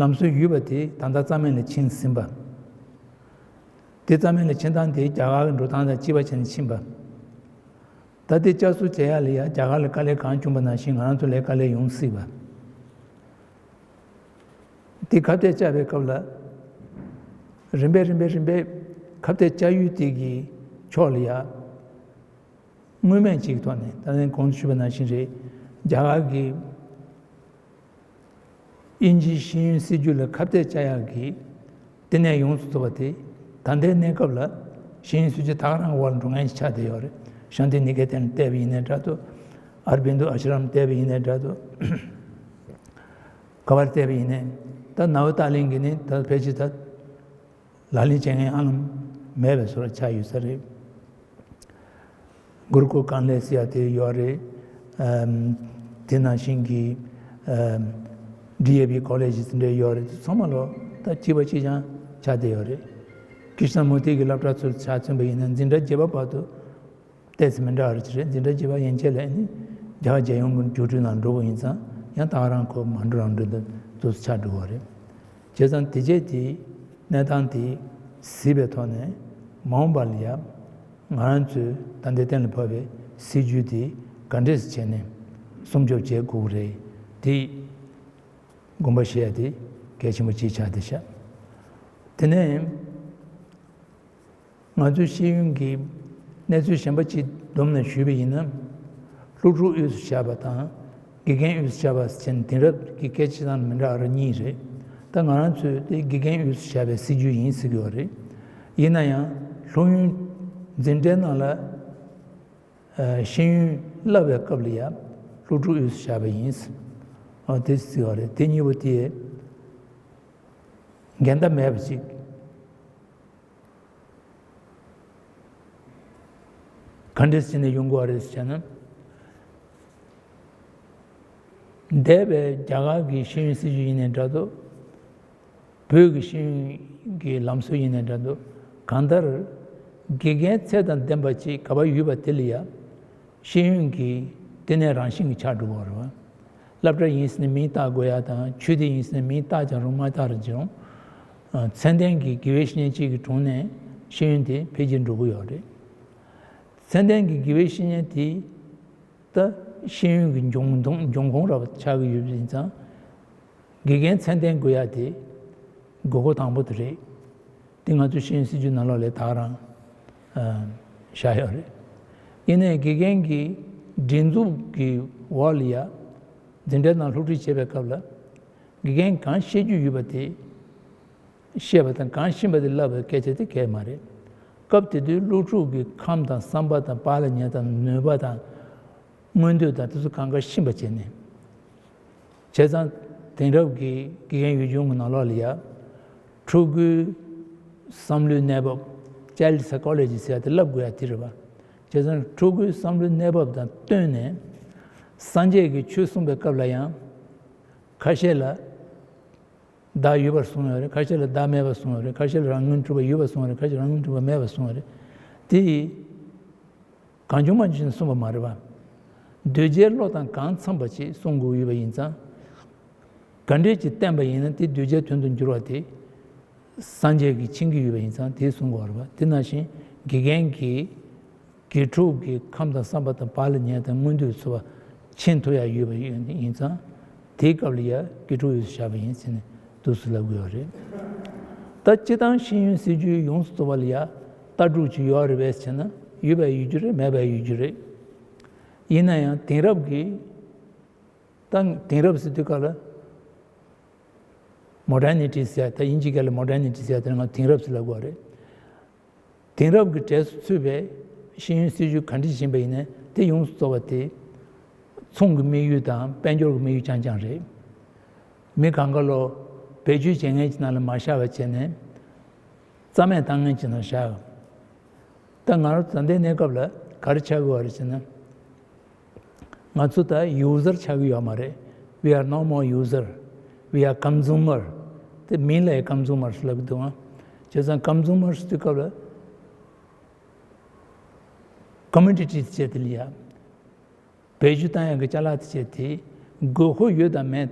ལམ་སྲོལ་ཡོད་པ་དེ་ད་ལྟ་རྩ་མེད་ལ་ཕྱིན་ཟིན་པ། དེ་རྩ་མེད་ལ་ཕྱིན་སྟངས་དེ་རྒྱ་གར་གྱི་འགྲོ་སྟངས་དང་གཅིག་པ་བྱས་ནས་ཕྱིན་པ། ད་དེ་བསྐྱར་གསོ་བྱེད་ཡ་ལ་ཡ་རྒྱ་གར་ལ་དཀའ་ལས་གང་བྱུང་པ་ནང་བཞིན་ང་རང་ཚོ་ལ་དཀའ་ལས་ཡོང་སྲིད་པ། དེ་ཁ་གཏད་བཅག་པའི་སྐབས་ལ། རིམ་པས་རིམ་པས་རིམ་པས་ཁ་གཏད་བཅག་ཡུལ་དེ་གི་ཕྱོགས་ལ་ཡ། མངོན་མེད་ཅིག་གི་ཐོག་ནས། ད་ནི་གོང་དུ་ཞུས་པ་ནང་བཞིན་རེད། རྒྱ་གར་གྱི་དབྱིན་ཇིའི་ཤེས་ཡོན་སྲིད་བྱུས་ལ་ཁ་གཏད་བཅག་ཡག་གི་བསྟི་གནས་ཡོངས་སུ་རྫོགས་པ་དེ་ད་ལྟའི་གནས་སྐབས་ལ་ཤེས་ཡོན་སྲིད་བྱུས་ད་ག་རང་གི་འོག་ལ་འགྲོ་མཁན་ཞིག་ཆགས་བསྡད་ཡོད་རེད། ཤཱནྟི་ནི་ཀེ་ཏན་བལྟས་པ་ཡིན་ནའི་འདྲ་འདུག་ཨར་བིན་དུ་ཨ་ཤ་རམ་བལྟས་པ་ཡིན་ནའི་འདྲ་འདུག་ག་པར་བལྟས་པ་ཡིན་ནའི། ད་ནའོ་ཏཱ་ལིང་གི་ནི་ད་ཕལ་ཆེར་ད་ལག་ལེན་བྱེད་མཁན་ཧ་ལམ་མེད་པའི་བཟོ་འདྲ་ཆགས་ཡོད་ས་རེད། གུ་རུ་ཀུལ་ཀཱན་ལི་ཟེར་ཡ་དེ་ཡོད་རེད། ཨམ། དེ་ནང་བཞིན་གྱི་ཨམ། ཌི་ཨེ་བི་ཀོ་ལེ་ཇི་དེ་འདྲ་ཡོད་རེད། ཚང་མ་ལོ་ད་གཅིག་པ་གཅིག་རྐྱང་ཆགས་བསྡད་ཡོད་རེད། ཀྲི་ཤ་ན་མུར་ཏི་གི་སློབ་གྲྭ་ཚོར་ཆ་མཚོན་པ་ཡིན་ན་འཛིན་གྲྭ་བརྒྱད་པ་བར་དུ་ཏོག་ཙམ་མི་འདྲ་བ་རེད་ཅེས་རེད། འཛིན་གྲྭ་བརྒྱད་པ་ཡན་ཆད་ལ་ནི་རྒྱ་གར་རྒྱལ་ཡོངས་ཀྱི་རྒྱུགས་སྤྲོད་ནང་འགྲོ་དགོས་ཡིན་ཙང་ཡང་ད་ག་རང་ཁོ་མ་འགྲོ་རང་འགྲོ་འདུག་ཏོག་ཙམ་ཆགས་འགྲོ་བ་རེད། བྱས་ཙང་དེ་རྗེས་དེའི་གནས་སྟངས་དེ་གཟིགས་པའི་ཐོག་ནས་མ་འོངས་པ་ལ་ཡང་ ང་རང་ཚོས་ད་ལྟའི་གཏན་ལ་ཕབ་པའི་སྲིད་ཇུས་དེ་ག་འདྲས་བྱས་ནས་སྲུང་སྐྱོབ་བྱེད་དགོས་ཀྱི་རེད། དེ་དགོངས་པ་བཞེས་ཡ་དེ་གལ་ཆེན་པོ་གཅིག་ཆགས་བསྡད་ཤག་དེ་ནས་ང་ཚོའི་ཤེས་ཡོན་གྱི་གནས་ཚུལ་གཞན་པ་གཅིག་བསྡོམས་ནས་ཞུས་པ་ཡིན་ན། སློབ་ཕྲུག་དབུས་སུ་བཞག་པ་དང་། དགེ་རྒན་དབུས་སུ་བཞག་པ་ཟེར་ནས་དེང་རབས་ཀྱི་སྐད་ཆ་དང་མི་འདྲ་བ་ར་གཉིས་རེད། ད་ང་རང་ཚོས་དེ་དགེ་རྒན་དབུས་སུ་བཞག་པའི་སྲིད་ཇུས་ཡིན་ཟེར་གྱི་ཡོད་རེད། ཡིན་ན་ཡང་སློབ་ཡོན་འཛིན་གྲྭའི་ནང་ལ་ཤེས་ཡོན་བསླབ་པའི་སྐབས་ལ་ཡང་སློབ་ཕྲུག་དབུས་སུ་བཞག་པ་ཡིན། ཨ་དེ་ཟེར་བ་རེད། དེ་གཉིས་པོ་དེ་འགལ་ཟླ་མེད་པ་ཅིག་ག་འདྲས་བྱས་ནས་ཡོང་དགོས་པ་རེད་ཟེར་ན། འདས་པའི་རྒྱ་གར་གྱི་ཤེས་ཡོན་སྲིད་བྱུས་ཡིན་ནའི་འདྲ་འདུག་བོད་ཀྱི་ཤེས་ཡོན་གྱི་ལམ་སྲོལ་ཡིན་ནའི་འདྲ་འདུག་གང་ལྟར་དགེ་རྒན་ཚད་དང་ལྡན་པ་ཅིག་ག་པར་ཡོད་པ་དེ་ལ་ཡ། ཤེས་ཡོན་གྱི་ལྟེ་གནས་རང་བཞིན་གྱི་ཆགས་འགྲོ་གི་ཡོད་རེད་བ། སློབ་གྲྭ་ཡིན་ཟེར་ནས་མིང་བཏགས་དགོས་ཡ་དང་ཆོས་སྡེ་ཡིན་ཟེར་ནས་མིང་བཏགས་ཀྱང་རུང་མ་བཏགས་རུང་ཀྱང་། ཨ་ཚད་ལྡན་གྱི་དགེ་བའི་བཤེས་གཉེན་གཅིག་གི་དྲུང་ནས་ཤེས་ཡོན་དེ་འཕེལ་རྒྱས་འགྲོ་གི་ཡོད་རེད། ཚད་ལྡན་གྱི་དགེ་བའི་བཤེས་གཉེན་དེ་ད་ཤེས་ཡོན་གྱི་འབྱུང་ཁུངས་འབྱུང་ཁུངས་ར་བ་ཆགས་ཀྱི་ཡོད་པ་ཡིན་ཙང་། དགེ་རྒན་ཚད་ལྡན་དགོས་ཡ་དེ་དགོས་མཁོ་དང་པོ་དེ་རེད། དེ་ང་ཚོའི་ཤེས་ཡོན་སྲིད་བྱུས་ནང་ལོགས་ལ་ད་ག་རང་བཞག་ཡོད་རེད། ཡིན་ནའི་དགེ་རྒན་གྱི་སྒྲིག་འཛུགས་ཀྱི་འོག་ལ་ཡ་འཛིན་གྲྭའི་ནང་སློབ་ཁྲིད་བྱེད་པའི་སྐབས་ལ་དགེ་རྒན་གང་བཤད་རྒྱུ་ཡོད་པ་དེ་བཤད་པ་དང་གང་ཤེས་པ་དེ་བསླབ་པའི་སྐད་ཆ་དེ་གལ་མ་རེད། སྐབས་དེ་དུས་སློབ་ཕྲུག་གི་ཁམས་དང་བསམ་པ་དང་བག་ལ་ཉལ་དང་ནུས་པ་དང་། མངོན་འདོད་དང་དེ་ཚོ་གང་ག་ཤེས་པ་བྱས་ནས། བྱས་ཙང་དེང་རབས་ཀྱི་དགེ་རྒན་ཡུལ་ལྗོངས་ཀྱི་ནང་ལོགས་ལ་ཡ། ཕྲུ་གུའི་བསམ་བློའི་གནས་བབ། Child psychology ཟེར་ཡ་དེ་བསླབ་དགོས་ཡ་དེ་རེད་བ། བྱས་ཙང་ཕྲུ་གུའི་བསམ་བློའི་གནས་བབ་དང་བསྟུན་ནས། སངས་རྒྱས་ཀྱིས་ཆོས་གསུངས་པའི་སྐབས་ལ་ཡང་། ཁ་ཤས་ལ། བདག་ཡོད་པར་གསུངས་ཡོད་རེད། ཁ་ཤས་ལ་བདག་མེད་པར་གསུངས་ཡོད་རེད། ཁ་ཤས་ལ་རང་མངོན་གྲུབ་པ་ཡོད་པར་གསུངས་ཡོད་རེད། ཁ་ཤས་རང་མངོན་གྲུབ་པ་མེད་པར་གསུངས་ཡོད་རེད། དེ་ཡིས་གང་བྱུང་མང་བྱུང་ཞིག་གསུངས་པ་མ་རེད་པ། གདུལ་བྱའི་བློ་དང་གང་འཚམས་པ་ཞིག་གསུང་དགོས་ཡོད་པ་ཡིན་ཙང་། ག་འདྲས་ཀྱིས་བསྟན་པ་ཡིན་ན་དེ་གདུལ་བྱའི་དོན་དུ་འགྱུར་བ་དེ། སངས་རྒྱས་ཀྱིས་མཁྱེན་གྱི་ཡོད་པ་ཡིན་ཙང་དེ་གསུང་དགོས་པ་རེད་པ། དེ་ནང་བཞིན་དགེ་རྒན་གྱིས། དགེ་ཕྲུག་གི་ཁམས་དང་བསམ་པ་དང་བག་ལ་ཉལ་དང་མངོན་འདོད་ཚོར་བ་མཁྱེན་ཐུབ་ཡ་ཡོད་པ་ཡིན་ཙང་། དེའི་སྐབས་ལ་ཡ་དགེ་ཕྲུག་དབུས་སུ་བཞག་པ་ཡིན་ཟེར་ནས་འདུག་སེ་ལབ་ཀྱི་ཡོད་རེད། ད་སྤྱིར་བཏང་ཤེས་ཡོན་སྲིད་བྱུས་ཡོངས་སུ་རྫོགས་པ་ལ་ཡ་ལྟ་གྲུབ་ཅིག་ཡོད་རེད་པས་ཟེར་ན་ཡོད་པ་ཡོད་རྒྱུ་རེད། མེད་པ་ཡོད་རྒྱུ་རེད། ཡིན་ན་ཡང་དེང་རབས་ཀྱི་ད་དེང་རབས་ཟེར་དུས་སྐབས་ལ་Modernity ཟེར་ཡ། ད་དབྱིན་ཇི་སྐད་ལ་Modernity ཟེར་ཡ་དེ་ང་དེང་རབས་ཟེར་ལབ་དགོས་རེད། དེང་རབས་ཀྱི་གྲས་སུ་ཚུད་པའི་ཤེས་ཡོན་སྲིད་བྱུས་ག་འདྲ་ཞིག་ཡིན་པ་ཡིན་ནའི་དེ་ཡོངས་སུ་རྫོགས་པ་དེ། ཚོང་གི་དམིགས་ཡུལ་དང་དཔལ་འབྱོར་གྱི་དམིགས་ཡུལ་རྐྱང་རྐྱང་རེད། མི་གང་ག་ལོ་བེད་སྤྱོད་བྱེད་མཁན་གྱི་ནང་ལ་མ་བཞག་པ་བྱས་ནས། རྩ་མེད་བཏང་མཁན་གྱི་ནང་བཞག་ད་ང་རང་ད་ལྟའི་གནས་སྐབས་ལ་ག་རེ་ཆགས་ཀྱི་ཡོད་རེད་ཟེར་ན། ང་ཚོ་ད་user ཆགས་ཀྱི་ཡོད་མ་རེད། We are no more user. We are consumer. དེ་མིང་ལ་ཡང་consumer ལབ་ཀྱི་འདུག་ཨང་། བྱས་ཙང་consumer ཟེར་དུས་སྐབས་ལ་commodity བྱས་དེ་ལ་ཡ། བེད་སྤྱོད་བཏང་ཡག་གི་ཅ་ལག་དེ་བྱས་དེ་དགོས་མཁོ་ཡོད་དང་མེད་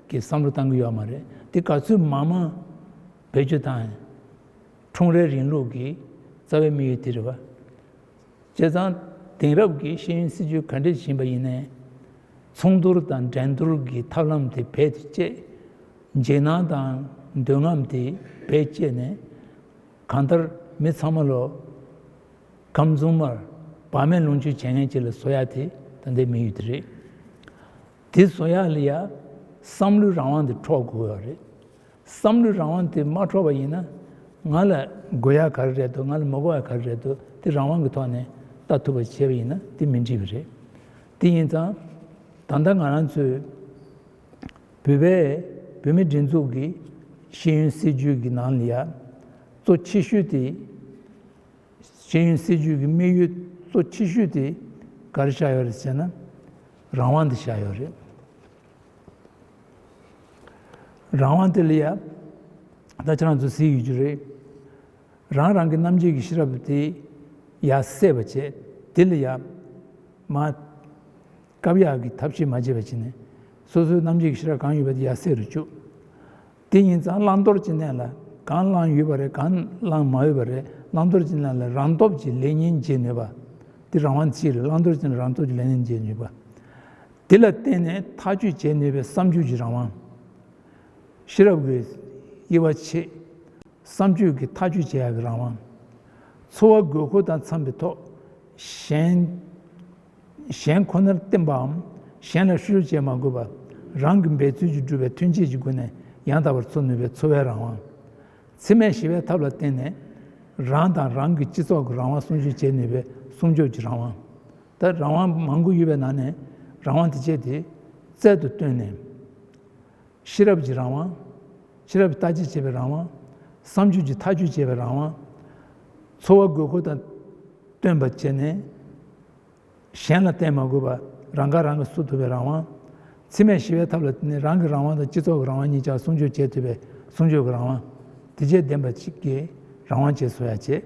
ཀྱི་བསམ་བློ་བཏང་གི་ཡོད་མ་རེད། དེ་ག་ཚོད་མང་མང་བེད་སྤྱོད་བཏང་ཡང་། ཁྲོམ་རའི་རིང་ལུགས་ཀྱི་རྩ་བའི་དམིགས་ཡུལ་དེ་རེད་བ། བྱས་ཙང་དེང་རབས་ཀྱི་ཤེས་ཡོན་སྲིད་བྱུས་ག་འདྲས་ཡིན་པ་ཡིན་ནའི། ཚོང་བསྡུར་དང་འགྲན་བསྡུར་གྱི་ཐབས་ལམ་དེ་བེད་དུ་བཅད། འཇིགས་སྣང་དང་འདོད་རྔམ་དེ་བེད་བཅད་ནས། གང་ལྟར་མི་ཚང་མ་ལོ། ཁམས་ཚང་མར་བག་མེད་ལོངས་སྤྱོད་བྱེད་མཁན་ཅིག་ལ་བཟོ་ཡ་དེ་ད་ལྟའི་དམིགས་ཡུལ་དེ་རེད། དེ་བཟོ་ཡ་ལ་ཡ་བསམ་བློའི་རང་དབང་དེ་འཕྲོག་དགོས་ཡོད་རེད། བསམ་བློའི་རང་དབང་དེ་མ་འཕྲོག་པ་ཡིན་ན། ང་ལ་དགོས་ཡ་ག་རེ་རེད་འདུག་ང་ལ་མ་དགོས་ཡ་ག་རེ་རེད་འདུག་དེ་རང་དབང་གི་ཐོག་ནས་ལྟ་ཐུབ་པ་བྱས་པ་ཡིན་ན་དེ་མི་འགྲིག་པ་རེད། དེ་ཡིན་ཙང་། ད་ལྟ་ང་རང་ཚོས་བོད་པའི་བོད་མིའི་སྒྲིག་འཛུགས་ཀྱི་ཤེས་ཡོན་སྲིད་བྱུས་ཀྱི་ནང་ལ་ཡ་གཙོ་ཆེ་ཤོས་དེ། ཤེས་ཡོན་སྲིད་བྱུས་ཀྱི་དམིགས་ཡུལ་གཙོ་ཆེ་ཤོས་དེ་ག་རེ་བཞག་ཡོད་རེད་ཟེར་ན། རང་དབང་དེ་བཞག་ཡོད་རེད། རང་དབང་དེ་ལ་ཡ། ད་ཁྱེད་རང་ཚོ་གཟིགས་ཡོད་རྒྱུ་རེད། རང་རང་གི་རྣམ་འབྱེད་ཀྱི་ཤེས་རབ་དེ་ཡར་སད་པ་བྱས། དེ་ལ་ཡ། མར་བཀབ་ཡག་གི་ཐབས་ཤེས་མ་བྱས་པ་བྱས་ནས། སོ་སོའི་རྣམ་འབྱེད་ཀྱི་ཤེས་རབ་གང་ཡོད་པ་དེ་ཡར་སད་རུ་བཅུག་དེ་ཡིན་ཙང་བླང་དོར་གྱི་གནས་ལ་གང་བླངས་ཡོད་པ་རེད། གང་བླངས་མ་ཡོད་པ་རེད། བླང་དོར་གྱི་ལམ་ལ་རང་སྟོབས་ཀྱིས་ལེགས་ཉེས་འབྱེད་ནུས་པ། དེ་རང་དབང་གཅིག་རེད། བླང་དོར་གྱི་ལམ་རང་སྟོབས་ཀྱིས་ལེགས་ཉེས་འབྱེད་ནུས་པ། དེ་ལ་བརྟེན་ནས་ཐག་གཅོད་བྱེད་ནུས་པའི་བསམ་སྦྱོར་གྱི་རང་དབང་། ཤེས་རབ་ཀྱི་དབྱེ་བ་ཕྱེ། བསམ་སྤྱོད་ཀྱི་ཐག་གཅོད་བྱེད་ཡག་གི་རང་དབང་། འཚོ་བ་དགོས་མཁོ་དང་འཚམ་པའི་ཐོག་གཞན། གཞན་ཁོ་ནར་བརྟེན་པའམ་གཞན་ལ་བཤུ་གཞོག་བྱེད་མ་དགོས་པར་རང་གི་འབད་རྩོལ་གྱིས་བསྒྲུབས་པའི་ཐོན་སྐྱེད་ཀྱི་སྒོ་ནས་ཡང་དག་པར་འཚོ་ནུས་པའི་འཚོ་བའི་རང་དབང་། འཚེ་མེད་ཞི་བའི་ཐབས་ལ་བརྟེན་ནས་རང་དང་རང་གི་སྤྱི་ཚོགས་ཀྱི་རང་དབང་སྲུང་སྐྱོབ་བྱེད་ནུས་པའི་སྲུང་སྐྱོབ་ཀྱི་རང་དབང་། ད་རང་དབང་མང་པོ་ཡོད་པའི་ནང་ནས་རང་དབང་དེ་བཅས་དེ་རྩལ་དུ་བཏོན་ནས། ཤེས་རབ་ཀྱི་རང་དབང་། ཤེས་རབ་ཀྱིས་བརྟག་དཔྱད་བྱེད་པའི་རང་དབང་། བསམ་སྤྱོད་ཀྱིས་ཐག་གཅོད་བྱེད་པའི་རང་དབང་། འཚོ་བ་དགོས་མཁོ་དང་བསྟུན་པ་བྱས་ནས་གཞན་ལ་བརྟེན་མ་དགོས་པར་རང་ཁ་རང་གིས་བཟོ་ཐུབ་པའི་རང་དབང་། འཚེ་མེད་ཞི་བའི་ཐབས་ལ་བརྟེན་ནས་རང་གི་རང་དབང་དང་སྤྱི་ཚོགས་ཀྱི་རང་དབང་གཉིས་ཀྱང་སྲུང་སྐྱོབ་བྱེད་ཐུབ་པའི་སྲུང་སྐྱོབ་ཀྱི་རང་དབང་། དེ་བཅས་ལྡན་པ་གཅིག་གི་རང་དབང་བཅས་བཟོ་ཡག་བྱེད།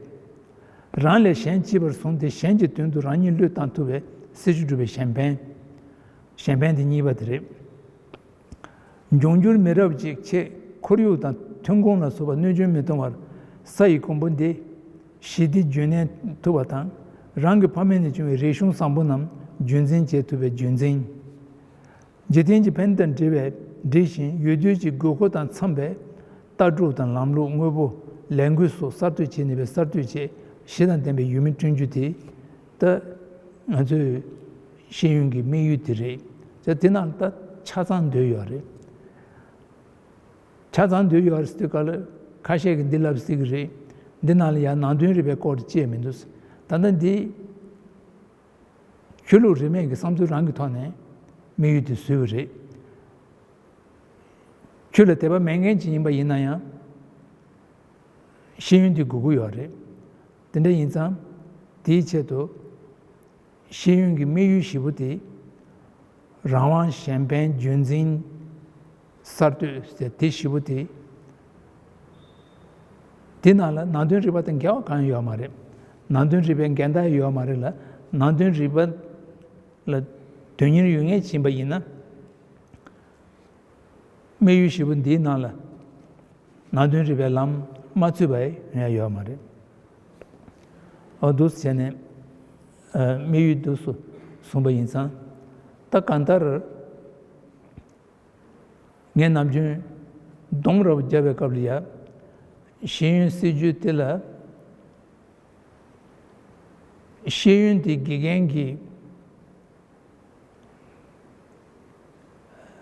རང་ལས་གཞན་གཅེས་པར་བཟུང་སྟེ་གཞན་གྱི་དོན་དུ་རང་ཉིད་བློས་བཏང་ཐུབ་པའི་སྲིད་ཇུས་སྒྲུབ་པའི་གཞན་ཕན། གཞན་ཕན་དེ་གཉིས་པ་དེ་རེད། འབྱུང་འགྱུར་མི་རབས་ཅིག་ཆེད་ཁོར་ཡུག་དང་ཐོན་ཁུངས་ལ་སོགས་པ་གནོད་སྐྱོན་མི་གཏོང་བར་ས་ཡི་གོང་བུ་འདི་ཞི་བདེ་རྒྱུན་གནས་ཐུབ་པ་དང་། རང་གི་ཕ་མེས་ནས་བྱུང་བའི་རིག་གཞུང་བཟང་པོ་རྣམས་རྒྱུན་འཛིན་བྱེད་ཐུབ་པའི་རྒྱུན་འཛིན། འཇིག་རྟེན་གྱི་ཕན་བདེ་དང་འབྲེལ་བའི་འབྲེལ་ཞིང་ཡུལ་དུས་ཀྱི་དགོས་མཁོ་དང་འཚམ་པའི་ལྟ་གྲུབ་དང་ལམ་ལུགས། དངོས་པོ། ལས་འགུལ་སོགས་གསར་གཏོད་བྱེད་ནུས་པའི་གསར་གཏོད་བྱེད་གཞི་དང་ལྡན་པའི་ཡུལ་མི་བསྐྲུན་རྒྱུ་དེ། ད་ང་ཚོའི་ཤེས་ཡོན་གྱི་དམིགས་ཡུལ་དེ་རེད། ད་དེ་ནང་ད་ཆ་ཚང་འདུས་ཡོད་རེད། ཆ་ཚང་འདུས་ཡོད་རེད་ཟེར་དུས་ག་ལ་ཁ་ཤས་ཀྱིས་འདི་ལབ་སྲིད་ཀྱི་རེད། འདི་ནང་ལ་ཡང་ནང་དོན་རིག་པའི་སྐོར་དེ་བཅས་མི་འདུག་ད་ལྟ་འདི་ཆོས་ལུགས་རིས་མེད་ཀྱི་བསམ་ཚུལ་རང་གི་ཐོག་ནས་དམིགས་ཡུལ་དེ་བཟོས་པ་རེད། ཆོས་ལ་དད་པ་མེད་མཁན་ཅིག་ཡིན་པ་ཡིན་ན་ཡང་ཤེས་ཡོན་དེ་དགོས་ཀྱི་ཡོད་རེད། དེ་འདྲ་ཡིན་ཙང་དེའི་ཆེད་དུ་ཤེས་ཡོན་གྱི་དམིགས་ཡུལ་བཞི་པོ་དེ། རང་དབང་། གཞན་ཕན། རྒྱུན་འཛིན། གསར་གཏོད་ཟེར་དེ་བཞི་པོ་དེ། དེ་ནང་ལ་ནང་དོན་རིག་པ་དང་འགལ་བ་གང་ཡང་ཡོད་མ་རེད། ནང་དོན་རིག་པའི་འགལ་ཟླ་ཡོད་མ་རེད་ལ། ནང་དོན་རིག་པ་ལ་དོན་གཉེར་ཡོད་མཁན་ཅིག་ཡིན་པ་ཡིན་ན། དམིགས་ཡུལ་བཞི་པོ་འདིའི་ནང་ལ་ནང་དོན་རིག་པའི་ལམ་མ་ཚུད་པ་ཡང་ཡོད་མ་རེད། འོ་འདུག་སེ་བྱས་ནས་ཨ་དམིགས་ཡུལ་འདུག་སེ་གསུངས་པ་ཡིན་ཙང་། ད་གང་ལྟར་ངས་ནམ་རྒྱུན་སྡོམ་རབ་བརྒྱབ་པའི་སྐབས་ལ་ཡ། ཤེས་ཡོན་སྲིད་ཇུས་དེ་ལ་ཤེས་ཡོན་དེ་དགེ་རྒན་གྱིས་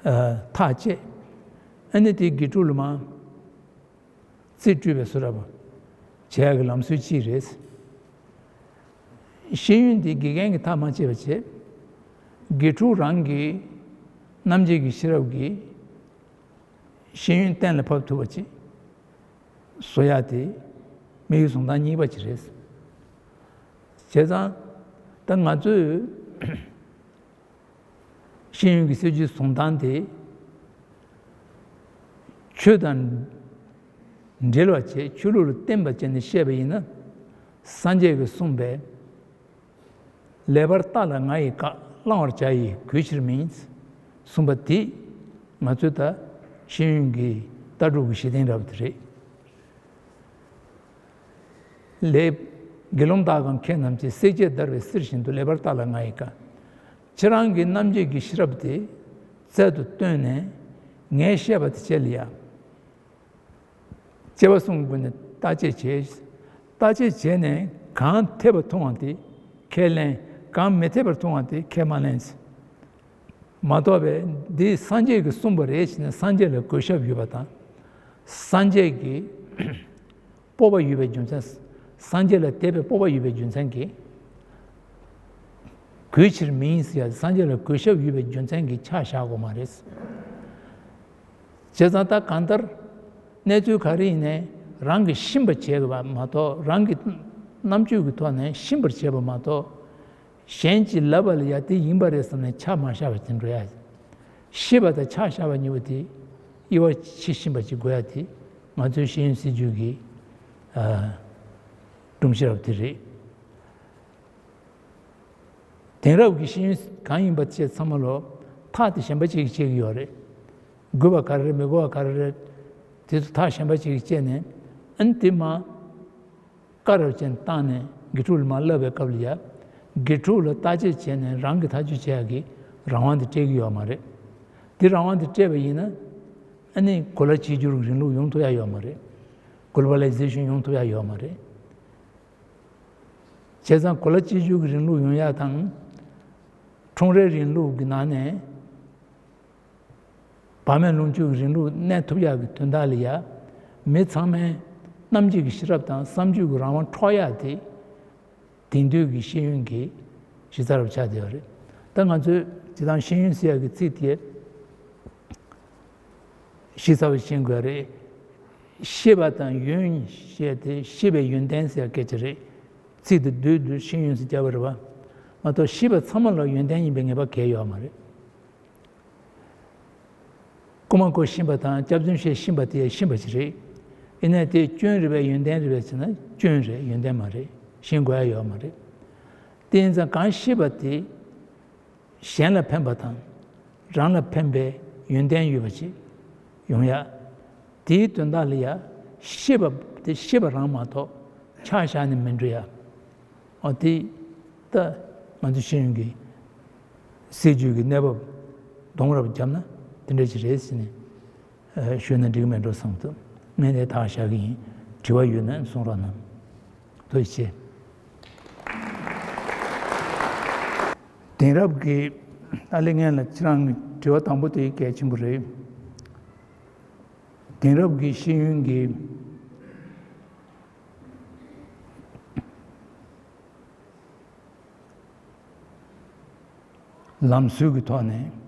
ཨ་ཐག་བཅད། ཨ་ནི་དེ་དགེ་ཕྲུག་ལ་མར་རྩིས་སྤྲོད་པའི་བཟོ་འདྲ་པོ་བྱེད་ཡག་གི་ལམ་སྲོལ་གཅིག་རེད། ཤེས་ཡོན་དེ་དགེ་རྒན་གྱིས་ཐག་མ་བཅད་པ་བྱས། དགེ་ཕྲུག་རང་གི་རྣམ་འབྱེད་ཀྱི་ཤེས་རབ་ཀྱིས་ཤེས་ཡོན་གཏན་ལ་ཕབ་ཐུབ་པ་ཅིག་བཟོ་ཡག་དེ་དམིགས་ཡུལ་བཟུང་སྟངས་གཉིས་པ་ཅིག་རེད། བྱས་ཙང་ད་ང་ཚོས་ཤེས་ཡོན་གྱི་སྲིད་ཇུས་བཟུང་སྟངས་དེ་ཆོས་དང་འབྲེལ་བ་བྱས། ཆོས་ལུགས་ལ་བརྟེན་པ་བྱས་ནས་བཤད་པ་ཡིན་ན། སངས་རྒྱས་ཀྱིས་གསུངས་པའི་ལེགས་པར་བརྟགས་ལ་ང་ཡི་བཀའ། བླང་བར་བྱ་ཡི་གུས་ཕྱིར་མིན། གསུངས་པ་དེ་ང་ཚོས་ད་ཤེས་ཡོན་གྱི་ལྟ་གྲུབ་ཀྱི་གཞི་རྟེན་འདྲ་པོ་དེ་རེད། ལས། དགེ་སློང་དག་གམ་མཁས་རྣམས་ཀྱིས། བསྲེགས་བཅད་བརྡར་བའི་གསེར་བཞིན་དུ། ལེགས་པར་བརྟགས་ལ་ང་ཡི་བཀའ། ཁྱེད་རང་གི་རྣམ་འབྱེད་ཀྱི་ཤེས་རབ་དེ་རྩལ་དུ་བཏོན་ནས་ངས་བཤད་པ་དེ་བྱས་ལ་ཡ། སྐྱེ་བ་གསུམ་གྱི་སྒོ་ནས་བརྟག་དཔྱད་བྱས། བརྟག་དཔྱད་བྱས་ནས་གང་འཐད་པར་མཐོང་བ་དེ་ཁས་ལེན། གང་མི་འཐད་པར་མཐོང་བ་དེ་ཁས་མ་ལེན། མ་གཏོགས་པའི་འདི་སངས་རྒྱས་ཀྱིས་གསུངས་པ་རེད་ཟེར་ནས་སངས་རྒྱས་ལ་གུས་ཞབས་ཡོད་པ་དང་། སངས་རྒྱས་ཀྱི་སྤོབས་པ་ཡོད་པའི་རྒྱུ་མཚན། སངས་རྒྱས་ལ་དད་པའི་སྤོབས་པ་ཡོད་པའི་རྒྱུ་མཚན་གྱིས་གུས་ཕྱིར་མིན་ཟེར་ཡ། སངས་རྒྱས་ལ་གུས་ཞབས་ཡོད་པའི་རྒྱུ་མཚན་གྱིས་ཆ་བཞག་དགོས་མ་རེད། བྱས་ཙང་ད་གང་ལྟར་གནས་ཚུལ་ག་རེ་ཡིན་ནའི་རང་གིས་ཤེས་པ་བྱེད་དགོས་པ་མ་གཏོགས། རང་གི་རྣམ་དཔྱོད་ཀྱི་ཐོག་ནས་ཤེས་པར་བྱེད་པ་མ་གཏོགས། གཞན་གྱིས་ལབ་པ་ལ་ཡ་དེ་ཡིན་པ་རེད་བསམ་ནས་ཆ་མ་བཞག་པ་དེ་འགྲོ་ཡ། ཤེས་པ་དང་ཆ་བཞག་པ་གཉིས་པོ་དེ་དབྱེ་བ་ཕྱེ་ཤེས་པ་ཅིག་དགོས་ཡ་དེ་ང་ཚོའི་ཤེས་ཡོན་སྲིད་ཇུས་ཀྱི་ཨ་སྒྲོམ་གཞི་རབ་དེ་རེད། དེང་རབས་ཀྱི་ཤེས་ཡོན་གང་ཡིན་པ་བཅས་ཚང་མ་ལོ་ཐག་དེ་གཞན་པ་ཅིག་གིས་བཅད་ཀྱི་ཡོད་རེད། དགོས་པ་ག་རེ་རེད། མི་དགོས་པ་ག་རེ་རེད། དེ་ཚོ་ཐག་གཞན་པ་ཅིག་གིས་བཅད་ནས་ཨ་ནི་དེ་མ་ སྐབས་རབ་ཅན་བཏང་ནས་དགེ་ཕྲུག་ལ་མར་བསླབ་པའི་སྐབས་ལ་ཡ། དགེ་ཕྲུག་ལ་བརྟག་དཔྱད་བྱས་ནས་རང་གིས་ཐག་གཅོད་བྱེད་ཡག་གི་རང་དབང་དེ་སྤྲད་ཀྱི་ཡོད་མ་རེད། དེ་རང་དབང་དེ་སྤྲད་པ་ཡིན་ན། ཨ་ནི་གོ་ལ་གཅིག་གྱུར་གྱི་རིང་ལུགས་ཡོང་ཐུབ་ཡག་ཡོད་མ་རེད། གོ་ལི་པ་ལའི་ཟེ་ཤན་ཡོང་ཐུབ་ཡག་ཡོད་མ་རེད། བྱས་ཙང་གོ་ལ་གཅིག་གྱུར་གྱི་རིང་ལུགས་ཡོང་ཡག་དང་། ཁྲོམ་རའི་རིང་ལུགས་ཀྱི་ནང་ནས་བག་མེད་ལོངས་སྤྱོད་ཀྱི་རིང་ལུགས་གནས་ཐུབ་ཡག་གི་དོན་དག་ལ་ཡ། མི་ཚང་མས་རྣམ་འབྱེད་ཀྱི་ཤེས་རབ་དང་བསམ་བརྗོད་ཀྱི་རང་དབང་འཕྲོག་ཡག་དེ། དེང་དུས་ཀྱི་ཤེས་ཡོན་གྱི་གཞི་རྩ་རུ་ཆགས་བསྡད་པ་རེད། ད་ང་ཚོས་སྤྱིར་བཏང་ཤེས་ཡོན་ཟེར་ཡག་གི་ཚིག་དེ། ཤེས་ཚར་བ་ཤེས་དགོས་རེད། ཤེས་པ་དང་ཡོན་ཞེས་ཏེ་ཤེས་པའི་ཡོན་ཏན་ཟེར་སྐད་ཆ་རེད། ཚིག་དེ་བསྡུས་བསྡུས་ཤེས་ཡོན་ཟེར་བརྒྱབ་པ་རེད་བ། མ་གཏོགས་ཤེས་པ་ཚང་མ་ལ་ཡོན་ཏན་ཡིན་པའི་ངེས་པ་གང་ཡང་ཡོད་མ་རེད། རྐུ་མ་རྐུ་ཤེས་པ་དང་སྐྱག་རྫུན་བཤད་ཤེས་པ་དེ་ཤེས་པ་ཞིག་རེད། ཡིན་ནའི་དེ་སྐྱོན་རེད་པས་ཡོན་ཏན་རེད་པས་ཟེར་ན་སྐྱོན་རེད། ཡོན་ཏན་མ་རེད། ཤེས་དགོས་ཡ་ཡོད་མ་རེད། དེ་ཡིན་ཙང་གང་ཤེས་པ་དེ། གཞན་ལ་ཕན་པ་དང་། རང་ལ་ཕན་པའི་ཡོན་ཏན་ཡོད་པ་ཅིག་ཡོང་ཡ། དེའི་དོན་དག་ལ་ཡ། ཤེས་པ་དེ་ཤེས་པ་རང་མ་གཏོགས་ཆ་བཞག་ནས་མི་འགྲོ་ཡ། འོ་དེ། ད་ང་ཚོ་ཤེས་ཡོན་གྱི་སྲིད་བྱུས་ཀྱི་གནས་བབ་གདོང་རབ་བརྒྱབ་ན་དེ་འདྲ་ཅིག་རེད་ཟེར་ནས་ཞུས་ན་འགྲིག་གི་མེད་འགྲོ་བསམ་འདུག་ངས་དེ་དག་བཞག་གི་ཡིན། དྲི་བ་ཡོད་ན་གསུང་རོགས་གནང་། ཐུགས་རྗེ་ཆེ། དེང་རབས་ཀྱི་ཨ་ལེ་ངན་ལ་ཁྱེད་རང་གི་དྲི་བ་དང་པོ་དེ་གལ་ཆེན་པོ་རེད། དེང་རབས་ཀྱི་ཤེས་ཡོན་གྱི་ལམ་སྲོལ་གྱི་ཐོག་ནས་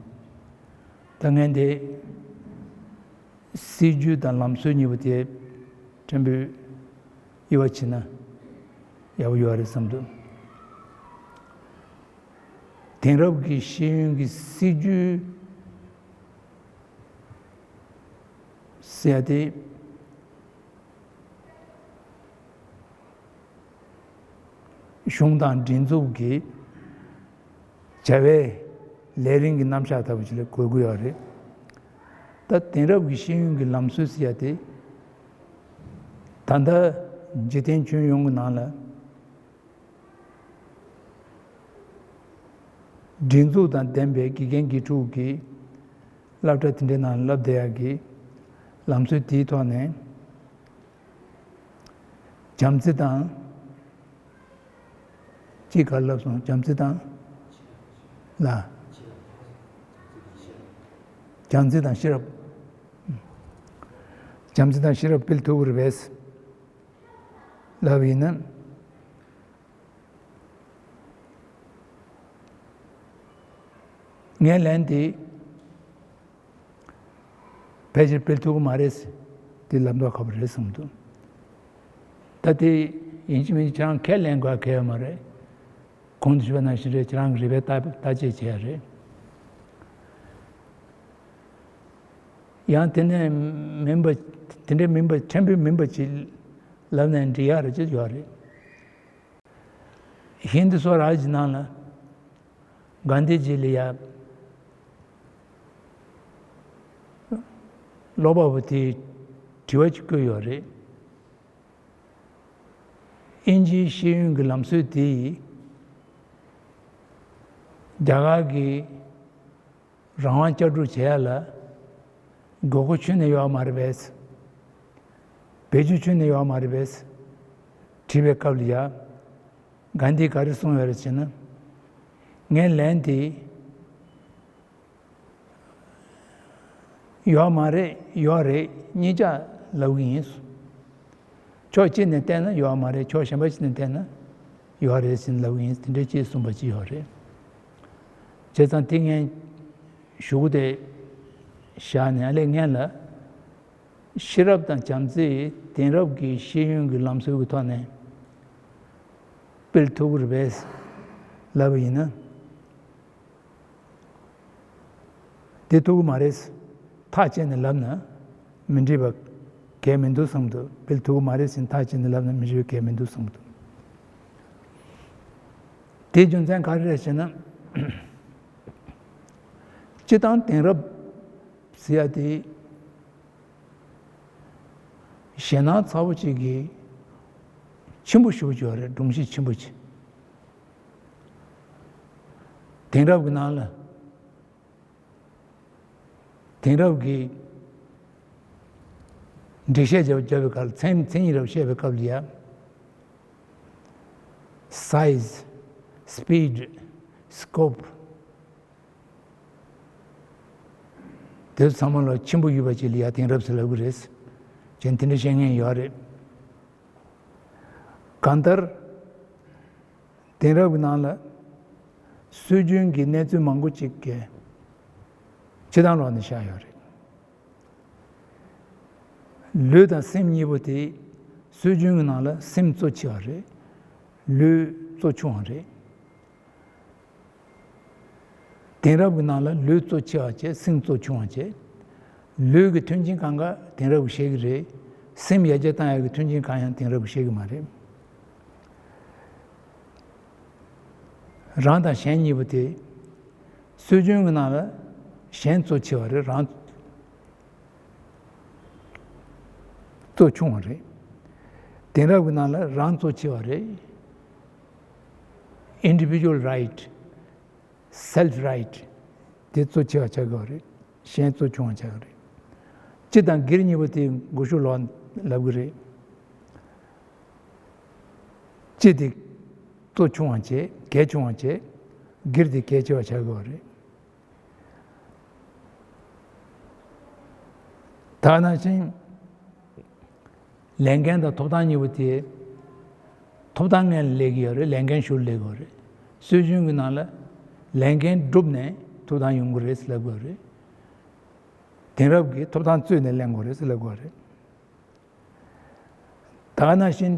ད་ངས་འདི་སྲིད་ཇུས་དང་ལམ་སྲོལ་གཉིས་པོ་དེ་ཕྲན་བུ་དབྱེ་བ་ཕྱེ་ན་ཡག་པོ་ཡོད་རེད་བསམ་འདུག་དེང་རབས་ཀྱི་ཤེས་ཡོན་གྱི་སྲིད་ཇུས་ཟེར་ཡ་དེ། གཞུང་དང་སྒྲིག་འཛུགས་ཀྱི་བྱ་བའི་ལས་རིམ་གྱི་རྣམ་གཞག་ལྟ་བུ་ཞིག་ལ་གོ་གི་ཡོད་རེད། ད་དེང་རབས་ཀྱི་ཤེས་ཡོན་གྱི་ལམ་སྲོལ་ཟེར་ཡ་དེ། ད་ལྟ་འཇིག་རྟེན་ཁྱོན་ཡོངས་ཀྱི་ནང་ལ། སྒྲིག་འཛུགས་དང་ལྡན་པའི་དགེ་རྒན་དགེ་ཕྲུག་གིས་སློབ་གྲྭ་དེ་འདྲའི་ནང་བསླབ་བསྡད་ཡག་གི་ལམ་སྲོལ་དེའི་ཐོག་ནས། བྱམས་བརྩེ་དང་། ཅིག་ག་རེ་ལབ་སོང་། བྱམས་བརྩེ་དང་། ལ། བྱམས་བརྩེ་དང་ཤེས་རབ། བྱམས་བརྩེ་དང་ཤེས་རབ་སྤེལ་ཐུབ་ཀྱི་རེད་པས། ལབ་ཡིན་ན། ངའི་ལན་དེ། ཕལ་ཆེར་སྤེལ་ཐུབ་ཀྱི་མ་རེད། དེ་ལབ་མདོག་ཁ་པོ་རེད་བསམ་འདུག་ད་དེ་ཡིན་གཅིག་མིན་གཅིག་ཁྱེད་རང་ཁས་ལེན་དགོས་གལ་ཡོད་མ་རེད། གོང་དུ་ཞུས་པ་ནང་བཞིན་རེད། ཁྱེད་རང་གི་རེ་བའི་ལྟ་ལྟ་དཔྱད་བྱས་རེད། ཡང་དེ་ནས་མིན་པ། དེ་འདྲའི་མིན་པ་ཕྲན་བུ་མིན་པ་ཅིག་ལབ་ནས་འགྲིག་ཡག་རེད་ཅེས་ཡོད་རེད། ཧིན་དུ་སོ་རཱཇ་ནང་ལ་གྷན་དྷི་ཇི་ལ་ཡ་ཀློག་པ་པོ་དེས་དྲི་བ་ཅིག་བཀོད་ཡོད་རེད། དབྱིན་ཇིའི་ཤེས་ཡོན་གྱི་ལམ་སྲོལ་དེ་ཡིས་རྒྱ་གར་གྱི་རང་དབང་བསྐྱར་སྒྲུབ་བྱེད་ཡ་ལ་དགོས་མཁོ་ཁྱོན་ནས་ཡོད་མ་རེད་པས། བེད་སྤྱོད་ཁྱོན་ནས་ཡོད་མ་རེད་པས། དྲིས་པའི་སྐབས་ལ་ཡ། གྷན་དྷིས་ག་རེ་གསུངས་ཡོད་རེད་ཟེར་ན། ངའི་ལན་དེ། ཡོད་མ་རེད། ཡོད་རེད། གཉིས་ཆ་ལབ་གི་ཡིན། ཕྱོགས་གཅིག་ནས་བལྟས་ན་ཡོད་མ་རེད། ཕྱོགས་གཞན་པ་ཞིག་ནས་བལྟས་ན་ཡོད་རེད་ཟེར་ནས་ལབ་གི་ཡིན། དེ་འདྲའི་ཅིག་གསུངས་པ་ཅིག་ཡོད་རེད། བྱས་ཙང་དེ་ངས་ཞུ་གི་དེ་བཞག་ནས་ཨ་ལེ་ངན་ལ། ཤེས་རབ་དང་བྱམས་བརྩེ་ཡིས་དེང་རབས་ཀྱི་ཤེས་ཡོན་གྱི་ལམ་སྲོལ་གྱི་ཐོག་ནས་སྤེལ་ཐུབ་ཀྱི་རེད་པས་ལབ་པ་ཡིན་ན། དེ་ཐུབ་ཀྱི་མ་རེད། ཐག་བཅད་ནས་ལབ་ན་མི་འགྲིག་པ་གལ་མི་འདུག་བསམ་འདུག་སྤེལ་ཐུབ་ཀྱི་མ་རེད་ཟེར་ཐག་བཅད་ནས་ལབ་ན་མི་འགྲིག་པ་གལ་མི་འདུག་བསམ་འདུག་དེའི་རྒྱུ་མཚན་ག་རེ་རེད་ཟེར་ན། སྤྱིར་བཏང་དེང་རབས་ཟེར་ཡ་དེ། ཞེད་སྣང་ཚ་པོ་གཅིག་གིས་ ཆེན་པོ་ཞེ་པོ་ཅིག་ཡོད་རེད། སྒྲོམ་གཞི་ཆེན་པོ་ཅིག་དེང་རབས་ཀྱི་ནང་ལ། དེང་རབས་ཀྱི་འགྲེལ་བཤད་བརྒྱབ་བརྒྱབ་པའི་སྐབས་ལ། མཚན་མཚན་ཉིད་རབ་བཤད་པའི་སྐབས་ལ་ཡ། size, speed, scope དེ་ཚོ་ཚང་མ་ལ་ཆེན་པོ་ཡོད་པ་ཅིག་ལ་ཡ་དེང་རབས་ཟེར་ལབ་ཀྱི་རེད། ཅན་དེ་འདྲ་བཤད་མཁན་ཡོད་རེད། གང་ལྟར། དེང་རབས་ཀྱི་ནང་ལ་སྲོལ་རྒྱུན་གྱི་གནས་ཚུལ་མང་པོ་ཅིག་གི་སྤྱིར་བཏང་ལོགས་ནས་བཞག་ཡོད་རེད། ལུས་དང་སེམས་གཉིས་པོ་དེ་སྲོལ་རྒྱུན་གྱི་ནང་ལ་སེམས་གཙོ་ཆེ་བ་རེད། ལུས་གཙོ་ཆུང་བ་རེད། དེང་རབས་ཀྱི་ནང་ལ་ལུས་གཙོ་ཆེ་བ་བྱས། སེམས་གཙོ་ཆུང་བ་བྱས། ལུས་ཀྱི་མཐུན་རྐྱེན་གང་ག་དེང་རབས་ཀྱིས་བཤད་ཀྱི་རེད། སེམས་ཡར་རྒྱས་བཏང་ཡག་གི་མཐུན་རྐྱེན་གང་ཡང་དེང་རབས་ཀྱིས་བཤད་ཀྱི་མ་རེད། རང་དང་གཞན་གཉིས་པོ་དེ། སྲོལ་རྒྱུན་གྱི་ནང་ལ་གཞན་གཙོ་ཆེ་བ་རེད། རང་གཙོ་ཆུང་བ་རེད། དེང་རབས་ཀྱི་ནང་ལ་རང་གཙོ་ཆེ་བ་རེད། Individual right, self right དེ་གཙོ་ཆེ་བ་ཆགས་ཀྱི་ཡོད་རེད། གཞན་གཙོ་ཆུང་བ་ཆགས་ཀྱི་རེད། སྤྱི་དང་སྒེར་གཉིས་པོ་དེ་མགོ་གཞུག་ལོགས་ལབ་ཀྱི་རེད། སྤྱི་དེ་གཙོ་ཆུང་བ་བྱས། གལ་ཆུང་བ་བྱས། སྒེར་དེ་གལ་ཆེ་བ་ཆགས་ཀྱི་ཡོད་རེད། ད་ག་ནང་བཞིན་ལས་འགན་དང་ཐོབ་ཐང་གཉིས་པོ་དེ། ཐོབ་ཐང་སྔོན་ལ་སླེབས་ཀྱི་ཡོད་རེད། ལས་འགན་གཞུག་ལ་སླེབས་ཀྱི་ཡོད་རེད། སྲོལ་རྒྱུན་གྱི་ནང་ལ་ལས་འགན་བསྒྲུབས་ནས་ཐོབ་ཐང་ཡོང་གི་རེད་ཟེར་ལབ་ཀྱི་ཡོད་རེད། དེང་རབས་ཀྱི་ཐོབ་ཐང་རྩོད་ནས་ལེན་དགོས་རེད་ཟེར་ལབ་ཀྱི་ཡོད་རེད། ད་ག་ནང་བཞིན་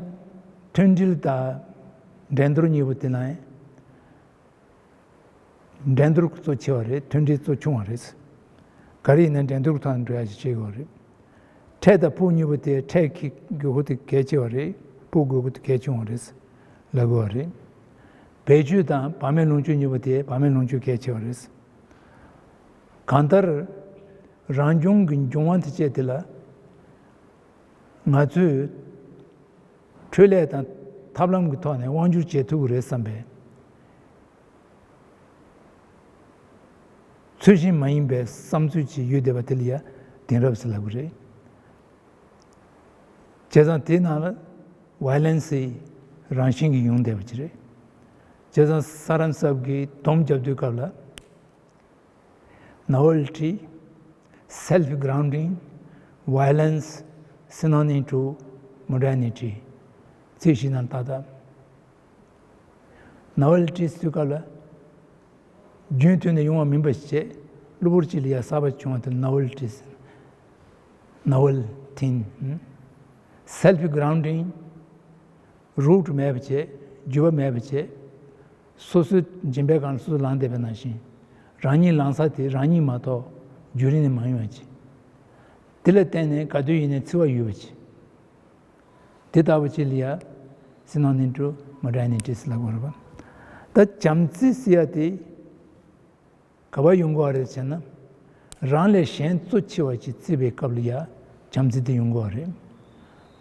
མཐུན་སྒྲིལ་དང་འགྲན་བསྡུར་གཉིས་པོ་དེ་ནང་འགྲན་བསྡུར་གཙོ་ཆེ་བ་རེད། མཐུན་སྒྲིལ་གཙོ་ཆུང་བ་རེད། ག་རེ་ཡིན་ན་འགྲན་བསྡུར་ཐོག་ནས་འགྲོ་ཡ་ཞིག་བྱེད་དགོས་རེད། འཕྲལ་དང་ཕུགས་གཉིས་པོ་དེ། འཕྲལ་གྱི་དགོས་མཁོ་དེ་གལ་ཆེ་བ་རེད། ཕུགས་དགོས་མཁོ་དེ་གལ་ཆུང་བ་རེད་ལབ་དགོས་པ་རེད། བེད་སྤྱོད་དང་བར་མའི་ལོངས་སྤྱོད་གཉིས་པོ་དེ། བར་མའི་ལོངས་སྤྱོད་གལ་ཆེ་བ་རེད། གང་ལྟར་རང་བྱུང་གི་འབྱུང་བ་དེ་བཅས་དེ་ལ་ང་ཚོས་འཕྲོད་ལས་དང་ཐབས་ལམ་གྱི་ཐོག་ནས་དབང་སྒྱུར་བྱེད་ཐུབ་ཀྱི་རེད་བསམ་པའི་ཚུལ་བཞིན་མ་ཡིན་པའི་བསམ་ཚུལ་ཅིག་ཡོད་བསྡད་པ་དེ་ལ་ཡ་དེང་རབས་ཟེར་ལབ་ཀྱི་རེད། བྱས་ཙང་དེའི་ནང་ལ་ཝའི་ལེན་སི་རང་བཞིན་གྱིས་ཡོང་བསྡད་པ་ཅིག་རེད། བྱས་ཙང་ས་རན་སབ་ཀྱིས་སྡོམ་རྒྱབ་དུས་སྐབས་ལ། Novelty, self grounding, violence, synonym to modernity ཚིག་བཞི་ནང་ཏག་ཏག Novelty ཟེར་དུས་སྐབས་ལ། རྒྱུན་མཐུད་ནས་ཡོང་བ་མིན་པ་ཞིག་བྱས། གློ་བུར་ཅིག་ལ་ཡ་གསར་པ་བྱུང་བ་དེ་ནོ་ཝེལ་ཊི་ཟེར། Novel thing. Self grounding, root མེད་པ་བྱས། རྒྱུད་པ་མེད་པ་བྱས། སོ་སོའི་སྦྱིན་པའི་སྒང་ལ་སོ་སོ་ལངས་བསྡད་པ་ནང་བཞིན། རང་ཉིད་ལངས་ས་དེ་རང་ཉིད་མ་གཏོགས་རྒྱུན་རིང་ནས་མ་ཡོང་བ་ཅིག་དེ་ལ་བརྟེན་ནས་ག་དུས་ཡིན་ནའི་འཚེ་བ་ཡོད་པ་ཅིག་དེ་ལྟ་བུ་ཅིག་ལ་ཡ་སི་ནོ་ནིམ་ཊུ་མོ་ཌར་ནི་ཊི་ཟེར་ལབ་དགོས་རེད་པ། ད་བྱམས་བརྩེ་ཟེར་ཡ་དེ་ག་པར་ཡོང་གི་ཡོད་རེད་ཟེར་ན། རང་ལས་གཞན་གཙོ་ཆེ་བ་ཅིག་བརྩི་བའི་སྐབས་ལ་ཡ་བྱམས་བརྩེ་དེ་ཡོང་གི་ཡོད་རེད།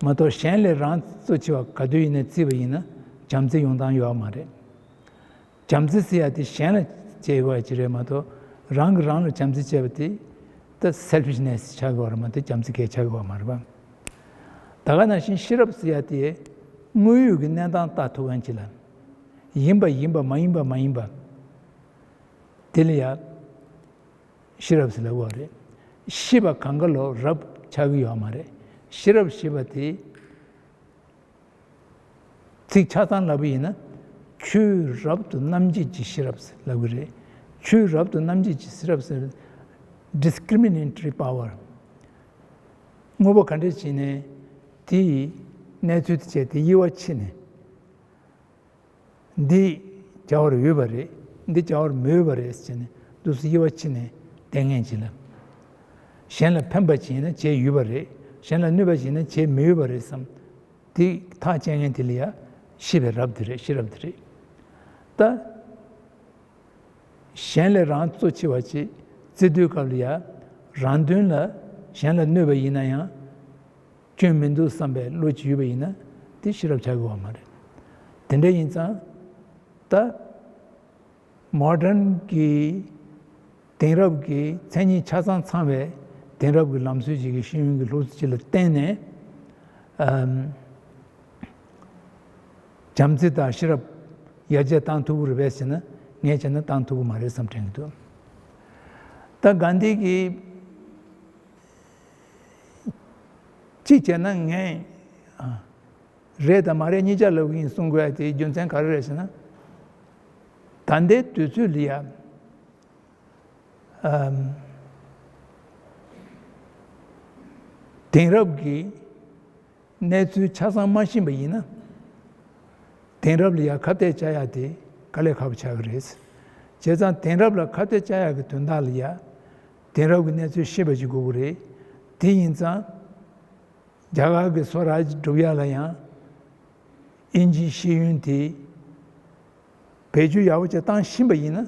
མ་གཏོགས་གཞན་ལས་རང་གཙོ་ཆེ་བ་ག་དུས་ཡིན་ནའི་བརྩིས་པ་ཡིན་ན་བྱམས་བརྩེ་ཡོང་སྟངས་ཡོད་མ་རེད། བྱམས་བརྩེ་ཟེར་ཡ་དེ་གཞན་ལ་བྱེད་དགོས་ཡ་ཅིག་རེད་མ་གཏོགས། རང་གིས་རང་ལ་བྱམས་བརྩེ་བྱས་པ་དེ་ད་སེལ་ཕི་ཤི་ནེ་སི་ཆགས་ཀྱི་ཡོད་རེད་མ་གཏོགས་བྱམས་བརྩེ་གང་ཡང་ཆགས་ཀྱི་ཡོད་མ་རེད་པ། ད་ག་ནང་བཞིན་ཤེས་རབ་ཟེར་ཡ་དེ་དངོས་ཡོད་ཀྱི་གནས་སྟངས་ལྟ་ཐུབ་མཁན་ཅིག་ལ། ཡིན་པ་ཡིན་པ། མ་ཡིན་པ་མ་ཡིན་པ། དེ་ལ་ཡ་ཤེས་རབ་ཟེར་ལབ་ཀྱི་ཡོད་རེད། ཤེས་པ་གང་ག་ལ་རབ་ཆགས་ཀྱི་ཡོད་མ་རེད། ཤེས་རབ་ཞེས་པ་དེ། ཚིག་ཆ་ཚང་ལབ་པ་ཡིན་ན། ཆོས་རབ་ཏུ་རྣམ་འབྱེད་ཀྱི་ཤེས་རབ་ལབ་ཀྱི་རེད། ཆོས་རབ་ཏུ་རྣམ་འབྱེད་ཀྱི་ཤེས་རབ་ཟེར། ཌིས་ཀི་རི་མི་ནེ་ཊོ་རི་པ་ཝར། དངོས་པོ་ག་འདྲ་ཞིག་ནས་དེའི་གནས་ཚུལ་དེ་བྱས་ཏེ་དབྱེ་བ་ཕྱེ་ནས། འདི་བྱ་བར་འོས་པ་རེད། འདི་བྱ་བར་མི་འོས་པ་རེད་ཟེར་ནས་འདུག་སེ་དབྱེ་བ་ཕྱེ་ནས་བསྟན་མཁན་ཅིག་ལ། གཞན་ལ་ཕན་པ་ཅིག་ཡིན་ན་བྱེད་འོས་པ་རེད། གཞན་ལ་གནོད་པ་ཅིག་ཡིན་ན་བྱེད་མི་འོས་པ་རེད་བསམ། དེ་ཐག་བཅད་མཁན་དེ་ལ་ཡ་ཤེས་པའི་རབ་དེ་རེད། ཤེས་རབ་དེ་རེད། ད་གཞན་ལས་རང་གཙོ་ཆེ་བ་ཅིག་བརྩི་དུས་སྐབས་ལ་ཡ། རང་དོན་ལ་གཞན་ལ་གནོད་པ་ཡིན་ན་ཡང་སྐྱོན་མི་འདུག་བསམ་པའི་བློ་ཅིག་ཡོད་པ་ཡིན་ན། དེ་ཤེས་རབ་ཆགས་ཀྱི་ཡོད་མ་རེད། དེ་འདྲ་ཡིན་ཙང་ད། མོ་ཌན་གྱི་དེང་རབས་ཀྱི་མཚན་ཉིད་ཆ་ཚང་ཚང་བའི་དེང་རབས་ཀྱི་ལམ་སྲོལ་ཅིག་གི་ཤེས་ཡོན་གྱི་ལུགས་སྲོལ་ཅིག་ལ་བརྟེན་ནས། ཨམ། བྱམས་བརྩེ་དང་ཤེས་རབ་ཡར་རྒྱས་བཏང་ཐུབ་ཀྱི་རེད་པས་ཟེར་ན། ངས་བྱས་ན་བཏང་ཐུབ་ཀྱི་མ་རེད་བསམ་དྲན་གྱི་འདུག་ད་གྷན་དྷི་གིས་གཅིག་བྱས་ན་ངས། ཨ། རེད་དང་མ་རེད་གཉིས་ཆ་ལབ་ཀྱི་ཡིན་གསུང་དགོས་ཡ་དེའི་རྒྱུ་མཚན་ག་རེ་རེད་ཟེར་ན། ད་ལྟའི་དུས་ཚོད་ལ་ཡ། ཨམ། དེང་རབས་ཀྱི་གནས་ཚུལ་ཆ་ཚང་མ་ཤེས་པ་ཡིན་ན། དེང་རབས་ལ་ཡ་ཁ་གཏད་བཅག་ཡ་དེ་དཀའ་ལས་ཁག་པོ་ཆགས་ཀྱི་རེད། བྱས་ཙང་དེང་རབས་ལ་ཁ་གཏད་བཅག་ཡ་གི་དོན་དག་ལ་ཡ། དེང་རབས་ཀྱི་གནས་ཚུལ་ཤེས་པ་ཅིག་དགོས་ཀྱི་རེད། དེ་ཡིན་ཙང་། རྒྱ་གར་གྱི་སོ་རཱཇ་སྒྲུབ་ཡ་ལ་ཡང་། དབྱིན་ཇིའི་ཤེས་ཡོན་དེ་བེད་སྤྱོད་ཡག་པོ་ཅིག་བཏང་ཤེས་པ་ཡིན་ན་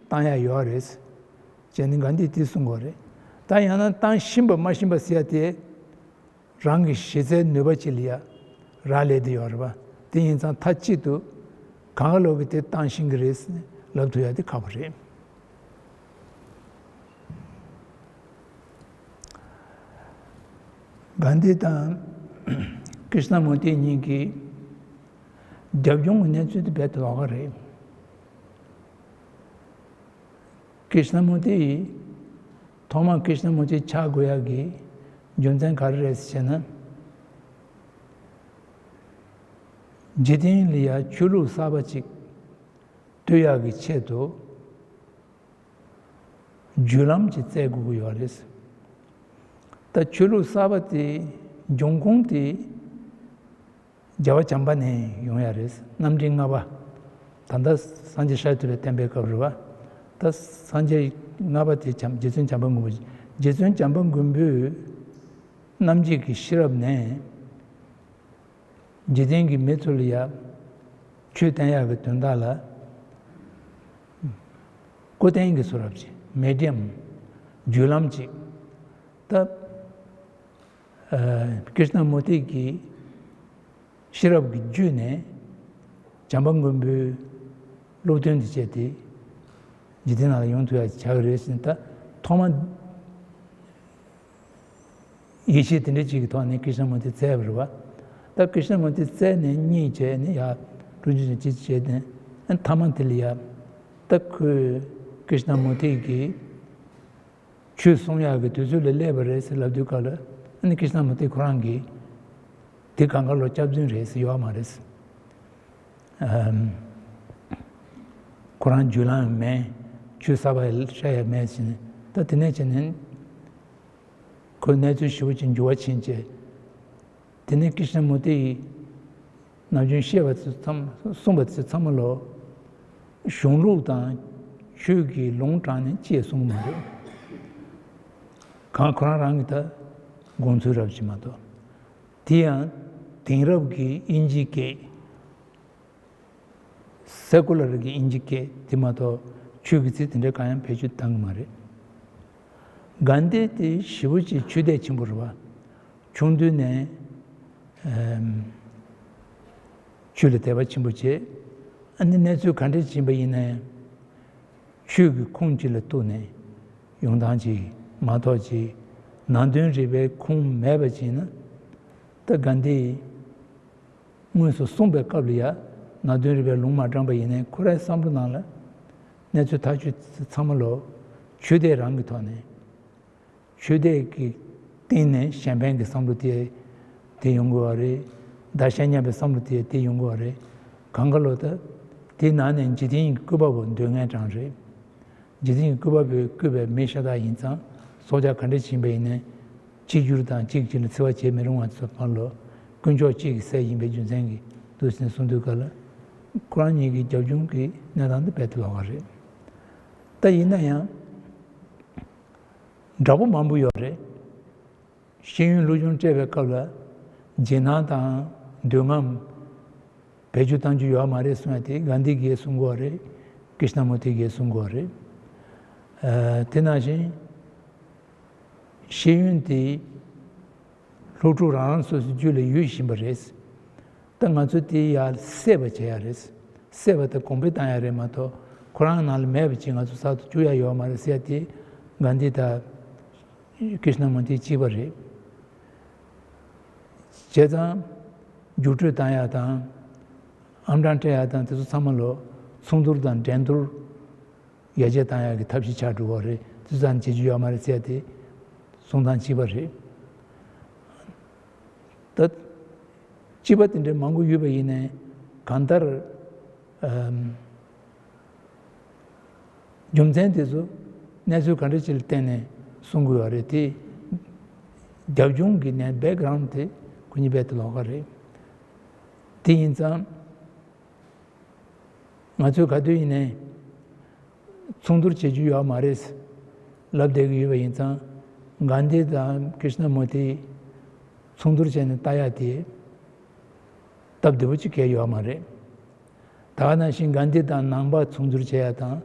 བཏང་ཡ་ཡོད་རེད། ཅེས་ནི་གྷན་དྷིས་དེ་གསུང་གི་རེད། ད་ཡང་ན་བཏང་ཤེས་པ་མ་ཤེས་པ་ཟེར་ཡ་དེ་རང་གི་གཞི་རྩའི་ནུས་པ་ཅིག་ལ་ཡ་རག་ལས་བསྡད་ཡོད་རེད་པ། དེ་ཡིན་ཙང་མཐའ་གཅིག་ཏུ་གང་ག་ལོག་གིས་དེ་བཏང་ཤེས་ཀྱི་རེད་ཟེར་ནས་ལབ་ཐུབ་ཡ་དེ་ཁག་པོ་རེད། གྷན་དྷི་དང་ཀྲིཤ་ན་མུར་ཏི་གཉིས་ཀྱི་རྒྱབ་ལྗོངས་ཀྱི་གནས་ཚུལ་དེ་རྦད་དེ་ལོགས་ཀ་རེད། ཀྲིཤ་ན་མུར་ཏི་ཡིས་ཐོག་མར་ཀྲིཤ་ན་མུར་ཏི་ཆགས་དགོས་ཡག་གི་རྒྱུ་མཚན་ག་རེ་རེད་ཟེར་ན། འཇིག་རྟེན་ལ་ཡ་ཆོས་ལུགས་གསར་པ་ཅིག་གཏོད་ཡག་གི་ཆེད་དུ། བརྒྱུད་ལམ་གྱི་བཙལ་དགོས་ཀྱི་ཡོད་རེད། ད་ཆོས་ལུགས་གསར་པ་དེ་འབྱུང་ཁུངས་དེ་རྒྱལ་བ་བྱམས་པ་ནས་ཡོང་ཡ་རེད། རྣམ་འདྲེན་ལྔ་པ། ད་ལྟ་སངས་རྒྱས་ཤཱཀྱ་ཐུབ་པའི་བསྟན་པའི་སྐབས་རེད་པ། ད་སངས་རྒྱས་ལྔ་པ་དེ་བྱམས་རྗེ་བཙུན་བྱམས་པ་མགོན་པོ། རྗེ་བཙུན་བྱམས་པ་མགོན་པོའི་རྣམ་འབྱེད་ཀྱི་ཤེས་རབ་ནས། འཇིག་རྟེན་གྱི་མི་ཚོ་ལ་ཡ་ཆོས་བསྟན་ཡག་གི་དོན་དག་ལ་སྐུ་རྟེན་གྱི་བཟོ་འདྲ་ཅིག་མེ་ཌི་ཡམ་བརྒྱུད་ལམ་ཅིག་ད་ཀྲིཤ་ན་མུར་ཏི་གི་ཤེས་རབ་ཀྱི་བརྒྱུད་ནས་བྱམས་པ་མགོན་པོའི་སློབ་སྟོན་དེ་བྱས་ཏེ་འཇིག་རྟེན་ནང་ལ་ཡོང་ཐུབ་ཡག་ཅིག་ཆགས་ཀྱི་རེད་ཟེར་ནས། ད་ཐོག་མ། ཡིད་ཆེས་དེ་འདྲ་ཅིག་གི་ཐོག་ནས་ཀྲིཤ་ན་མུར་ཏི་བཙལ་བ་རེད་པ། ད་ཀྲིཤ་ན་མུར་ཏི་བཙལ་ནས་གཉིད་བྱས་ནས་ཡར་ཀྲུང་ཆུང་ཅིག་བྱས་ནས། ཨ། མཐའ་མ་དེ་ལ་ཡ་ད་ཁོས་ཀྲིཤ་ན་མུར་ཏི་གིས་ཆོས་གསུང་ཡག་གི་དུས་ཚོད་ལ་སླེབས་པ་རེད་ཟེར་ལབ་དུས་སྐབས་ལ། ཨ་ནི་ཀྲིཤ་ན་མུར་ཏི་ཁོ་རང་གིས་དེ་གང་ག་ལོ་སྐྱག་རྫུན་རེད་ཟེར། ཡོད་མ་རེད། ཨམ། ཁོ་རང་བརྒྱུད་ལམ་ཡང་མེད། ཆོས་གསར་པ་ཡང་བཤད་ཡག་མེད་ཟེར་ནས། ད་དེ་ནས་བྱས་ནས་ཁོས་གནས་ཚུལ་ཞེ་པོ་ཅིག་འགྱུར་བ་ཕྱིན་བྱས། དེ་ནས་ཀྲིཤ་ན་མུར་ཏི་ཡིས་ནམ་རྒྱུན་བཤད་པ་ཚོ་ཚང་མ། གསུངས་པ་ཚོ་ཚང་མ་ལོ། གཞུང་ལུགས་དང་ཆོས་ཀྱི་ལུང་དྲངས་ནས་ཅི་ཡང་གསུངས་མ་རེད། གང་ཁོ་རང་རང་གི་ད་དགོངས་ཚུལ་རབ་ཅིག་མ་གཏོགས། དེ་ཡང་དེང་རབས་ཀྱི་དབྱིན་ཇིའི་སྐད། སེ་ཀུ་ལར་གྱི་དབྱིན་ཇི་སྐད་དེ་མ་གཏོགས་ཆོས་ཀྱི་ཚིག་དེ་འདྲ་གང་ཡང་བེད་སྤྱོད་བཏང་གི་མ་རེད། གྷན་དྷི་དེ་ཞེ་པོ་ཅིག་ཆོས་དད་ཆེན་པོ་རེད་པ། ཆུང་དུས་ནས། ཨམ། ཆོས་ལ་དད་པ་ཆེན་པོ་བྱས། ཨ་ནི་གནས་ཚུལ་ག་འདྲ་ཅིག་ཡིན་པ་ཡིན་ན་ཡང་ཆོས་ཀྱི་ཁུངས་གཅིག་ལ་གཏུགས་ནས་ཡོང་སྟངས་ཅིག་མ་གཏོགས་ཅིག་ནང་དོན་རིག་པའི་ཁུངས་མེད་པ་ཅིག་ཡིན་ན། ད་གྷན་དྷི་དངོས་སུ་གསུངས་པའི་སྐབས་ལ་ཡ་ནང་དོན་རིག་པའི་ལུང་མ་དྲངས་པ་ཡིན་ནའི་ཁོ་རའི་བསམ་བློ་ནང་ལ་གནས་ཚུལ་ཐག་གཅོད་ཚང་མ་ལོ་ཆོས་དད་རང་གི་ཐོག་ནས། ཆོས་དད་ཀྱི་སྟེང་ནས་གཞན་ཕན་གྱི་བསམ་བློ་དེ་དེ་ཡོང་དགོས་པ་རེད། བདག་གཞན་མཉམ་པའི་བསམ་བློ་དེ་དེ་ཡོང་དགོས་པ་རེད། གང་ག་ལོ་ད་དེའི་ནང་ནས་འཇིག་རྟེན་གྱི་བཀོད་པ་པོ་འདོད་མཁན་གྲངས་རེད། འཇིག་རྟེན་གྱི་བཀོད་པ་པོས་བཀོད་པའི་མི་ཤ་སྟག་ཡིན་ཙང་། སྲོག་ཆགས་ག་འདྲ་ཞིག་ཡིན་པ་ཡིན་ནའི་གཅིག་གྱུར་དང་གཅིག་གཅིག་ལ་འཚེ་བ་བྱེད་མི་རུང་བ་ཚོ་ཕར་ལོ། དཀོན་མཆོག་གཅིག་གི་སྲས་ཡིན་པའི་རྒྱུ་མཚན་གྱིས་འདུག་ཟེར་ནས་གསུངས་དུས་སྐབས་ལ། ཁོ་རང་ཉིད་ཀྱི་རྒྱབ་ལྗོངས་ཀྱི་གནས་སྟངས་འདི་རྦད་དེ་ལོགས་ཀ་རེད། ད་ཡིན་ན་ཡང་། འདྲ་པོ་མང་པོ་ཡོད་རེད། ཤེས་ཡོན་སློབ་སྦྱོང་སྤྲད་པའི་སྐབས་ལ་འཇིགས་སྣང་དང་འདོད་རྔམ་བེད་སྤྱོད་གཏང་རྒྱུ་ཡོད་མ་རེད་གསུང་ཡ་དེ་གྷན་དྷི་གིས་གསུང་གི་ཡོད་རེད། ཀྲིཤ་ན་མུར་ཏི་གིས་གསུང་གི་ཡོད་རེད། ཨ། དེ་ནང་བཞིན་ཤེས་ཡོན་དེ་སློབ་ཕྲུག་རང་རང་སོ་སོའི་རྒྱུད་ལ་ཡོད་བཞིན་པ་རེད། ད་ང་ཚོ་དེ་ཡར་སེལ་བ་བྱེད་ཡ་རེད། སེལ་བ་དང་གོང་འཕེལ་བཏང་ཡ་རེད་མ་གཏོགས། ཁོ་རང་ནང་ལ་མེད་པ་ཅིག་ང་ཚོ་གསར་དུ་བཅུག་ཡ་ཡོད་མ་རེད་ཟེར་ཡ་དེ་གྷན་དྷི་དང་ཀྲིཤ་ན་མུར་ཏི་གཅིག་པ་རེད། བྱས་ཙང་རྒྱུགས་སྤྲོད་བཏང་ཡ་དང་། ཨམ་ཊང་སྤྲད་ཡ་དང་དེ་ཚོ་ཚང་མ་ལོ་མཚུངས་བསྡུར་དང་འགྲན་བསྡུར་ཡར་རྒྱས་བཏང་ཡག་གི་ཐབས་ཤེས་ཆགས་འགྲོ་གི་རེད། དེ་ཚོ་ཙམ་བྱེད་རྒྱུ་ཡོད་མ་རེད་ཟེར་ཏེ་གསུང་སྟངས་གཅིག་པ་རེད། ད་སྤྱི་པ་དེ་འདྲའི་མང་པོ་ཡོད་པ་ཡིན་ནའི་གང་ལྟར། ཨམ། རྒྱུ་མཚན་དེ་ཚོ་གནས་ཚུལ་ག་འདྲ་ཅིག་ལ་བརྟེན་ནས་གསུང་དགོས་པ་རེད་དེ། རྒྱབ་ལྗོངས་ཀྱི་ནས་བེག་གྷ་རའུན་དེ་ཁོ་གཉིས་རྦད་དེ་ལོགས་ཀ་རེད། དེ་ཡིན་ཙང་། ང་ཚོས་ག་དུས་ཡིན་ནའི་མཚུངས་བསྡུར་བྱེད་རྒྱུ་ཡོད་མ་རེད་ལབ་བསྡད་ཀྱི་ཡོད་པ་ཡིན་ཙང་། གྷན་དྷི་དང་ཀྲིཤ་ན་མུར་ཏི་མཚུངས་བསྡུར་བྱས་ནས་ལྟ་ཡ་དེ་སྟབས་བདེ་པོ་ཅིག་གང་ཡང་ཡོད་མ་རེད། ད་ག་ནང་བཞིན་གྷན་དྷི་དང་ནང་པ་མཚུངས་བསྡུར་བྱེད་ཡ་དང་།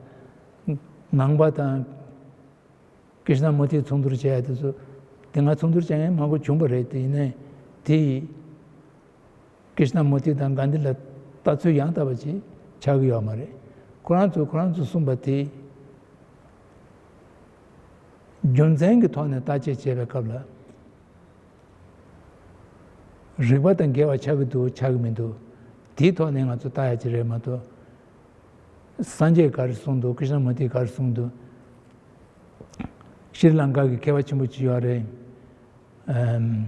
ནང་པ་དང་ཀྲིཤ་ན་མུར་ཏི་མཚུངས་བསྡུར་བྱེད་ཡ་དེ་ཚོ་དེ་སྔ་མཚུངས་བསྡུར་བྱེད་མཁན་མང་པོ་བྱུང་བ་རེད། དེ་ཡིན་ནའི་དེ་ཀྲིཤ་ན་མུར་ཏི་དང་གྷན་དྷི་ལ་ལྟ་ཚུལ་ཡང་དག་པ་ཅིག་ཆགས་ཀྱི་ཡོད་མ་རེད། ཁོ་རང་ཚོས་ཁོ་རང་ཚོས་གསུངས་པ་དེ་རྒྱུ་མཚན་གྱི་ཐོག་ནས་བརྟག་དཔྱད་བྱེད་པའི་སྐབས་ལ། རིགས་པ་དང་འགལ་བ་ཆགས་ཀྱི་འདུག་ཆགས་ཀྱི་མི་འདུག་དེའི་ཐོག་ནས་ང་ཚོ་ལྟ་ཡ་ཅིག་རེད་མ་གཏོགས། སངས་རྒྱས་ག་རེ་གསུངས་འདུག་ཀྲིཤ་ན་མུར་ཏིས་ག་རེ་གསུངས་འདུག་ཤྲི་ལང་ཀ་གི་མཁས་པ་ཆེན་པོ་ཅིག་ཡོད་རེད། ཨམ།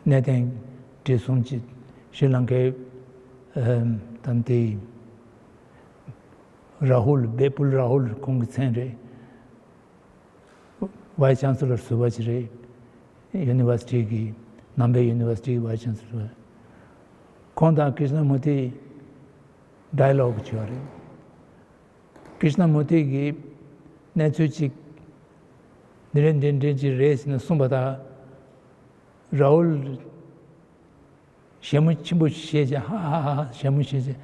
གནས་བརྟན་བགྲེས་སོང་ཅིག་ཤྲི་ལང་ཀའི་ཨམ། དམ་དེ་ར་ཧུལ། བེ་པུལ་ར་ཧུལ་ཁོང་གི་མཚན་རེད། ཝའི་ཆན་སི་ལར་ཟུར་པ་ཅིག་རེད། ཡུ་ནི་ཝར་སི་ཊི་གི། ནང་པའི་ཡུ་ནི་ཝར་སི་ཊི་གི་ཝའི་ཆན་སི་ལར། ཁོང་དང་ཀྲིཤ་ན་མུར་ཏི་ཌའི་ལོག་བྱས་པ་རེད། ཀྲིཤ་ན་མུར་ཏི་གིས་གནས་ཚུལ་ཅིག་འདི་རེད་འདི་འདྲ་ཅིག་རེད་ཟེར་ནས་གསུངས་པ་དང་། ར་ཧུལ་ཞལ་མོ་ཆེན་པོ་བྱས་བྱས། ཧ་ཧ་ཧ་ཧ་ཞལ་མོ་བྱས་བྱས།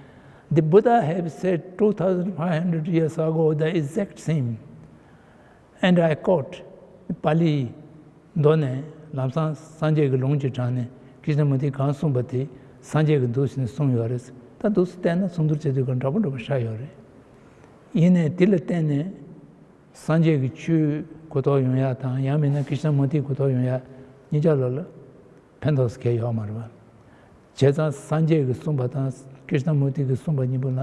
The Buddha have said two thousand five hundred years ago the exact same, and I quote. པཱ་ལིའི་མདོ་ནས་ལམ་སང་སངས་རྒྱས་ཀྱི་ལུང་ཅིག་དྲངས་ནས་ཀྲིཤ་ན་མུར་ཏིས་གང་གསུངས་པ་དེ་སངས་རྒྱས་ཀྱིས་འདུག་ཟེར་ནས་གསུངས་ཡོད་རེད། ད་འདུག་སེ་བལྟས་ན་མཚུངས་བསྡུར་བྱེད་དུས་ཀ་འདྲ་པོ་འདྲ་པོ་ཆགས་ཡོད་རེད། ཡིན་ནའི་དེ་ལ་བརྟེན་ནས་སངས་རྒྱས་ཀྱི་ཆོས་གོ་རྟོགས་ཡོང་ཡ་དང་། ཡང་མིན་ན་ཀྲིཤ་ན་མུར་ཏིའི་གོ་རྟོགས་ཡོང་ཡ་གཉིས་ཆ་ལོ་ལ་ཕན་ཐོགས་སུ་གལ་ཡོད་མ་རེད་པ། བྱས་ཙང་སངས་རྒྱས་ཀྱིས་གསུངས་པ་དང་ཀྲིཤ་ན་མུར་ཏི་གིས་གསུངས་པ་གཉིས་པོ་ལ་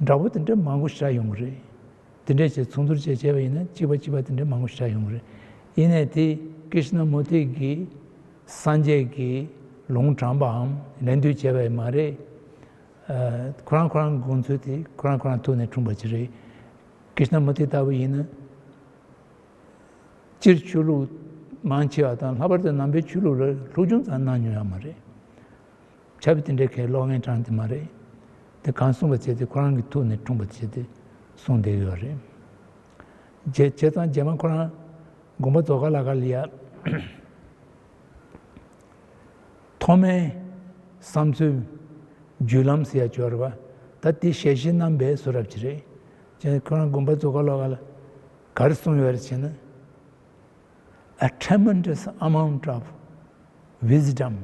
འདྲ་པོ་དེ་འདྲ་མང་པོ་ཞིག་ཡོང་གི་རེད། དེ་འདྲ་བྱས་མཚུངས་བསྡུར་བྱས་བྱས་པ་ཡིན་ན་གཅིག་པ་གཅིག་པ་དེ་འདྲ་མང་པོ་ཞིག་ཡོང་གི་རེད། ཡིན་ནའི་དེ་ཀྲིཤ་ན་མུར་ཏི་གིས་སངས་རྒྱས་ཀྱི་ལུང་དྲངས་པའམ་ལན་འདེབས་བྱས་པ་ཡང་མ་རེད། ཨ། ཁོ་རང་ཁོ་རང་གི་དགོངས་ཚུལ་དེ་ཁོ་རང་ཁོ་རང་ཐུགས་ནས་འཁྲུངས་པ་ཅིག་རེད། ཀྲིཤ་ན་མུར་ཏི་ལྟ་བུ་ཡིན་ན། སྤྱིར་ཆོས་ལུགས་མང་ཆེ་བ་དང་། ལྷག་པར་དུ་ནང་པའི་ཆོས་ལུགས་ལ་སློབ་སྦྱོང་ཙམ་གནང་མྱོང་ཡོད་མ་རེད། ཆབ་དེ་འདྲའི་གའི་གློག་བརྙན་དྲངས་དེ་མ་རེད། དེ་གང་གསུངས་པ་བྱས་ཏེ་ཁོ་རང་གི་ཐུགས་ནས་འཁྲུངས་པ་བྱས་ཏེ་གསུངས་བསྡད་ཡོད་རེད། རྗེ་བྱས་ཙང་རྗེས་མ་ཁོ་རང་དགོངས་པ་རྫོགས་ཁ་ལ་ཁ་ལ་ཡ། ཐོག་མའི་བསམ་ཚུལ་བརྒྱུད་ལམ་ཟེར་ཡ་ཅིག་ཡོད་རེད་པ། ད་དེ་ཞལ་བཞེས་གནང་བའི་བཟོ་འདྲ་ཅིག་རེད། བྱས་ནས་ཁོ་རང་དགོངས་པ་རྫོགས་ཁ་ལ་ཁ་ལ་ག་རེ་གསུངས་ཡོད་རེད་ཟེར་ན། A tremendous amount of wisdom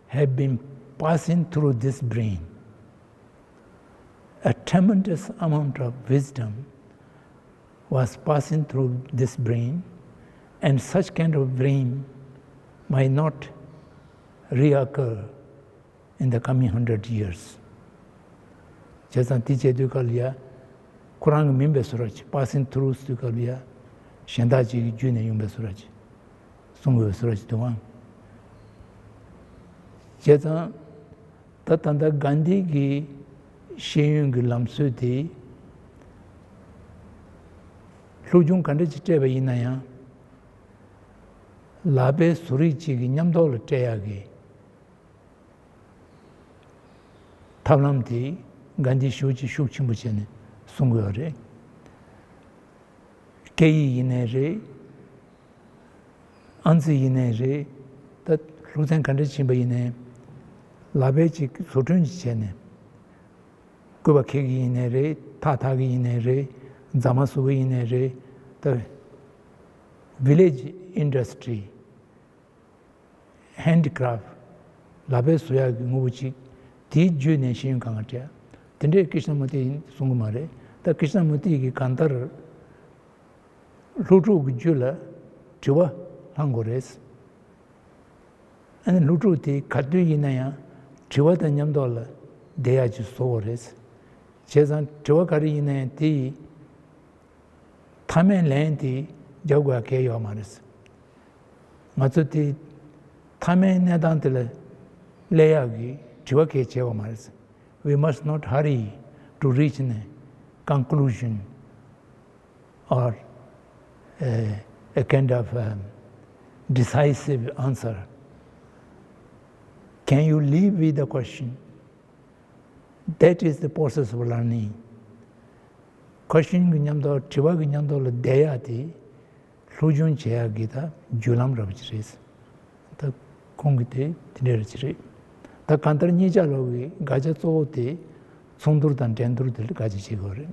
have been passing through this brain. A tremendous amount of wisdom was passing through this brain, and such kind of brain might not reoccur in the coming hundred years. བྱས་ཙང་དེ་བྱེད་དུས་སྐབས་ལ་ཡ། ཁོ་རང་གི་མིན་པའི་བཟོ་འདྲ་ཅིག passing through དུས་སྐབས་ལ་ཡ། གཞན་དག་ཅིག་གི་བརྒྱུད་ནས་ཡོང་པའི་བཟོ་འདྲ་ཅིག་གསུང་དགོས་པའི་བཟོ་འདྲ་ཅིག་འདུག་ཨང་། བྱས་ཙང་། ད་ད་ལྟ་གྷན་དྷི་གི་ཤེས་ཡོན་གྱི་ལམ་སྲོལ་དེ་སློབ་སྦྱོང་ག་འདྲ་ཅིག་སྤྲད་པ་ཡིན་ན་ཡང་། ལག་པའི་བཟོ་རིག་ཅིག་གི་མཉམ་ཐོག་ལ་སྤྲད་ཡག་གི་ཐབས་ལམ་དེ་གྷན་དྷིས་ཞེ་པོ་ཅིག་ཤུགས་ཆེན་པོ་བྱས་ནས་གསུང་གི་ཡོད་རེད། སྐད་ཡིག་ཡིན་ནའི་རེད། ཨང་རྩིས་ཡིན་ནའི་རེད། ད་སློབ་ཚན་ག་འདྲ་ཕྱིན་པ་ཡིན་ནའི། ལག་པས་ཅིག་བཟོ་སྐྲུན་ཅིག་བྱས་ནས། སྐུད་པ་འཁྱེར་གྱི་ཡིན་ནའི་རེད། ཐག་འཐག་གི་ཡིན་ནའི་རེད། རྫ་མ་བཟོ་གི་ཡིན་ནའི་རེད། ད་village industry, handicraft, ལག་པས་བཟོ་ཡག་གི་དངོས་པོ་གཅིག་དེའི་བརྒྱུད་ནས་ཤེས་ཡོན་གང་ག་སྤྲད། དེ་འདྲས་ཀི་ཤི་ན་མུར་ཏི་ཡིས་གསུང་གི་མ་རེད། ད་ཀི་ཤི་ན་མུར་ཏི་གིས་གང་ལྟར་ལྷོ་ཕྱོགས་ཀྱི་རྒྱུད་ལ་དྲི་བ་བསླང་དགོས་རེད། ཨ་ནི་ལྷོ་ཕྱོགས་དེ་ག་དུས་ཡིན་ན་ཡང་དྲི་བ་དང་མཉམ་དུ་ལ་བསྡད་ཡག་ཅིག་བཟོ་དགོས་རེད། བྱས་ཙང་དྲི་བ་ག་རེ་ཡིན་ན་ཡང་དེ་ཡི་མཐའ་མའི་ལན་དེ་རྒྱག་དགོས་ཡག་གལ་ཡོད་མ་རེད། ང་ཚོ་དེ་མཐའ་མའི་གནས་སྟངས་དེ་ལ་སླེབས་ཡག་གི་དྲི་བ་གལ་ཆེ་བ་མ་རེད། We must not hurry to reach a conclusion or a, a kind of um, decisive answer. Can you live with the question? That is the process of learning. Question གི་མཉམ་དུ་དྲི་བ་གི་མཉམ་དུ་ལ་བསྡད་ཡག་དེ་སློབ་སྦྱོང་བྱེད་ཡག་གི་ད་བརྒྱུད་ལམ་འདྲ་པོ་ཅིག་རེད། ད་ཁོང་གི་དེ་དེ་འདྲ་རེད་ཅིག་རེད། ད་གང་ལྟར་གཉིས་ཆ་ལོག་གི་དགག་བྱ་གཙོ་བོ་དེ་མཚུངས་བསྡུར་དང་འགྲན་བསྡུར་དེ་ལ་དགག་བྱ་བྱེད་དགོས་རེད།